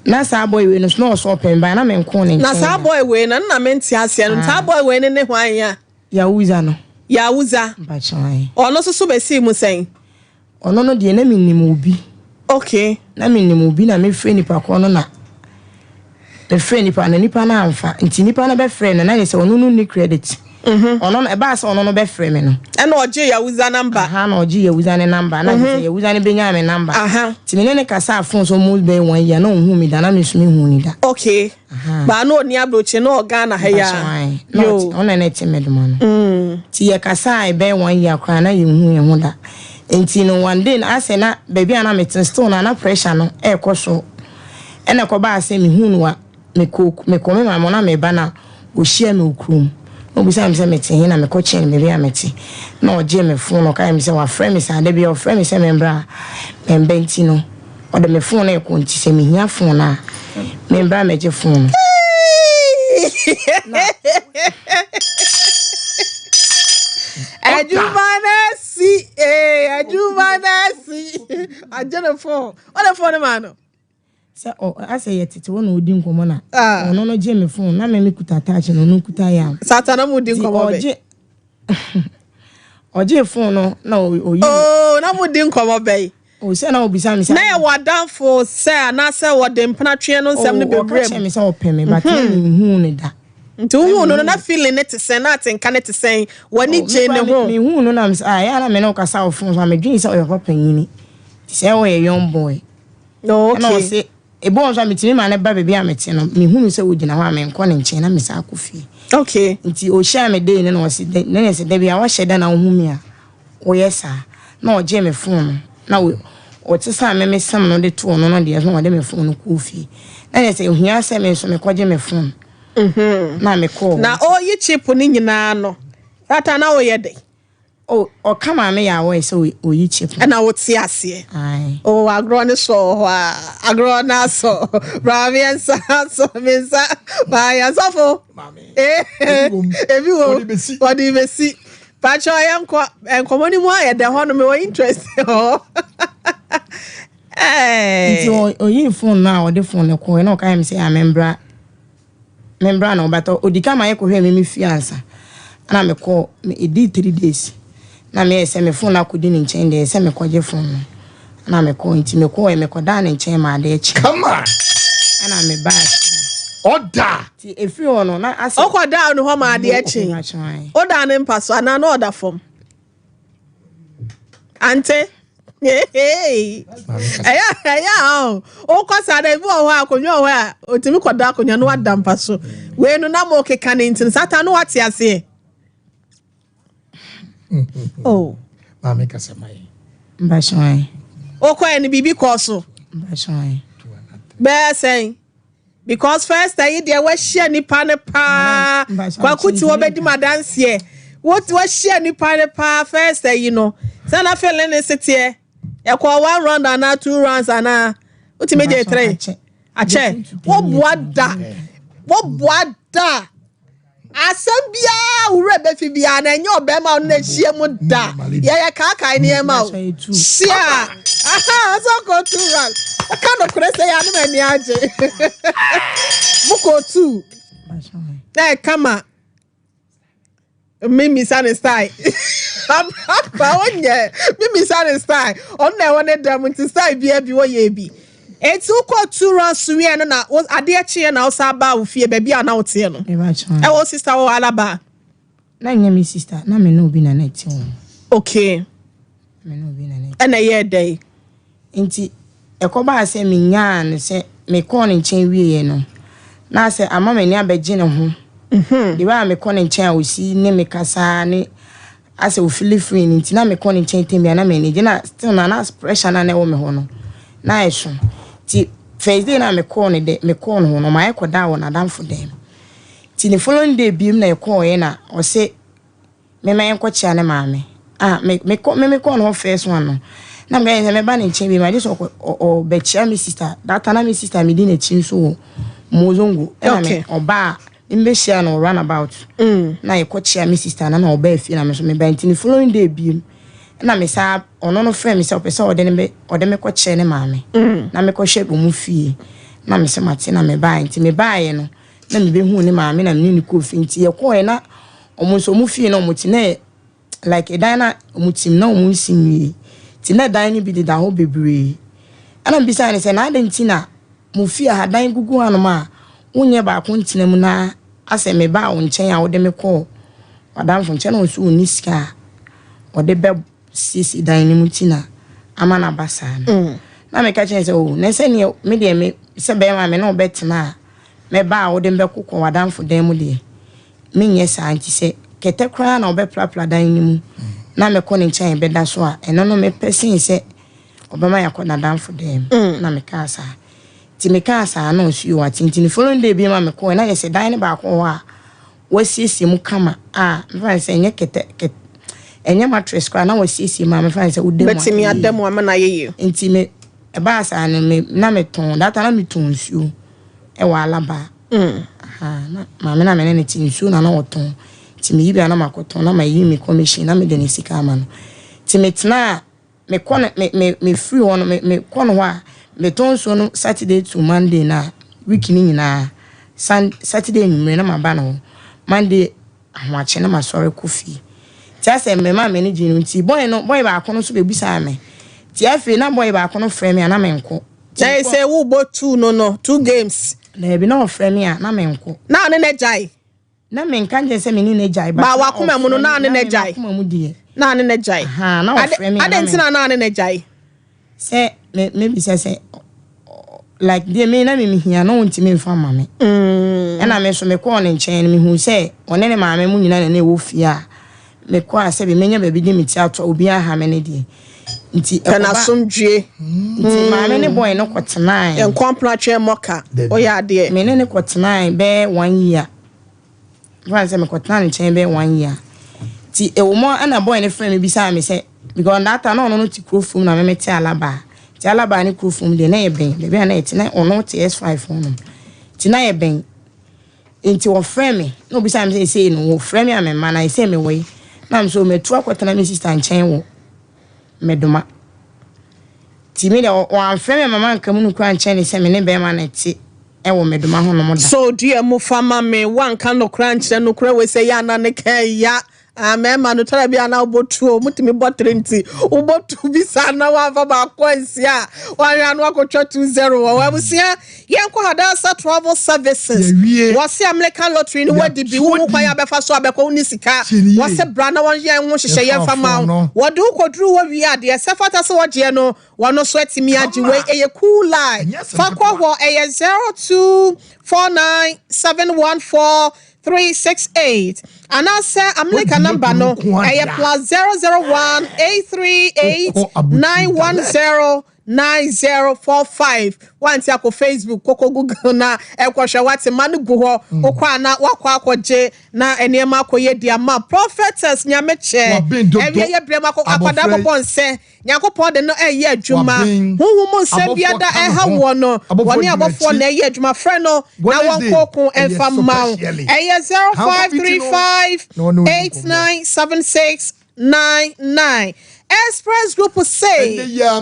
na saa boy wei no so na ɔsɔ ɔpɛ me ba na me nkoo ne nkyɛn. Na saa boy wei no na me nte aseɛ no, saa boy wei no ne hwan ya? Yahuza no. Yahuza. Mpakyɛw ae. Ɔno nso so bɛsii mu sɛn? Ɔno no deɛ na me nim obi. Okay. Na me nim obi na me frɛ nipa korɔ no na me frɛ nipa no nipa no amfa nti nipa no bɛfrɛ no na yɛ sɛ ɔno no nni credit. Ɔno no ɛbaa sɛ ɔno no bɛfrɛ me no. Ɛna ɔgye Yahuza number. Aha na ɔgye Yahuza ne number na kyerɛ sɛ Yahuza no bɛnyaa me number. Nti me ne no kasaa phone so almost bɛyɛ one year na ɔnhuu me da na me nso menhuu no da. Okay. Baa na ɔnni abrokyi na ɔwɔ Ghana ha yi ara. Na ɔte ɔno na na ɛte Medoma no. Nti yɛkasaa bɛyɛ one year koraa na yɛnhuu yɛn ho da. Nti no one day no asɛ na baabi a na mete no still no na pressure no ɛrekɔ soro. Ɛna ɛkɔbaa sɛ mehuu no wɔ Mekɔ mekɔ me maame hɔ na meba na ɔhyia me wɔ kurom na ɔbisaa me sɛ mete he na mekɔ kyerɛɛ no baabi a mete na ɔgyee me fon na ɔka kyerɛɛ me sɛ wafrɛ me saa da biara ɔfrɛ me sɛ membra a memba nti no ɔde me fon no rekɔ nti sɛ mehia fon no a membra mmɛgye fon no. Adwuma no asi ee adwuma no asi agye ne fon ɔde fon no maa no. Sɛ ɔ asɛ yɛ tete hɔ na ɔdi nkɔmmɔ na ɔno no gye me phone na me me kuta touch na ɔno kuta yam. Sata na mo di nkɔmmɔ bɛ. Ɔgye ɔgye phone no na ɔyi. Oh na mo di nkɔmmɔ bɛ. O sɛ na ɔbisa me sɛ. Na yɛ wɔ adamfo sɛ anaasɛ wɔde mpena tweɛ no nsɛm no bebree. Ɔka kyerɛ me sɛ ɔpɛ me but na me nhuu no da. Nti wohuu no no na feeling ne te sɛn na atenka ne te sɛn w'ani Oh, gyee ne ho? Mehuu no na mesɛ ah ɛyɛ a na me ne wo kasa wɔ phone so a medwene sɛ ɔyɛ papa panyini nti sɛ ɔyɛ young boy. Oh, okay. Ɛna ɔse ebi wɔ nso a metumi ma no ba baabi a mete no mehunu sɛ ɔgyina hɔ a menkɔ ne nkyɛn na mesan akɔ fie. Okay. Nti ɔhyiaa me dei no na ɔse na yɛ sɛ da bi a wahyɛ da na wohu me a woyɛ saa na ɔgyee me phone no na ɔsesaa me me sim no de too ɔno no deɛ so na ɔde me phone no kɔɔ fie na yɛ sɛ ohia sɛ me nso mekɔgye me phone na mekɔɔ hɔ. Na ɔreyi chip no nyinaa no that time na woyɛ dɛn? Oh, ɔka maame yɛ aware sɛ oyi chip no. Ɛna wote aseɛ. Aye. Oh, agorɔ no sɔ wɔ hɔ a, agorɔ no asɔ. Bra me nsa asɔ me nsa. Maame asɔfo. Eh, ebi wɔ mu. Wɔde besi. Pakyɛ yɛnkɔ nkɔmmɔ no mu ayɛ dɛ hɔ no mewɔ interest hɔ. Nti oyii phone no a ɔde phone no kɔɛ na ɔka yɛ me sɛ amembra membra na ɔbata odi kan ma yɛkɔhwɛɛ me me fie ansa na mekɔɔ me ɛdii 3 days na meyɛ sɛ me phone no akɔdi ne nkyɛn deɛ sɛ mekɔgye phone no na mekɔɔ nti mekɔɔ mekɔdaa ne nkyɛn ma adeɛ kye Come on. ɛna mebaa fie Ɔda. Nti ɛfiri hɔ no na asɛ Ɔkɔdaa ne hɔ ma adeɛ kye. Wodaa ne mpa so anaa na ɔda fam? Ante. Ɛyɛ ɛyɛ a wokɔ saa na ebi wɔ hɔ a akonnwa wɔ hɔ a otumi kɔda akonnwa no wada mpa so. Wei no na mo keka ne nti no saa ta no wate aseɛ. Oh. Maame kasa ma yɛn. Mbahyɛn. Wokɔɛ no biribi kɔɔ so. Mbahyɛn. Bɛɛ sɛn. Because first ayi deɛ wahyia nipa no paa kwaku ti hɔ bɛdi mu adanseɛ wahyia nipa no paa first ayi no sɛ na feeling ne se teɛ ɛkɔ one round anaa two rounds anaa wotumi gye three akyɛ woboa da woboa da asɛm biara wura bɛfi biara na ɛnyɛ ɔbɛrima ɔno na ahyia mu da yɛyɛ kaakae nneɛma o hyia aha ɔsɛ ɔkɔ two rounds ɔka nokorɛ sɛ yɛ anum ani agye mokɔ two na ɛkama mimisa ne style papa onyɛ mimisa ne style ɔno na ɛwɔ ne dɛm nti style bia bi wɔyɛ bi eti wokɔ two rounds wie no na adeɛ kyeɛ na wosan baa wo fie baabi a na woteɛ no ɛwɔ sister wɔ alaba. Na nyɛ me sister na me ne obi na na ɛte ho. Okay. Me ne obi na na ɛte. Ɛna ɛyɛ dɛ. Nti ɛkɔbaa sɛ menyaa no sɛ mekɔɔ ne nkyɛn wieɛ no na sɛ ama m'ani abɛgye ne ho. The way a mekɔ ne nkyɛn a osi ne me kasa ne asɛ ofili free no nti na mekɔ ne nkyɛn tɛm bia na m'ani gye na still na na pressure na na ɛwɔ me hɔ no na ɛso. Nti first day na mekɔɔ ne dɛ mekɔɔ no hɔ no ɔma yɛkɔdaa wɔ n'adamfo dɛm. Nti ne following day biem na yɛkɔɔɛ na ɔse mema yɛnkɔkyea ne maame. Ah, me mekɔ me mekɔɔ no hɔ first one no na meka sɛ mɛba ne nkyɛn bi ma gye sɛ ɔbɛkyea me sister. That time na me sister medi n'akyi nso wɔ Mozongo ɛna me ɔbaa mbɛhyia no runabout na yɛkɔkyea me sister na na ɔbaa fie na me nso meba. Nti ne following day biem na me saa ɔno no frɛ me sɛ ɔpɛ sɛ ɔde ne bɛ ɔde me kɔkyerɛ ne maame na mekɔhwɛ wɔn fie na me sɛ mate na mebaeɛ. Nti mebaeɛ no na mebɛhuu ne maame na mene ne kɔɔ fie. Nti yɛkɔɔɛ na ɔmo nso ɔmo fie na ɔmo te na yɛ like ɛdan na ɔmo te mu na ɔmo nsi nwie. Nti na dan no bi deda hɔ bebree. Ɛna mebisaa no sɛ na adɛn nti na mo fie ha dan gugu hanom a wonyɛ baako ntena mu na asɛ mebaa wo nkyɛn a wode me kɔɔ w'adamfo nkyɛn na ɔnso ɔnni sika a ɔde bɛ siesie dan no mu nti na ama no aba saa no. Na meka kyerɛ no sɛ oh na sɛneɛ me deɛ me sɛ bɛrima me ne wo bɛtena a mɛba a wode me bɛkokɔ w'adamfo dan mu deɛ menyɛ saa. Nti sɛ kɛtɛ koraa na ɔbɛprapra dan no mu na mɛkɔ ne nkyɛn bɛda so a ɛno no mepɛ sen sɛ ɔbɛma yɛakɔ n'adamfo dan mu. Na mekaa saa. Nti mekaa saa na ɔso yɛ wate. Nti ne following day bi ma mekɔɛ na yɛ sɛ dan no baako wɔ hɔ a wasiesie mu kama a mefa no sɛ ɛnyɛ kɛtɛ kɛtɛ ɛnyɛ mattress koraa na wasiesie mu a mefa no sɛ woda mu a Bɛtumi ada mu ama no ayɛ yie. Nti me ɛbaa saa no me na metɔn that time na metɔn nsuo ɛwɔ Alaba. Aha, na maame na me ne ne te nsuo na na ɔtɔn. Nti meyi bi a na makɔtɔn na mayi me commission na mede ne sika ama no. Nti metena a mekɔ no me me mefiri hɔ no me mekɔ no hɔ a metɔn nsuo no Saturday to Monday na week ne nyinaa Sun Saturday anwummerɛ na maba no hɔ Monday ahoakye na masɔre kɔ fie. Nti asɛ mmarima a m'ani gye no nti boy no boy baako no nso bɛbisaa me. Nti afei na boy baako no frɛ me a na menkɔ. Na sɛ wobɔ two no no two games. Daabi na ɔfrɛ me a na menkɔ. Na ɔne no agyae. Na menka nkyerɛ sɛ me ne no agyae. Ba w'akoma mu no na ne no agyae. M'akoma mu deɛ. Na ne no agyae. Ahaa, na ɔfrɛ me a. Adɛn nti na na ne no agyae? Sɛ me mebisa sɛ like deɛ me na me mehia no ɔntumi mfa mma me. Ɛna me nso mekɔɔ ne nkyɛn no mehuu sɛ ɔne ne maame mu nyinaa na na ɛwɔ fie a mekɔ a sɛbi menya baabi de me ti ato a obiara ha me ne deɛ. Nti Pɛ ɛkɔba n'asomdwie. nti maame ne boy no kɔtenae. Nkɔmpena twɛn mmɔka. Woyɛ adeɛ. Me ne no kɔtenae bɛyɛ one year. Mfa no sɛ mekɔtenaa ne nkyɛn bɛyɛ one year. Nti ɛwɔ mu a ɛna boy no frɛɛ me bisaa me sɛ, because that time na ɔno no te kuro fam na me mete Alaba. Nti Alaba ne kuro fam deɛ na yɛbɛn, baabi a na yɛte na ɔno te S5 hɔnom. Nti na yɛbɛn. Nti ɔfrɛɛ me na ɔbisaa me sɛ sei no wɔfrɛ me a memma na ɛsɛ mewɔ yi. Na me so matu akɔtena me sister nkyɛn wɔ Medoma. Nti me deɛ wamfrɛ me amma manka mu no koraa ankyerɛ no sɛ me ne bɛrima no te wɔ Medoma hɔnom da. So dua mu fa ma me, woanka nokorɛ ankyerɛ nokorɛ wei sɛ yɛ ana ne ka ɛya ah mɛɛma no tɔrɔ bi ana wobɔ tuo mutumi bɔ tere nti wobɔ tu bi saa na woamfa baako ansi a woahwɛ ano akɔtwa 2-0 wɔ hɔ abusua yɛnkɔ Hadassah Travel Services wɔse American lottery no wadi bi wohu kwan abɛfa so abɛkɔ wo ne sika wɔse bra na wɔnyɛ ho hyehyɛ yɛmfa ma wo wɔde wo kɔduru hɔ wie a deɛ ɛsɛ fata sɛ wɔgyeɛ no Wɔn nso atumi agye wei ɛyɛ cool line fa kɔ hɔ ɛyɛ 0249714368 anaasɛ America number no ɛyɛ plus 001838 9109045 wante akɔ Facebook kɔkɔ Google na ɛkɔhwɛ wate ma no gu hɔ wokɔ a na wakɔ akɔgye na nneɛma akɔyɛ di ama prophetess Nyamekyɛ ɛwiɛ yɛ brɛ mu akwadaa bɔbɔ nsɛ Nyankopɔn de no reyɛ adwuma. Honhom mu nsɛm biara da ɛha woɔ no, wɔne abɔfoɔ na ɛyɛ adwuma. Frɛ no na wɔnkɔ ɔko mfa mma wo. Ɛyɛ 0535 8976 99. Express Group se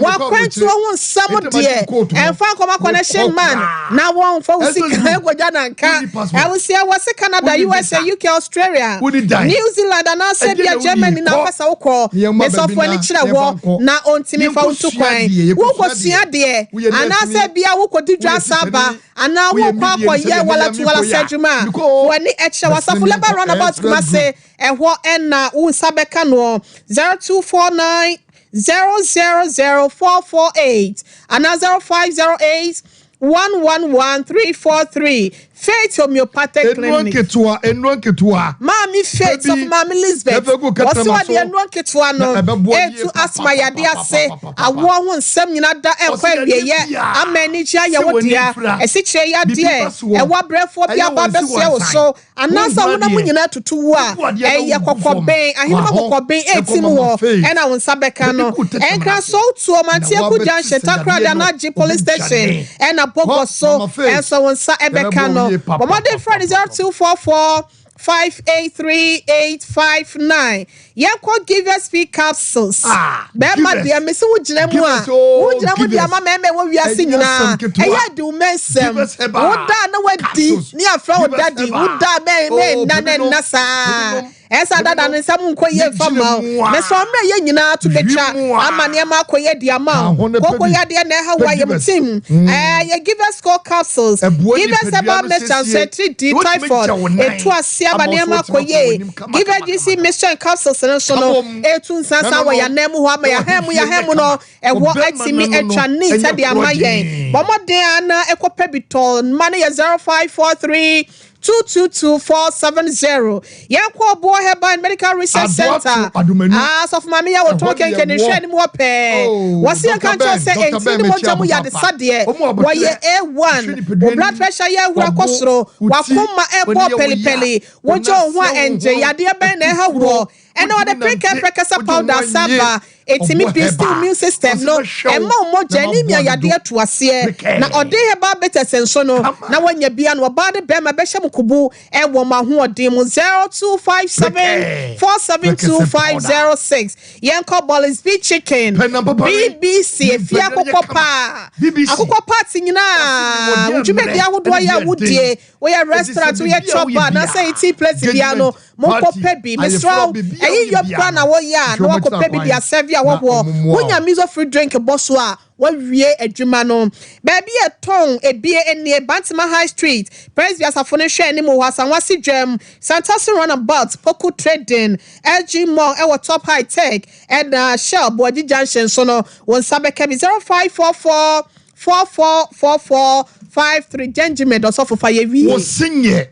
w'akwantuo ho nsɛm deɛ ɛmfa nkɔma connection man na wɔmfa wo sika nkɔgya nanka. Ɛwoseɛ wɔse Canada, USA, UK, Australia, New Zealand anaasɛ bia Germany na wopɛ sɛ wokɔ. Ne sɔfo ani kyerɛ wɔ na ɔntumi mfa wo ntu kwan. Worekɔsua adeɛ, anaasɛ ebia worekɔdi dwa asan aba, anaa worekɔ akɔyɛ walatuwalasa adwuma a, fa w'ani kyerɛ w'asafo Labour Runabout Kumasi, ɛhɔ na wo nsa bɛka noɔ. 0249 000 448 anaa 0508 111 343 Faith Homeopathic Nnuro Clinic. nketewa, nnuro nketewa. Maame Faith, Ebi Sɔfo Maame Elizabeth, ɛbɛgu wɔse kɛtrɛma wɔde so nnuro nketewa no na ɛbɛboa yie retu asthma yadeɛ ase, papapapapapapa. awoɔ ho nsɛm nyina da ɛrekɔ Ɔse yadeɛ awieɛ biara ama anigyeɛ ayɛ sɛ wo w'ani dea, mfira, asikyire biribi yadeɛ, ba soɔ, ɛwɔ abrɛfoɔ bi ɛyɛ aba wɔn si abɛsoɛ wɔn wo san, so, anaasɛ wonhunu honam adeɛ, nyinaa tutu wo a, wobu adeɛ na ɛyɛ wogu fam, kɔkɔben, ma ahenemma hɔ kɔkɔben na retim kɔma ma hɔ faith, ɛna wo nsa bɛka bɛde no. gu tɛkyerɛma Ɛnkra ase, Sow Tuo, na Manteaku woabɛte Junction, sɛ Takoradi yadeɛ no Anagye Police Station, obi dwane. ɛna Bɔgɔ Hɔ, so Mama Faith, nso wo nsa bɛka yɛbɛboa wo no. yie Bɔ mmɔden frɛ no 0244 583 859. Yɛnkɔ Givers P Capsules. Ah, Bɛrima Givers. deɛ mese wo gyina mu a, Givers, oh, wo gyina mu de Givers. ama mmarima ɛwɔ wiase Ɛnyɛ nyinaa. asɛm ketewa. Ɛyɛ adi wo mɛnsɛm. Givers herbal Wo da na wadi capsules. ne afrɛ wo Givers dadi. Wo herbal. da mɛ Oh, mɛ nna na bibinom, nna saa. bibinom, Ɛsɛ dada no nsɛm nkɔ yie mfa Megyina ma wo. mu a. Mesɛ ɔmmerɛ yɛ nyinaa to bɛtwa Wi mu a. ama nneɛma akɔ yie de ama Ka wo. ho na pɛ Koko bi. yadeɛ na ɛha Pɛ wo ayam Givers. tim. Ɛɛ yɛ Givers Core Capsules. Ɛboa Givers nipadua Herbal no Mixture nso siesie. atiri di Wotumi typhoid. gya wo nan Etu aseɛ ama ama wo so nneɛma wotumi akɔ akɔ yie. w'anim kama Givers kama GC Mixture and Capsules no nso no Ka bom. etu nsansan Na wɔ no yɛn anan mu hɔ ama na yɛn han mu wahemfie yɛn han nyɛ mu no kama. ɛwɔ Ɔbɛrima atumi no no atwa ne ɛnyɛ nsa de ama yɛn. korɔgyenn. Bɔ mmɔden ara na ɛkɔpɛ bi tɔ. Mma no yɛ 0543 222470. Yɛnkɔ Ɔboɔ Herbal and Medical Research Adoato Center. Adomanu. Ah, Asɔfo Maame yɛ wɔtɔn Ɛhɔ ne kenke ne yɛwɔ. nhwɛ anim hɔ pɛɛ. Oh, Wɔse yɛnka Dr. nkyerɛ Ben, sɛ Dr. ɛntini Ben ne mekyia mogya mu mo yɛ papa. adesadeɛ. Ɔmo abotire. Wɔyɛ A1. Hwɛ nipadua Wo blood anim. pressure yɛ ahura kɔ Wabo, soro. wo ti, W'akoma ɛbɔ w'ani yɛ wo ya, pɛlipɛli. wo Wogye wo ho a nan ase ɛngye. ahohoro, Yadeɛ bɛn na ɛha akufuro, woɔ? Ɛna wɔde wotumi prekɛ nante, prekɛsɛ wogye wo powder ho asa anyie. ba. Ɛtumi Ɔboɔ boosti herbal. immune system Ɔse no, mɛhwɛ wo ɛma wo mogya, na anemia maboa yadeɛ dodo. to aseɛ. Prekɛɛ. Na ɔde herbal bitters nso no, na woanya bi ano. Ɔbaa ne bɛrima bɛhyɛ mo kubu wɔ mo ahoɔden mu. 0257 Prekɛɛ. 472 Prekɛsɛ powder. 506. Yɛnkɔ Bollis B Chicken, Pɛ nam papa we. BBC, efie Nipadua no yɛ akokɔ kama. paa. BBC. Akokɔ party Ɔse nyinaa, mewɔ wo deɛ dwumadie mmerɛ ahodoɔ ɛne yɛ a deɛ wodie, den. woyɛ Enti sɛ restaurant, woyɛ biribi a chop woyɛ bar, anaasɛ biara, eating place biara no, engagement, monkɔ party, pɛ bi. Mesrɛ ayeforɔ, wo, biribiara Ɛyi woyɛ yop biara koraa na no, woyɛ a hwehwɛ na wɔn akyiri woakɔpɛ bi de akwan asɛve na ahɔhoɔ. wɔn mmoa wo. Wonya miso fruit drink bɔ so a, woawie adwuma no. Baabi a yɛtɔn ebie nie, Bantama High Street, Presby Asafo no nhwɛanim wɔ Asanwase Dwam, Santase Runabout, Poku Trading, LG Mall ɛwɔ Top High Tech, ɛna Shell Boagye Junction so no, wo nsa bɛka bi. 0544 4444 53 Gyengyeme Dɔsɔfo fa yɛ wie. Wo se nyɛ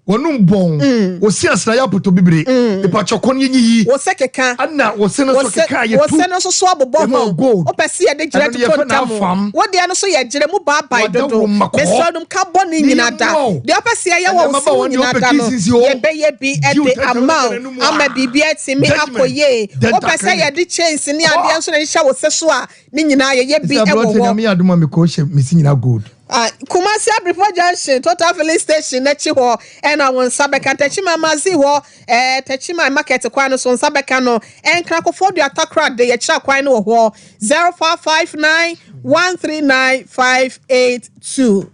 Wɔnum bɔn. Wo se asra yɛ apotɔ bibire. Mepakyɛ kɔ no yɛ nyiyi. Wo se keka. Ɛna wo se no nso keka a yɛ tu. Wo se no nso so abobɔ Yɛma ho. wo gold. Wopɛ se yɛde gyerɛ Ɛno no toto yɛfrɛ no ntam. afam. Wo deɛ no nso yɛ gyerɛ mu baabae Wada dodo. wo mma kɔɔ. Mesrɛ nom ka bɔne Ne nyina yɛ da. mmoa wo. Deɛ wopɛ se yɛyɛ Ɛna wɔ wo se mmabaawa ho deɛ nyina wopɛ da no, kii sisi o. yɛbɛyɛ bi Gye wo de tɛtɛ ama wode wo n'anum ama a. biribi atumi akɔ Judgment. yie. Dental Wopɛ sɛ clinic. yɛde chains ne Kɔ. adeɛ nso na ɛhyehyɛ wo se so a, ne nyinaa yɛyɛ bi Sɛ wɔ aberanteɛ hɔ. Nyame yɛ adom a mekɔ hyɛ me se nyina gold. Ah, Kumasi Abrepɔ Junction, Total Filling Station n'akyi hɔ ɛna wo nsa bɛka. Techiman Mazi hɔ, ɛɛ Techiman Market kwan no so nsa bɛka no. Nkran Koforidua Takoradi yɛkyerɛ kwan no wɔ hɔ. 0559 139 582.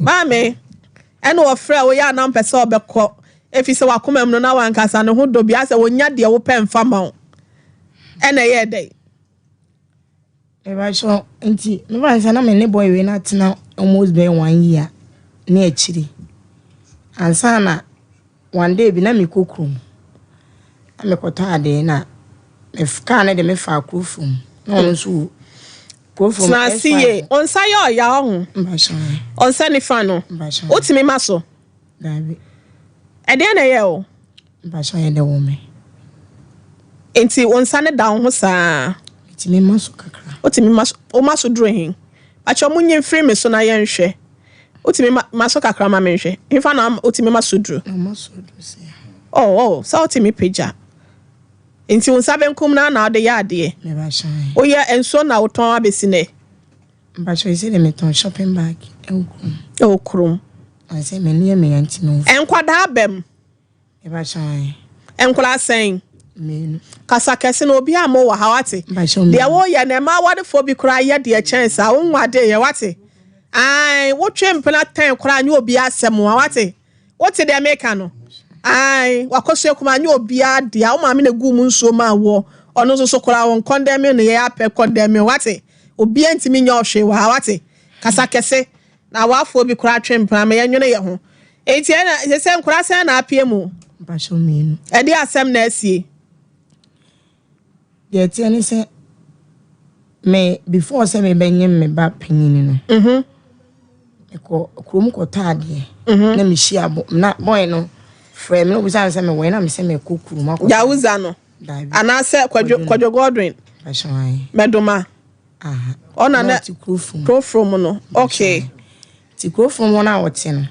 Maame, ɛna wɔfrɛ wo yɛ a na mpɛ sɛ ɔbɛkɔ. Efi sɛ wakoma mu no na wankasa ne ho dɔ bi asɛ wonya deɛ wopɛ mfa ma wo. Ɛna ɛyɛɛ dɛn? Mepakyɛw, nti mefa no sɛ na me ne boy wei no atena almost bɛyɛ one year ne akyiri ansa na one day bi na mekɔ kurom na mekɔtɔ adeɛ na me kaa no de me faa kuro fam na ɔno nso wɔ kuro fam Tena ase yie. Wo nsa yɛ ɔya ɔho. Ɔnsa nifa no. Wotumi ma so? Daabi. Ɛdeɛn na ɛyɛ wo? Mpakyɛw yɛ dɛ wɔ me. Nti wo nsa no da wo ho saa? Metumi ma so kakra. Wotumi ma so, wo ma so duru he? Pakyɛw monyi mfiri me so na yɛnhwɛ. Wotumi ma, ma so kakra ma menhwɛ. Hefa na wotumi ma so duru? Na ma so duru sɛ. Oh, oh, sɛ wotumi pagya. Nti wo nsa benkum no ara na wode yɛ adeɛ? Mebakyɛw. Woyɛ nsuo na wotɔn abɛsi nɛ? Mpakyɛw sɛ deɛ metɔn shopping bag ɛwɔ kurom. Ɛwɔ kurom. Ɔsɛ m'ani yɛ me ya nti me. Nkwadaa bɛm. Mebakyɛw. Nkwadaa sɛn? Mmienu. Kasa kɛse na obi ammɔ wɔ ha wate. Mpakyɛw Deɛ woyɛ no ɛma awarefoɔ bi koraa yɛ deɛ kyɛn saa wo nwa de yɛ wate. Ae wotwe mpena tɛn koraa nyɛ obi asɛm a wate. Wote deɛ meka no? Ae wakɔsua kuma nyɛ obiara dea wo maame na egu mu nsuo maa woɔ ɔno nso so koraa wɔn kɔndɛme no yɛ apɛ kɔndɛme wate. Obiara ntumi nyɛ ɔhwee wɔ ha wate. Kasa kɛse na awafoɔ bi koraa twe mpena ma yɛnwene yɛ ho. Enti ɛna sɛ sɛ nkwadaa sɛn na apue mu? Mpakyɛw mmienu. Ɛde asɛm na asie. Deɛ ɛteɛ ne sɛ me before sɛ mebɛnyem me ba panyin no. Mhm. Mekɔ kurom kɔtɔ adeɛ. Mhm. Na mehyia bo na boy no frɛ me na obisa me sɛ mewɔ na me sɛ mekɔ kurom akɔ. Yawuza no. Daabi. Anaasɛ Kwadwo Kwadwo Godwin. Mpakyɛw ayi. Mɛdoma. Ɔna na kurofrom no. Okay. Nti kurofrom hɔ no a ɔte no,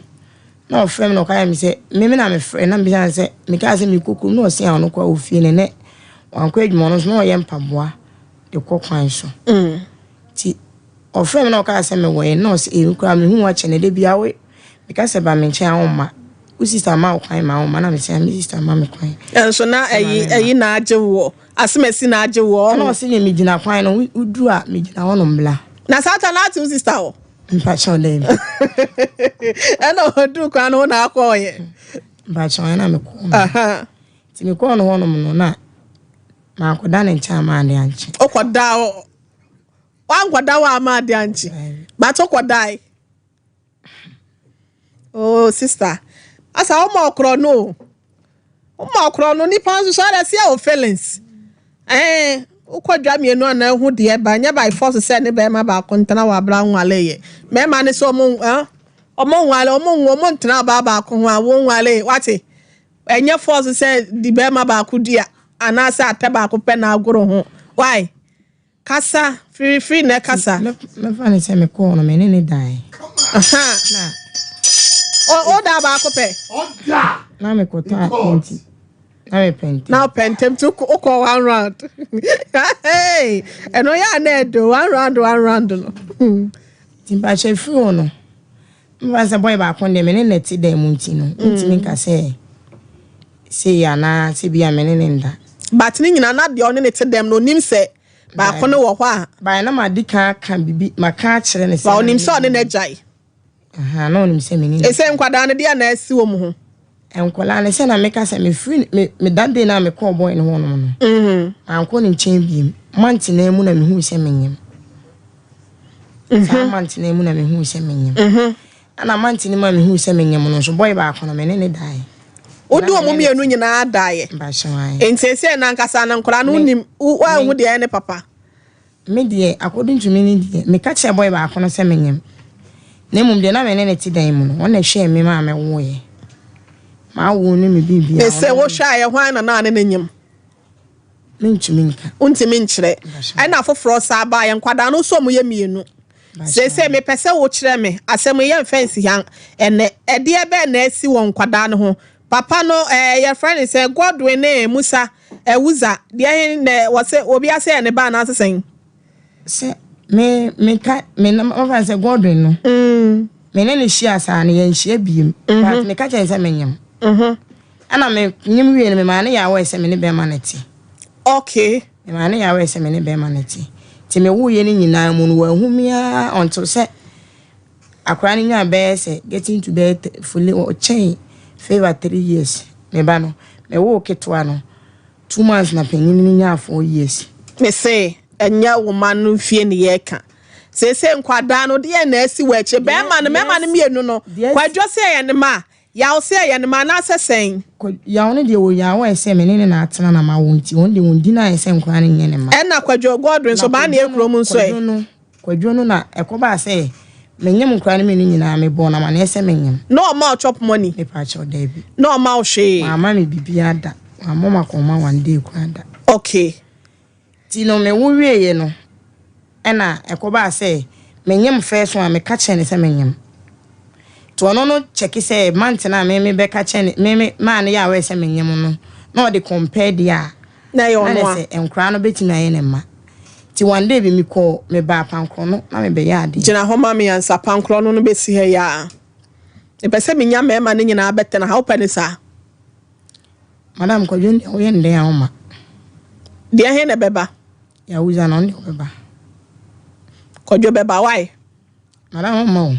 na ɔfrɛ me na ɔka kyerɛ me sɛ me me na mefrɛ na mebisa no sɛ mekaa sɛ mekɔ kurom na ɔse a ɔno koraa wɔ fie no ɛnɛ wankɔ adwuma ɔno nso na ɔyɛ mpaboa de kɔ kwan so. Nti ɔfrɛ me na ɔkaa sɛ mewɔ yɛ na ɔse ee me koraa mehu wakyɛ no da biara wo meka sɛ ba me nkyɛn a womma wo sister ma wo kwan ma womma na mese a me sister ma me kwan. Nso na ɛyi ɛyi na agye woɔ. Asemasi na agye woɔ. Ɛna ɔse ne megyina kwan no woduru a megyina hɔ nom bla. Na saa ta na ate wo sister hɔ. Mpakyɛw daabi. Ɛna ɔduru kwan no ho na akɔɔyɛ. Mpakyɛw ɛna mekɔɔ no. Nti mekɔɔ no hɔnom no na mankɔda ne nkyɛn ama ade ankye. Wokɔda hɔ wankɔda hɔ ama ade ankye but wokɔdae. Oh sister, asa woma ɔkorɔ no o. Woma ɔkorɔ no nipa nso so ada si a feelings. Eh, wokɔ dwa mmienu ana ehu deɛ ba nyɛ by force sɛ ne bɛrima baako ntena wɔ abira nwale yɛ. Mɛrima ne sɛ ɔmo eh ɔmo nwale ɔmo nwo ɔmo ntena ɔbaa baako ho a wɔn nwale wate. Ɛnyɛ force sɛ di bɛrima baako dua anaasɛ atɛ baako pɛ na agoro ho. Why? Kasa, firifiri na ɛkasa. Mɛfa ne sɛ mekɔɔ no me ne ne dae. Na. O da baako pɛ. Na mekɔtɔ adeɛ nti. Na mepɛ ntɛm. Na ɔpɛ ntɛm nti wokɔ one round. Hey, ɛno yɛ a na ɛdo one round one round no. Nti mpakyɛ firi hɔ no, mɛfa sɛ boy baako deɛ me ne no te dan mu nti no, mentumi nka sɛ sei anaa sɛ bi a me ne no nda. But ne nyinaa na deɛ ɔne ne te dɛm no onim sɛ baako no wɔ hɔ a. By na madi kan aka bibi maka akyerɛ no sɛ. Ba onim sɛ ɔne no agyae. Aha na onim sɛ me ne no. Ɛsɛ nkwadaa no deɛ na asi wɔn ho. Nkwadaa no, sɛ na meka sɛ mefiri me me that day no a mekɔɔ boy no hɔnom no, mankɔ ne nkyɛn biem. Month no ara mu na mehuu sɛ menyem. Saa month no ara mu na mehuu sɛ menyem. Ɛna month no mu a mehuu sɛ menyem no nso, boy baako no, me ne no daeɛ. Wode wɔn mmienu nyinaa daeɛ? Nti seesei no ankasa no nkwadaa no wonim, woanhu deɛ ɛyɛ ne papa? Me deɛ, according to me ne deɛ, meka kyerɛɛ boy baako no sɛ menyem. Na mmom deɛ na me ne no te dan mu no, ɔno na ɛhwɛɛ me maa mewoeɛ. M'awoɔ ne me biribiara. Mese wohwɛ a ɛyɛ hwan na na ne no nyem? Mentumi nka. Wontumi nkyerɛ. Ɛna foforɔ saa baeɛ, nkwadaa no nso wɔyɛ mmienu. Seesei mepɛ sɛ wokyerɛ me, asɛm yi yɛmfa nsi ha ɛnnɛ. Ɛdeɛ bɛn na asi wɔ nkwadaa no ho? Papa no ɛɛ yɛfrɛ no sɛ Godwin ne Musa Awuza deɛ he na wɔsɛ obi ase yɛ ne ba anaasɛ sɛn? Sɛ me meka me na wɔfa no sɛ Godwin no me ne no hyia saa no yɛnhyia biem but meka kyerɛ no sɛ menyem ɛna menyem wie no memaa no yɛ aware sɛ me ne bɛrima no te. Okay. Memaa no yɛ aware sɛ me ne bɛrima no te nti mewoeɛ no nyinaa mu no wanhu me ara until sɛ Akwadaa no nyaa bɛyɛ sɛ getting to bɛyɛ fully ɔkyɛn favour 3 years me ba no me woo ketewa no 2 months na panyin no nyaa 4 years. Me se ɛnyɛ wo ma no mfie ne yɛka seesei nkwadaa no deɛ na asi wɔ akyire bɛrima no mmarima no mmienu no Kwadwo sɛ ɛyɛ ne ma Yaw sɛ ɛyɛ ne ma anaasɛ sɛn. Yaw no deɛ wɔ yaw a ɛsɛ me ne ne na atena na ma wo nti wɔn deɛ wɔn di no ayɛ sɛ nkwadaa no nyɛ ne ma. Ɛna Kwadwo Godwin nso baa ne kurom nso ɛ. Kwadwo no Kwadwo no na ɛkɔbaa sɛ menyem nkwadaa no mmienu nyinaa mebɔɔ no amaneɛ sɛ menyem. Na ɔma wo chop money? Mepakyɛw daabi. Na ɔma wo hwee? Wamma me biribiara da. Wammɔ m'akɔnma one day koraa da. Okay. Nti no mewo wieeɛ no ɛna ɛkɔbaa sɛ menyem first one meka kyerɛɛ no sɛ menyem. Nti ɔno no kyɛke sɛ month no a me mebɛka kyerɛ no me me maa no yɛ aware sɛ menyem no na ɔde compare deɛ a Na ɛyɛ na ɔno a. sɛ nkwadaa no bɛtumi ayɛ ne mma. Nti one day bi mekɔɔ mebaa Pankorɔ no na mebɛyɛ adeɛ. Gyina hɔ ma me ansa Pankorɔ no no bɛsi ha yi ara. Mepɛ sɛ menya mmarima no nyinaa bɛtena ha. Wopɛ no saa? Madam Kwadwo deɛ woyɛ no dɛn a woma. Deɛ he na ɛbɛba? Yahuza no ɔno deɛ ɔbɛba. Kwadwo bɛba why? Madam ɔmma o.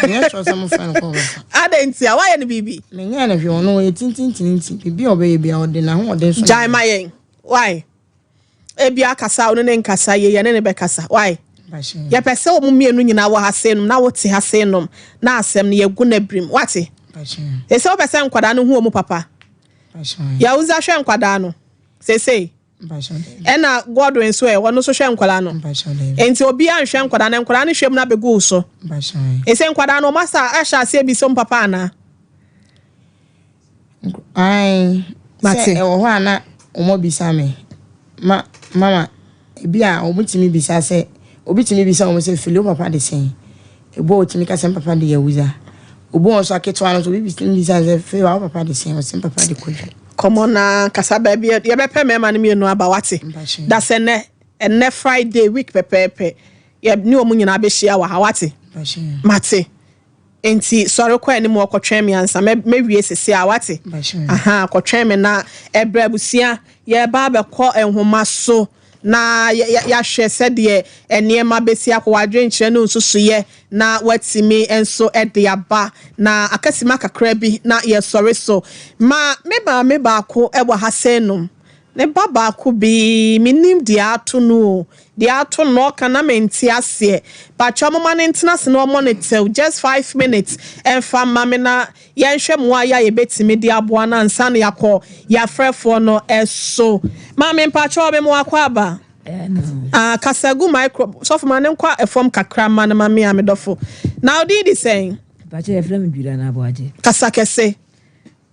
Menyɛ sure sɛ mofrɛ no kɔ ɔbɛfa. Adɛn nti a? Woayɛ no biribi? Menyɛɛ no hwee ɔno ɔyɛ tintintini nti biribi a ɔbɛyɛ biara ɔde n'ahoɔden so na Gyae ma yɛn why? Ebia kasa a ɔne ne nkasa yie yɛne no bɛkasa why? Yɛpɛ sɛ wɔn mmienu nyinaa wɔ ha sei nom na wote ha sei nom na asɛm no yɛgu no abirim wate? Sɛ wopɛ sɛ nkwadaa no hu wɔn papa Yahuza hwɛ nkwadaa no seesei ɛna Godwin nso ɛ ɔno nso hwɛ nkwadaa no nti obiara nhwɛ nkwadaa no nkwadaa no hwɛ mu no abɛgu wo so ɛsɛ nkwadaa no wɔn asa ahyɛ aseɛ bi sɛ wɔn papa anaa? Ae, Mate. sɛ ɛwɔ hɔ a na wɔabisa me. Ma, mama, ebi a wɔtumi bisa sɛ, obi tumi bisa wɔn sɛ, Fili, wo papa de sɛn? Ebi wɔ hɔ otumi ka sɛ, me papa de Yahuza. Obi wɔ hɔ nso aketewa no nso, obi tumi bisa no sɛ, Fili, wo papa de sɛn? Ɔse, me papa de Kwadwo. Kɔmɔ na kasa baabi a yɛbɛpɛ mmarima no mmienu aba wate. Da sɛ nnɛ, ɛnnɛ Friday week pɛpɛɛpɛ yɛ ne wɔn nyinaa bɛhyia wɔ ha wate. Mate. Enti sɔre kɔ anim hɔ kɔtwɛn me ansa. Mɛ, mɛwie sese a, wate? Aha, kɔtwɛn me na ɛbrɛ abusua. Yɛreba abɛkɔ nhoma so na yɛ, yɛ, yɛahwɛ sɛdeɛ nneɛma bɛsi akɔ, w'adwenkyerɛ ne wo nsusuiɛ na woatumi nso de aba. Na akasima kakra bi na yɛsɔre so. Ma me maame baako wɔ ha sei nom. Ne ba baako bi, mennim deɛ ato no o, deɛ ato no na ɔka na mente aseɛ. Pakyɛw momma no ntena ase na ɔmmɔ no tɛw just 5 minutes ɛmfa mma me na yɛnhwɛ mmoa yi a yɛbɛtumi de aboa no ansa na yɛakɔ yɛafrɛfoɔ no so. Maame mpakyɛw me mo akɔ aba. Ah, kasa gu micro, sɔfo ma ne nkɔ fam kakra ma no ma me a me dɔfo. Na wo din de sɛn? Mpakyɛw yɛfrɛ me Juliana Aboagye. Kasa kɛse.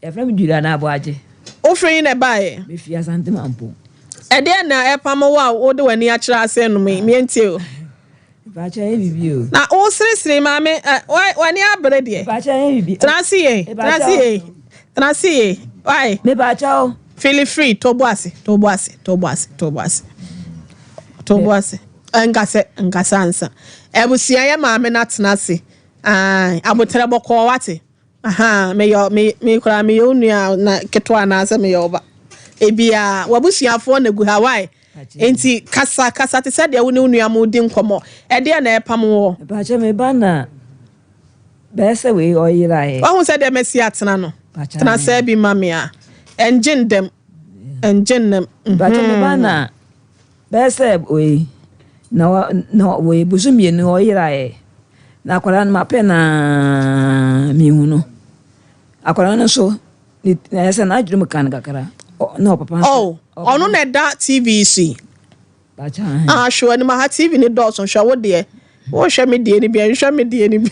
Yɛfrɛ me Juliana Aboagye. Wofiri he na ɛbaeɛ? Mefiri Asante Mampong. Ɛdeɛn na ɛpamo wo a wode w'ani akyerɛ ase nom yi? Meɛntie o. Mpakyɛ ɛnyɛ biribi o. Na woseresere maame, w'ani abere deɛ. Mpakyɛ ɛnyɛ biribi. Tena ase yie, tena ase yie, tena ase yie. Why? Mepakyɛ o. Feel free, to bo ase, to bo ase, to bo ase, to bo ase. To bo ase. Nkasɛ, nkasa ansa. Abusua yɛ maame no atena ase. Ae, aboterɛ bɔkɔɔ wate. Ahaa, meyɛ me me koraa meyɛ wo nua na ketewa anaasɛ meyɛ wo ba. Ebia w'abusuafoɔ na gu ha why? Nti kasa kasa te sɛ deɛ wo ne wo nua mo di nkɔmmɔ. Ɛdeɛn na ɛrepam woɔ? Mpakyɛ me ba na bɛyɛ sɛ wei ɔyeraeɛ. Wahu sɛ deɛ masi atena no? Tena sɛɛ bi ma me a. Ɛngye ndɛm. Ɛngye nnɛm. Mpakyɛ me ba na bɛyɛ sɛ wei na wa na wei bosom mmienu ɔyeraeɛ na akwadaa no mapɛ no ara menhu no akwadaa no nso ne ɛyɛ sɛ n'adwene mu ka no kakra na ɔpapa nso. Oh, ɔno na ɛda TV yi so yi. Ah, hwɛ w'anim aha TV ne dɔɔso hwɛ wo deɛ. Wohwɛ me deɛ no bi, nhwɛ me deɛ no bi.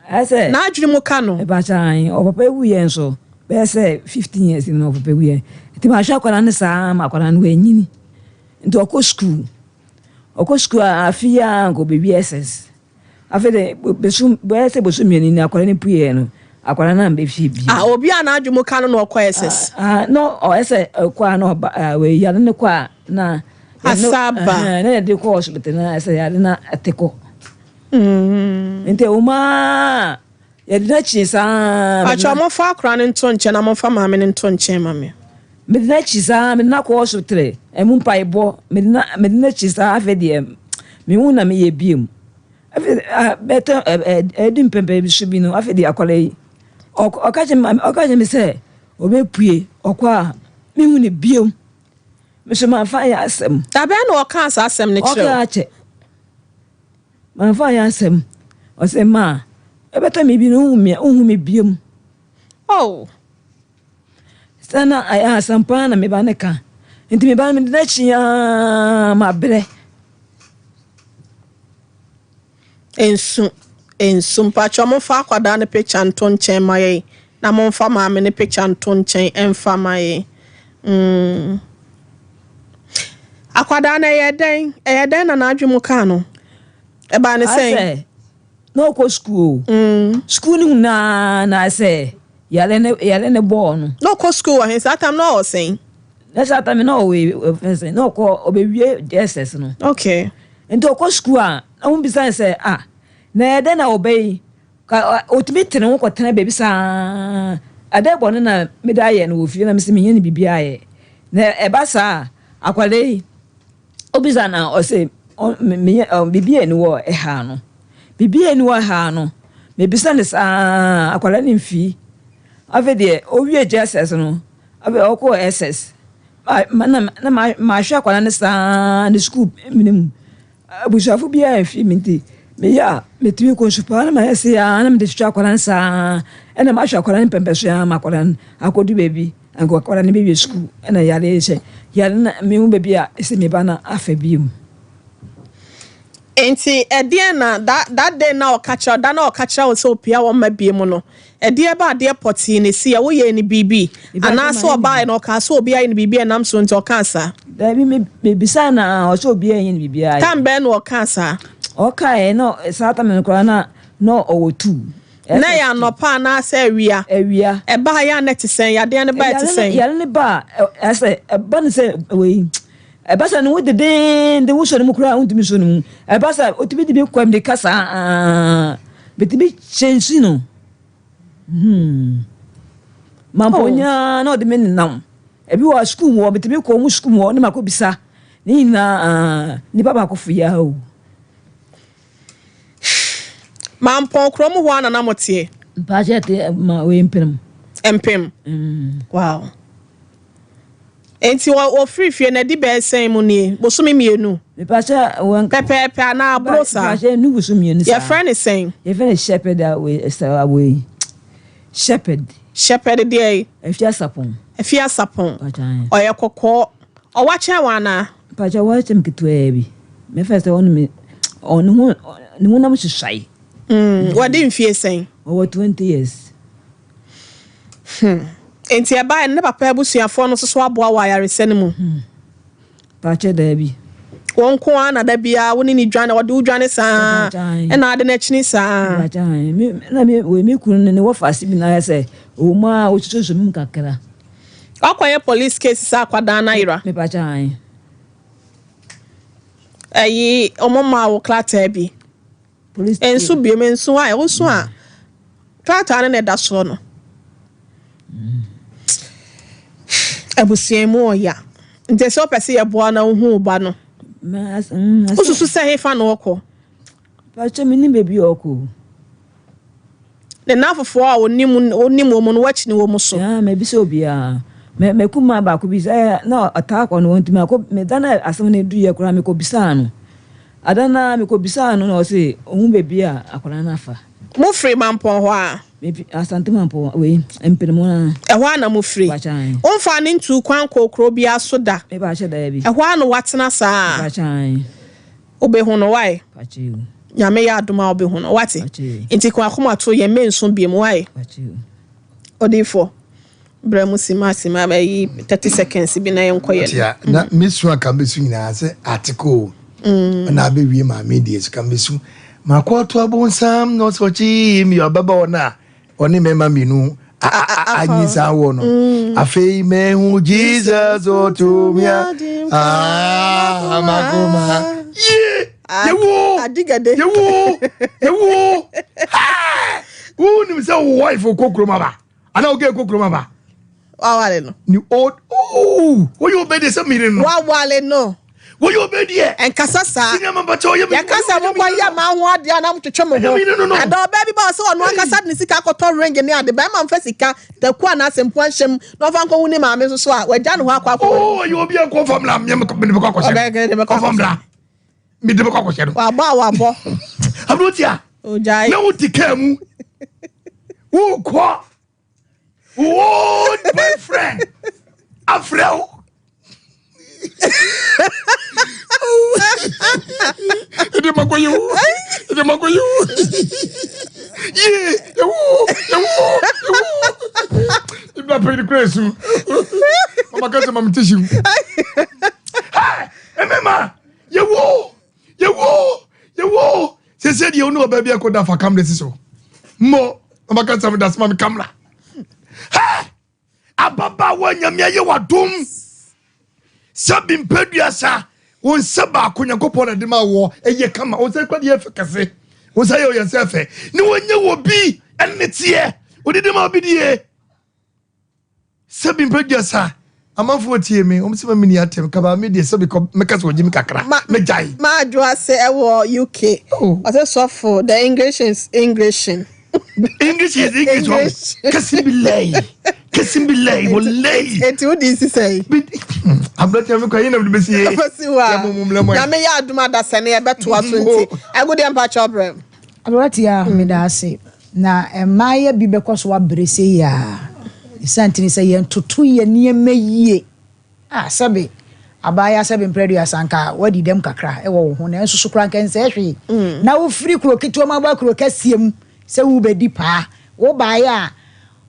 Ɛsɛ. N'adwene mu ka no. Ɛbakyan, ɔpapa ewu yɛn nso bɛyɛ sɛ 15 years na ɔpapa ewu yɛn. Nti mahwɛ akwadaa no saa ma akwadaa no wanyini. Nti ɔkɔ sukuu. Ɔkɔ sukuu a afe yi ara nka ɔbɛwie SS. Afei de, bosom bɛyɛ sɛ bosom mmienu ni akwadaa no pueɛ no, akwadaa no amba fie bio. Ah, obi a n'adwene mu ka no na ɔkɔ SS. Ah, na ɔyɛ sɛ ɛkɔ a na ɔba, ah, wei yare no kɔ a na. Asaba. Na yɛde kɔ hospital na ɛsɛ yare na ɛte kɔ. Nti ɛwɔ mu ara yɛde no akyi saa. Pakyɛ momfa akora no nto nkyɛn na momfa maame no nto nkyɛn ma me. Mede no akyi saa, mede no akɔ hospital, ɛmu mpaebɔ, mede no mede no akyi saa afei deɛ mehu na meyɛ biom. Afei bɛtɔ ɛdi mpɛmpɛ bi so bi no afei deɛ akwadaa yi ɔka kyerɛ me ɔka kyerɛ me sɛ ɔbɛpue ɔkɔ a mehu no biom. Me nso mamfa anyɛ asɛm. Da bɛn na ɔkaa saa asɛm no kyerɛ wo? Ɔkaa akyɛ. Mamfa anyɛ asɛm. Ɔsɛ ma ɛbɛtɔ me bi no wohu me wohu me biom. Oh. Sɛ na ɛyɛ asɛm paa na me ba no ka. Nti me ba no mede n'akyi ara mabrɛ. Nsu, nsu. Mpakyɛw momfa akwadaa no picture nto nkyɛn ma yɛn na momfa maame no picture nto nkyɛn mfa ma yɛn. Mm. Akwadaa no ɛyɛ dɛn? Ɛyɛ dɛn na n'adwene mu kaa no? Ɛbaa ne sɛn? Asɛ na ɔkɔ sukuu o. Sukuu no nyinaa na asɛ yare ne yare ne bɔɔ no. Na ɔkɔ sukuu wɔ he? Saa tam na ɔwɔ sɛn? Na saa tam na ɔwɔ fɛn sɛn na ɔkɔ ɔbɛwie JSS no. Okay. Nti ɔkɔ sukuu a na wɔn bisa no sɛ ah na ɛyɛ dɛn na ɔbɛ yi ka ɔtumi tene ho kɔtena baabi saa adeɛ bɔne na mede ayɛ no wɔ fie na mese menyɛ no biribiara yɛ na ɛba saa a akwadaa yi Obisa no a, ɔse, Meyɛ biribi a ɛni hɔ a ɛhaa no. Biribi a ɛni hɔ a ɛhaa no. Mebisa no saa, akwadaa no mfii. Afei deɛ, ɔwie JSS no, afei ɔkɔɔ SS. Na mahwɛ akwadaa no saa ne sukuu mene mu. Abusuafo biara mfii me nti, meyɛ a, metumi kɔ nsu paa na mayɛ sei ara na mede twitwa akwadaa no saa. Ɛna mahwɛ akwadaa no mpɛmpɛso ara ma akwadaa no akɔdu baabi. Anka akwadaa no bɛwie sukuu ɛna yare yi sɛ yare na mehu baabi a ɛsɛ me ba no afa bio. Nti ɛdeɛn na that that day na ɔka kyerɛ da na ɔka kyerɛ wo sɛ ɔpia wɔn mma bie mu no ɛdeɛ ba adeɛ pɔtee na ɛsi a woyɛɛ no biribi anaa sɛ ɔbaeɛ no ɔkaa sɛ obi ayɛ no biribi ɛnam so nti ɔkaa saa? Daabi me mebisaa no a ɔsɛ obi anyɛ no biribiara. Tam bɛn na ɔkaa saa? Ɔkaeɛ na saa tam no koraa na na ɔwɔ tuu. Na ɛyɛ anɔpa anaasɛ awia? Awia. Ɛbaeɛ a na ɛte sɛn? Yadeɛ no baeɛ te sɛn? Yare no ba a, ɛsɛ ɛba no sɛ wei. Ɛba sɛ ne ho dedeenden, wosɔ ne mu koraa wontumi nsɔ ne mu. Ɛba sɛ otumi de bi kɔ mmirika saa, metumi kyɛnsi no. Hmm. Mampɔnyaa na ɔde me nenam. Ebi wɔ sukuu mu hɔ, metumi kɔ wɔn sukuu mu hɔ ne makɔbisa. Ne nyinaa, nipa baako fo yɛ o. Mampɔn kurom hɔ a na na moteɛ? Mpakyɛ te ma wei mpem. Mpem. Wow. Enti wɔfiri fie na ɛdi bɛyɛ sɛn mu nie? Bosome mmienu? Mepakyɛ wɔn. Pɛpɛɛpɛ anaa aboro saa? Mepakyɛ nu bosome mmienu saa. Yɛfrɛ ne sɛn? Yɛfrɛ ne shepherd a wei ɛsɛ wei shepherd. Shepherd deɛ yi? Efi asapɔn. Efi asapɔn. Ɔyɛ kɔkɔɔ. Ɔwa kyɛn wɔn anaa? Mpakyɛ wɔ kyɛm ketewaa bi. Mɛfɛ sɛ ɔno me ɔne ho ne honam susuae. Mm, wɔde mfie sɛn? Ɔwɔ 20 years. Hmm. Enti ɛbaeɛ no ne papa abusuafoɔ no nso so aboa wɔ ayaresa no mu? Hmm. Mpakyɛ daabi. Wɔn nko ara na da biara wo ne ne dwane, ɔde wo dwane saa, ɛna ade no akyini saa. Mpakyɛ me na me wɔ me kunu ne ne wɔfa ase bi na ayɛ sɛ ɔwɔ mu a ɔsususu mu kakra. Wakɔyɛ police case sɛ akwadaa no ayera. Mepakyɛ ae. Ɛyi ɔmo maa wo krataa bi. Police Nso biom nso a ɛwo so a krataa no na ɛda soɔ no. Abusua mu ɔya. Nti sɛ ɔpɛ sɛ yɛboa na wohu wo ba no. Wosusu sɛ hefa na ɔkɔ? Pakyɛ menim baabi a ɔkɔ o. Ne nnamfofoɔ a ɔnim ɔnim wɔn no, woakyini wɔn so. Ah, mabisa obiara. Me me kumaa baako bi sɛ na ɔtaa kɔ no ɔntumi akɔ me da na asɛm no duiɛ koraa mekɔbisaa no. Ada no ara mekɔbisaa no na ɔse ɔhu baabi a akwadaa no afa. Mofiri Mampɔn hɔ a? Mefi Asante Mampɔn wei Mpenemu no ara. Ɛhɔ ara na mofiri? Mpakyɛ ae. Womfaa no ntuu kwan nkɔɔ kuro biara so da? Mepakyɛ daabi. Ɛhɔ ara na woatena saa? Mepakyɛ ae. Wobɛhu no wai? Pakyɛ o. Nyame yɛ adom a wobɛhu no wate? Pakyɛ. Nti ka wakoma to yɛn mɛnsu biom wai? Pakyɛ o. Odiyifoɔ, brɛ mu sima sima bɛyi 30 seconds bi na yɛnkɔ yɛn. Tia na mesu a ka mesu nyinaa sɛ ateko o. Na abɛwie maame deɛ so ka mesu. Makɔto abonsam na ɔsɛ ɔkye mi ɔbɛba hɔ no a ɔne mmarima mmienu anyinsɛn awoɔ no mm. afei mehu jesus otumia ah, makoma ye yɛwo yɛwo yɛwo wonim sɛ wo wife kɔ kurom aba anaa wogɛ kɔ kurom aba wawale no ni old oh woyɛ obɛdeɛ sɛ meyere no wawale no Woyɛ obediɛ. Ɛnkasa saa. Senior man bakyɛ ɔyɛ me. Yɛka sɛ monkɔ yɛ maa ho adeɛ a na motwetwe mo ho. Ada ɔbaa bi ba ɔsɛ ɔno ankasa de ne sika akɔtɔ ring ne ade. Bɛrima mfa sika, taku anaasɛ mpoa nhyɛ mu na ɔmfa nkɔhu ne maame nso so a, wagya ne hɔ akɔ akɔ. Oh, ɔyɛ obi a kɔ fam la mede bɛkɔ akɔhyɛ no. Kɔ fam la mede bɛkɔ akɔhyɛ no. Wabɔ a wabɔ. Aberanteɛ. Ogyae. Na wote kaa mu. Wokɔ. old boyfriend afrɛ wo ɛde makɔyɛ wo ɛde makɔyɛ wo ye ɛwo ɛwo ɛwo ibla pɛyi ne kura esu mama kasa mama tissue ɛmɛma yɛwo yɛwo yɛwo sese deɛ wo ne ɔbaa bi akɔda fa kamera si so mmɔ na maka sɛ meda soma me kamera hɛ ababaawa nyame ayɛ wadom sɛ bi mpɛduasa wo nsa baako nyankopɔn na de ma wɔ ɛyɛ kama wo nsa kura deɛ ɛfɛ kɛse wo nsa yɛ ɔyɛ nsa ɛfɛ ne wɔnyɛ wɔ bi ɛne ne teɛ wodidi ma obi die Sɛbi mpɛ duasa amanfoɔ tie me wɔn sɛ ma mini atɛm kaba me deɛ sɛbi kɔ mɛka sɛ wɔgye me kakra mɛgyae. Maajo ase ɛwɔ UK ɔsɛ sɔfo the English is Englishing. English is English wɔn kɛse bi lɛyi kɛse bi lɛyi wɔ lɛyi. Eti wo di nsi sɛyi. Aberanteɛ mi kɔ ayi na mi de bɛ si ye. Bɛsi wa nyame yɛ adum adasɛ ne yɛbɛtoa so nti agudeɛ mpakyɛ ɔbrɛ. Aberanteɛ meda ase. Na mmaeɛ bi bɛkɔ so abrɛ sei ara. Ne saa nti ne sɛ yɛntoto yɛn nneɛma yie. Ah, sɛbe abaayewa sɛbe mprɛ aduasa anka woadi dɛm kakra wɔ wo ho nanso so koraa anka ɛnsɛe hwee. Na wofiri kuro ketewa mu aba kuro kɛseɛ mu sɛ worebɛdi paa. Wobaeɛ a,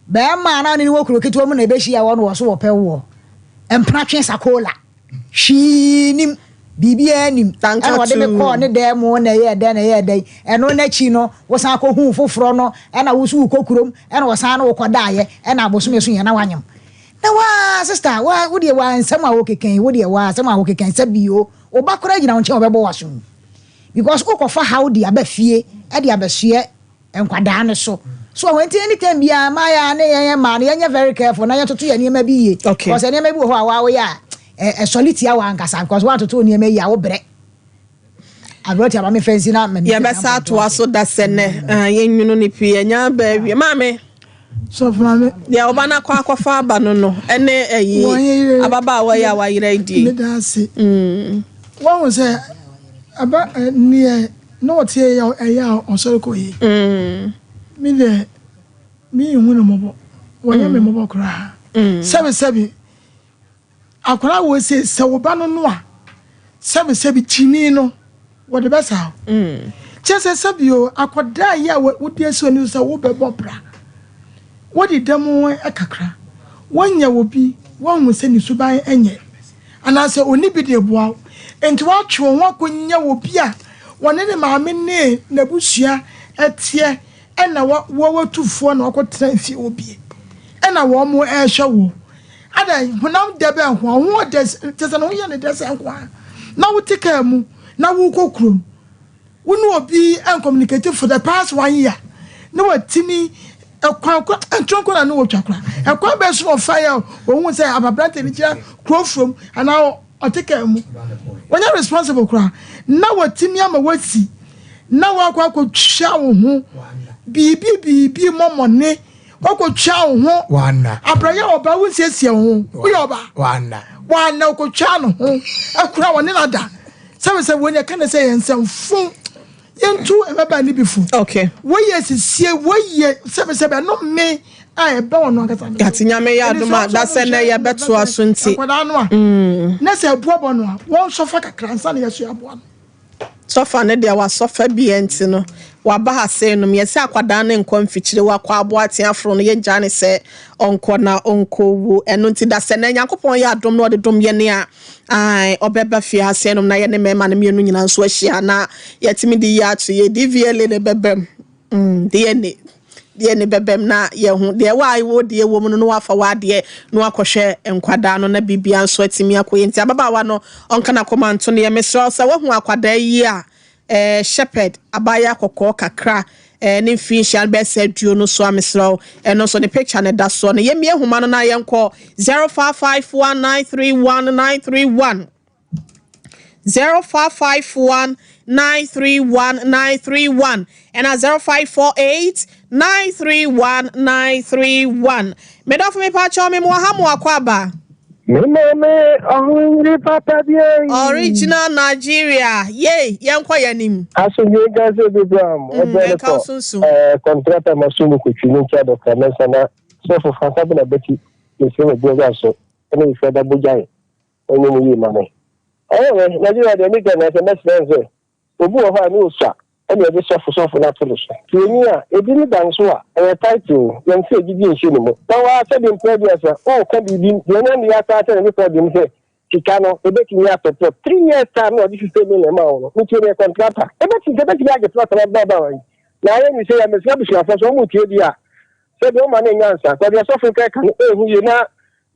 barima a na wo ne no wɔ kuro ketewa mu na ɛbɛhyia wɔ no wɔ so wɔpɛ woɔ. Mpena twe sakola. Hwee nnim, biribiara nnim. Ɛna ɔde me kɔɔ ne dan mu na ɛyɛɛ dɛn na ɛyɛɛ dɛn. Ɛno n'akyi no, wosan kɔhuu foforɔ no, ɛna wo nso wokɔ kurom, ɛna ɔsan ne wo kɔdaeɛ, ɛna abosome so yɛ na woanyem. Na waa sista, waa wo deɛ waa nsɛm a wokeka yi, wo deɛ waa asɛm a wokeka yi, sɛ bio, wo ba koraa gyina wo nkyɛn ɔbɛbɔ w'aso mu. Because wokɔfa haw de aba fie de abɛsoɛ nkwadaa no so. So ɔho nti anytime biara mmaa ne yɛn mmaa no yɛnyɛ very careful na yɛntoto yɛn nneɛma bi yie. Okay. Because nneɛma bi wɔ hɔ a waa woyɛ a ɛsɔre tia waa ankasa because woantoto nneɛma yie a wobrɛ. Aberɛ tia ma me fɛnsi na mɛ. Yɛbɛsa atoa so da sɛ nɛ yɛnwunu ne pii ɛnya aba awie. Maame. Sɔfo maame. Deɛ ɔba no akɔ akɔfa aba no no ɛne ɛyi ababaawa yi a wayera die. Meda ase. Wɔn sɛ aba neɛ. Na ɔteɛ yɛ ɛyɛ a ɔsɔre kɔ yi. Me deɛ me nhu no mmɔbɔ. Wɔnyɛ me mmɔbɔ koraa. Sɛbi sɛbi akwadaa wɔ se sɛ wo ba no no a sɛbi sɛbi kyini no wɔde bɛ saa o. Kyɛ sɛ sɛbi o akwadaa yi a wodi asi w'ani so sɛ wobɛbɔ bra wodi dɛm kakra wɔnyɛ wɔ bi wɔnhu sɛ ne suban nyɛ. Anaasɛ onni bi de reboa wo. Enti woatwe wo ho akɔnya obi a ɔne ne maame ne n'abusua teɛ na watu foɔ na wakɔtena fie hɔ bi na wɔrehwɛ wo. Adɛn, honam dɛ bɛn nko ara, wo ho ɔdɛ, kyerɛ sɛ ne ho yɛ no dɛ sɛ nko ara na wote kaa mu na worekɔ kurom. Wo ne obi ɛncommunicate for the past one year na watumi ɛkwan kora ntoro na ne wɔtwa kora ɛkwan bɛn so na ɔfa yɛ ohun sɛ ababrante no gyina kuro from anaa ɔte kaa mu wɔnyɛ responsible kora na watumi ama wasi na wakɔ akɔtwa wo ho. Biribi biribi mɔmɔne wakɔtwa wo ho. Wana. Abrayɛ ɔbaa wo nsiesie wo ho. Woyɛ ɔbaa. Wana. Wana ɔkɔtwa ne ho. Akura wɔne no ada. Sɛbe sɛ wɔn yɛka ne sɛ yɛn nsɛmfo. Yɛntu mmabaa no bi fo. Okay. Wɔyɛ sisie wɔyɛ sɛbe sɛbe ɛno me a ɛbɛ wɔn ankasa no. Yate nyame yɛ adom a da sɛ nɛ yɛbɛtoa so nti. Akwadaa no a. Na sɛ ɛboa bɔ no a wɔn sɔfa kakra ansa na yɛso aboa no. Sɔfa no deɛ wasɔfa bi nti no waba ha sei nom yɛsɛ akwadaa no nkɔ mfikyire wakɔ aboa aforo no yɛngya ne sɛ ɔnkɔ na ɔnkɔ wu ɛno nti da sɛ na Nyankopɔn yɛ adom na ɔde dom yɛne a ai ɔbɛba fie ha sei nom na yɛne mmarima no mmienu nyinaa nso ahyia na yɛtumi de yi ato yɛ DVLA ne bɛbɛm DNA DNA bɛbɛm na yɛho deɛ wa wo deɛ wɔ mu no na wafa w'adeɛ na wakɔhwɛ nkwadaa no na biribia nso atumi akɔ yɛ nti ababaawa no ɔnka n'akoma nto no yɛ mesrɛ sɛ woahu akwadaa yi a Shepherd abaayewa kɔkɔɔ kakra ne mfinhyia no bɛyɛ sɛ aduonu so a mesrɛ wo ɛno nso ne picture ne da soɔ no yɛmmie homa no na yɛnkɔ 0551931931 0551931931 ɛna 0548931931 medɔfo mepa kyɛw me mewɔ ha mo akɔ aba. Me maame ɔhonyiri papa bi eyi. Original Nigeria yei yɛnkɔ yɛn anim. Asomdwe nka sɛ Abraham ɛbrɛ no ɛka wo kɔ sunsun. Kɔntrata ma so mu kotwi ne nkyia Dr. Mensa na sɔfo Franka Bena Bɛti mesrɛ wɔ buaga so ɛne mfrɛ da bogyae ɔnyɛ mu yie ma me. Ɛyɛ Nigeria deɛ meka na sɛ mɛsrɛ sɛ obi wɔ hɔ a ne osua ɛne ɛde sɔfo sɔfo no ato no so. Tieni a ebi ne da nso a ɛyɛ title yɛn sɛ gyidi nhyɛ ne mu. Na waa sɛde mpɛ bi asa ɔɔka biribi deɛ ɔnya ne yɛ asa sɛ ne nipa bi mu sɛ sika no ebetumi atɔ plot 3 years time na ɔde 50 million ma wo no ne tie ne contractor ebetumi ebetumi agye plot na ɛbɛba ba yi na ayɛ ne sɛ yɛ mesrɛ abusuafoɔ sɛ ɔmo tie bi a sɛdeɛ ɔma ne nya nsa kɔdeɛ sɔfo kɛka no ɛhu yie na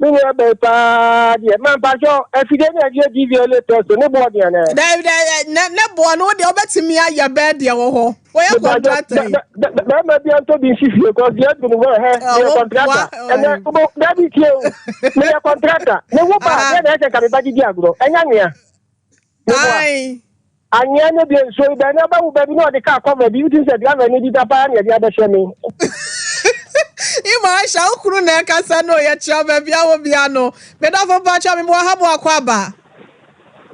me nua bɛyi paa deɛ mampakyɛ afidie ne agye DVLA test ne boɔ deɛ nɛ. Dɛ dɛ ne boɔ no wo deɛ wobɛtumi ayɛ bɛɛ deɛ wɔ hɔ wɔyɛ contractor yi. Bɛrima bi antɔ bi nsi fie kɔ deɛ adu no hɔ hɛ meyɛ contractor ɛnɛ wobɔ dabi tie o meyɛ contractor ne wo ba deɛ na ɛsɛ nka meba gyegye agorɔ ɛnyɛ nwea. Anwea ne deɛ nsuo yi bɛn na bɛwo baabi na ɔde kaa cover bi wotim sɛ driver ne di da paa ne ɛde abɛhyɛ me. Ima ahyɛ wo kunu na ɛkasa no yɛkyerɛ baabi a wɔ bia no medɔfo mpakyɛ me mewɔ ha mo akɔ aba.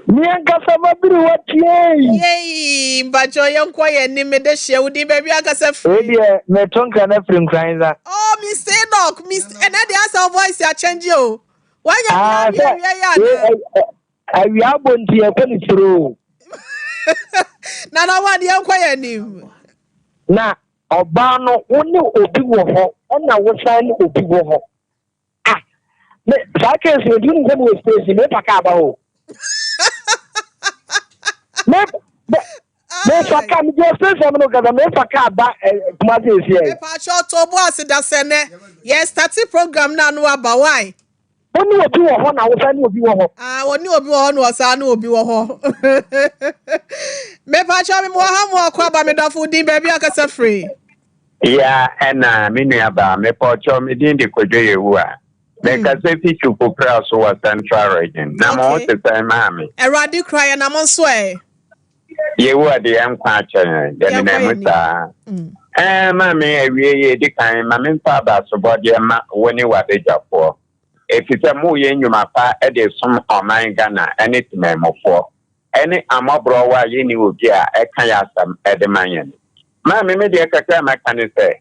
Meankasa mabere watie. Yei mpakyɛ yɛnkɔ yɛn anim mede hyia wo din baabi akasa firi. Wei deɛ meto nkra no afiri Nkoranza. Oh, Mr. Enoch, Mr. ɛnɛ deɛ asɛ wo voice akyɛngye o. Wanya Ah, bi sɛ awia yɛ ana? Awia abɔ nti yɛkɔ ne suro. Nana wa deɛ yɛnkɔ yɛn anim. Na ɔbaa no wo ne obi wɔ hɔ ɛna wo san ne obi wɔ hɔ. Ah, me saa case no dum sɛ mewɔ space me pa kaa ba hɔ. Me me fa kaa me gyina space am no kasa me fa kaa ba Kumasi esi ɛ. Mepakyɛ ɔtɔ bo ase da sɛ nɛ yɛ start program na ano aba why. Wo ne obi wɔ hɔ na wo san ne obi wɔ hɔ. Ah, wɔne obi wɔ hɔ na ɔsan ne obi wɔ hɔ. Mepakyɛ me mewɔ ha mo akɔ aba medɔfo din baabi akasa firi. Ya ɛna me nua baa mepɔkyɛw me din de Kwadwo Yewu a mekasa fi Twupopra so wɔ Central Region na mo ho te sɛn maame? Awurade kura yɛ na mo nso ɛ. Yewu a de yɛn nkwa akyɛ yɛn yɛde na mu saa. Ɛɛ maame awie yɛ edi kan ma memfa abasobɔdeɛ ma wo ne w'abadwafoɔ ɛfiri sɛ moyɛ nnwuma pa de som ɔman Ghana ne temanmufoɔ ɛne amɔborɔwɔ a yɛnni obi a ɛka yɛ asɛm de ma yɛn. Maame me deɛ kakra a mɛka ne sɛ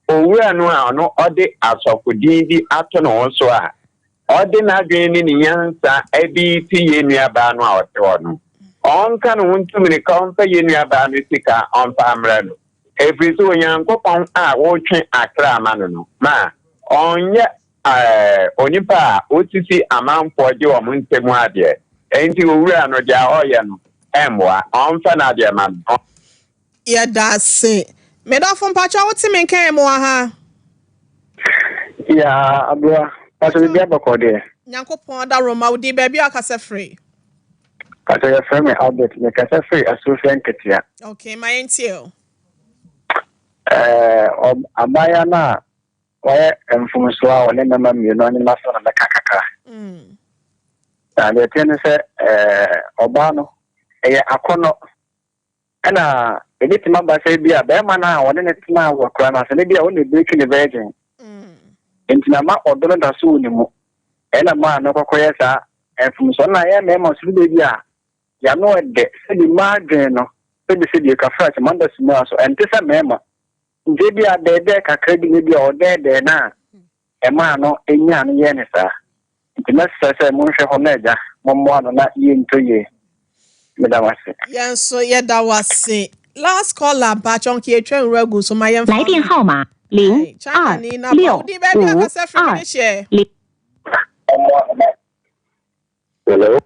owura no a ɔno ɔde asɔfodin bi ato ne ho so a ɔde n'adwene ne ne nyansa bi ti yɛn nuabaa no a ɔte hɔ no ɔnka ne ho ntumirika ɔmfa yɛn nuabaa no sika ɔmfa mmerɛ no ɛfiri sɛ Onyankopɔn a wɔretwe akra ama no ma ɔnyɛ onipa a osisi amanfoɔ gye wɔn nsam adeɛ enti owura no deɛ ɔyɛ no ɛmmoa ɔmfa n'adeɛ ma no. Yɛda ase medɔfo mpakyɛ wote me nka mu wɔ ha. Ya aboa pastor bibi abɔkɔ deɛ. Nyankopɔn da roma wo din baabi a akasa firi. Pastor yɛfrɛ me Albert mekasa firi Asofia Nketea. Okay, ma yɛntie o. Ɛɛ abaayewa no a wɔyɛ mfomsoɔ a ɔne mmarima mmienu ɔne ma so na mɛka kakra. Na deɛ ɛteɛ ne sɛ ɛɛ ɔbaa no ɛyɛ akɔnɔ ɛna Ebetumi aba sɛ ebia barima no a ɔne no tenaa wɔ akuraa no ase no, ebia ɔno na ebreaki ne virgin. Enti na ama ɔdɔ no da so wɔ ne mu. Ɛna maa no kɔkɔyɛ saa mfomso no. Na yɛn mmarima nso, du baabi a, yɛn ano yɛ dɛ sɛbi mmaa adwene no, sɛbi sɛbi yɛka French, manda sumua so, ɛnte sɛ mmarima. Nti ebia dɛɛdɛɛ kakra bi na ebia ɔdɛɛdɛɛ no a ɛmaa no nyaa no yɛɛ no saa. Nti mɛsrɛ sɛ monhwɛ hɔ na agya mommoa no na yie ntɔ yie. Meda mo ase. Yɛn nso yɛda wo ase. Last caller mpakyɛw nka yɛtwa nwura gu so ma yɛmfa 来电号码零 China 二 ni na ba 六 wo din baabi 五 akasa firi 二 me de hyɛ. 零。 Hello.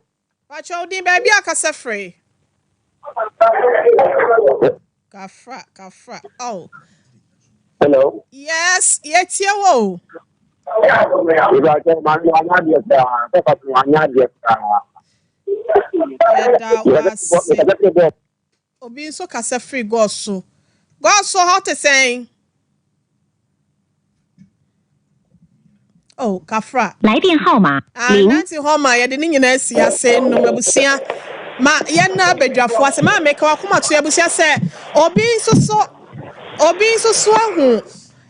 Pakyɛ wo din baabi akasa firi. Kafra kafra oh. Hello. Yes, yɛtie wo o. Ìbàjẹ́ máa ń lo aláàbíẹ̀ paa, sọ́kà tó wà ní àdìẹ̀ paa. Yɛda wo ase. Obi nso kasa firi Gɔɔso. Gɔɔso hɔ te sɛn? Oh, kafra. 来电号码 Ah, 零 nanti hɔ ma yɛde ne nyinaa si ase nom abusua ma yɛnna abadwafoɔ ase ma meka wakoma to abusua sɛ obi nso so obi nso so ahu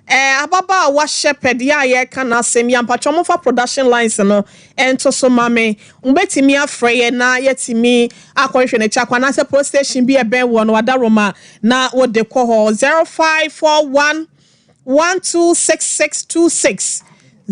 ababaawa shepherd yɛ a yɛreka n'asɛm yi ampatwa ɔmofa production lines no ɛnto so ma me mbɛtumi afrɛ yɛ na yɛtumi akɔhwehwɛ n'akyi akɔ anaasɛ police station bi ɛbɛn wɔ no wadaroma na wode kɔ hɔ 0541 126626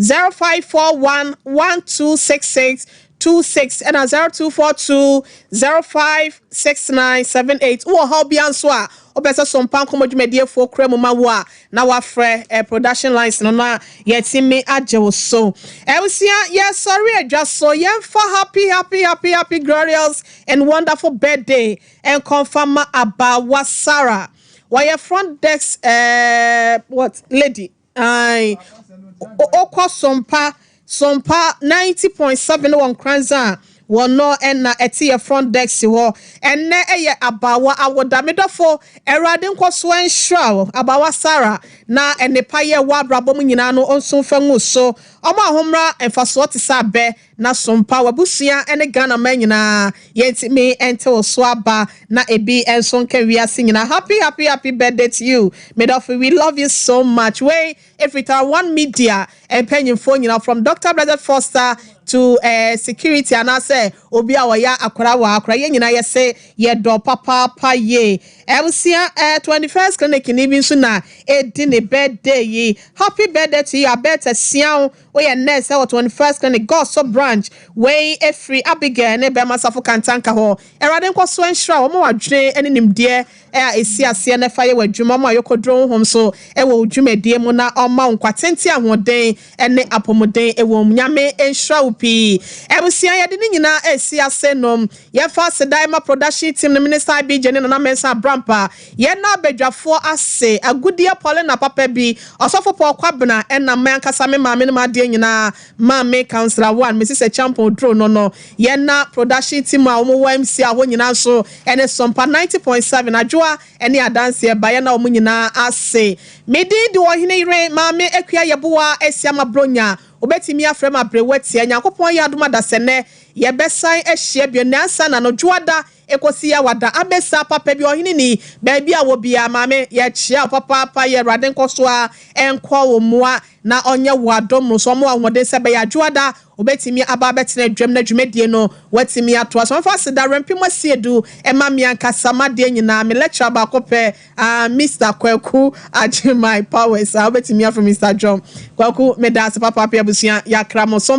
0541 126626 ɛna 0242 056978. Wowɔ haw bia nso a wopɛ sɛ Sompa Nkɔmmɔ dwumadiefoɔ kura mu ma wo a na wafrɛ production lines no na yɛtumi agye wo so. Ɛwusua yɛsɔre adwa so yɛmfa happy happy happy happy glorious and wonderful birthday ɛnkɔmfa ma Abawa Sarah. Wɔyɛ front desk what lady ae okɔ Sompa 90.7 wɔ Nkranza a wɔno ɛna ɛte yɛ front desk hɔ. Ɛnɛ ɛyɛ abawa awoda. Medɔfo, Awurade nkɔ so nhyira wo Abawa Sarah na ɛnepa yɛ wɔ abrabɔ mu nyinaa no ɔnso mfa ngu so ɔmo ahomra mfasoɔ te sɛ abɛ na Sompa wabusua ne Ghana man nyinaa yɛntumi ɛnte wo so aba na ebi nso nka wiase nyinaa. Happy happy happy birthday to you, medɔfo. We love you so much. Wei efiri One Media mpanyinfoɔ nyinaa, from Dr. Blessed Foster to security anaasɛ obi a wɔyɛ akora wɔ akora yɛn nyinaa yɛsɛ yɛdɔ papaapa yie. Ɛbusua 21st Clinic ni bi nso na edi ne birthday yi. Happy birthday to you, Abeta Siaw. Woyɛ nurse ɛwɔ 21st Clinic Gɔso branch. Wei efiri Abigail ne bɛrima Safo Kantanka hɔ. Awurade nkɔ so nhyira wɔn wɔ adwene ne nimdeɛ a esi aseɛ na ɛfa yɛ wɔ adwuma mu a yɛkɔduro honhom so ɛwɔ dwumadie mu na ɔma wo nkwa tenten, ahoɔden ne apɔmuden ɛwɔ mu. Nyame nhyira wo pii. Abusua yɛde ne nyinaa esi ase nom yɛfa asedan ma production team no, Minister Abigye ne Nana Mensah Abrampa. Yɛn na abadwafoɔ ase agudeɛ Paulina papa bi ɔsɔfo Paul Kwabena ɛna mmɛ ankasa me maame no ma adeɛ nyinaa maame councillor one Mrs. Champon duro no. Yɛn na production team a wɔn wɔ MC a wɔn nyinaa nso ɛne Sɔmpa 90.7 adwoa ɛne adanseɛ ba yɛn na wɔn nyinaa ase. Medi di ɔhene yere maame Akua Yɛboa Asiama Bronya. Wobɛtumi afrɛ m aberewa tia. Nyankopɔn yɛ adom adasɛnɛ yɛbɛsan ahyia bio nansa na no dwoada ekosi yɛwada abɛsa papa bi ɔhene ni baabi a wɔ bia. Maame yɛkyia wo papaapa. Yɛ Awurade nkɔ so a ɛnkɔ wo mmoa na ɔnyɛ wo adom no so ɔmo ahoɔden sɛ bɛyɛ adwoada wobɛtumi aba abɛtena adwam na dwumadie no watumi atoa so. Ɔmfa aseda rɛmpem asi edu ɛma me ankasa madeɛ nyinaa me lecturer baako pɛ, Mr. Kwaku Agyemai Powers a wobɛtumi afrɛ Mr. John Kwaku. Meda ase papaapa. Abusua yɛakra mo so.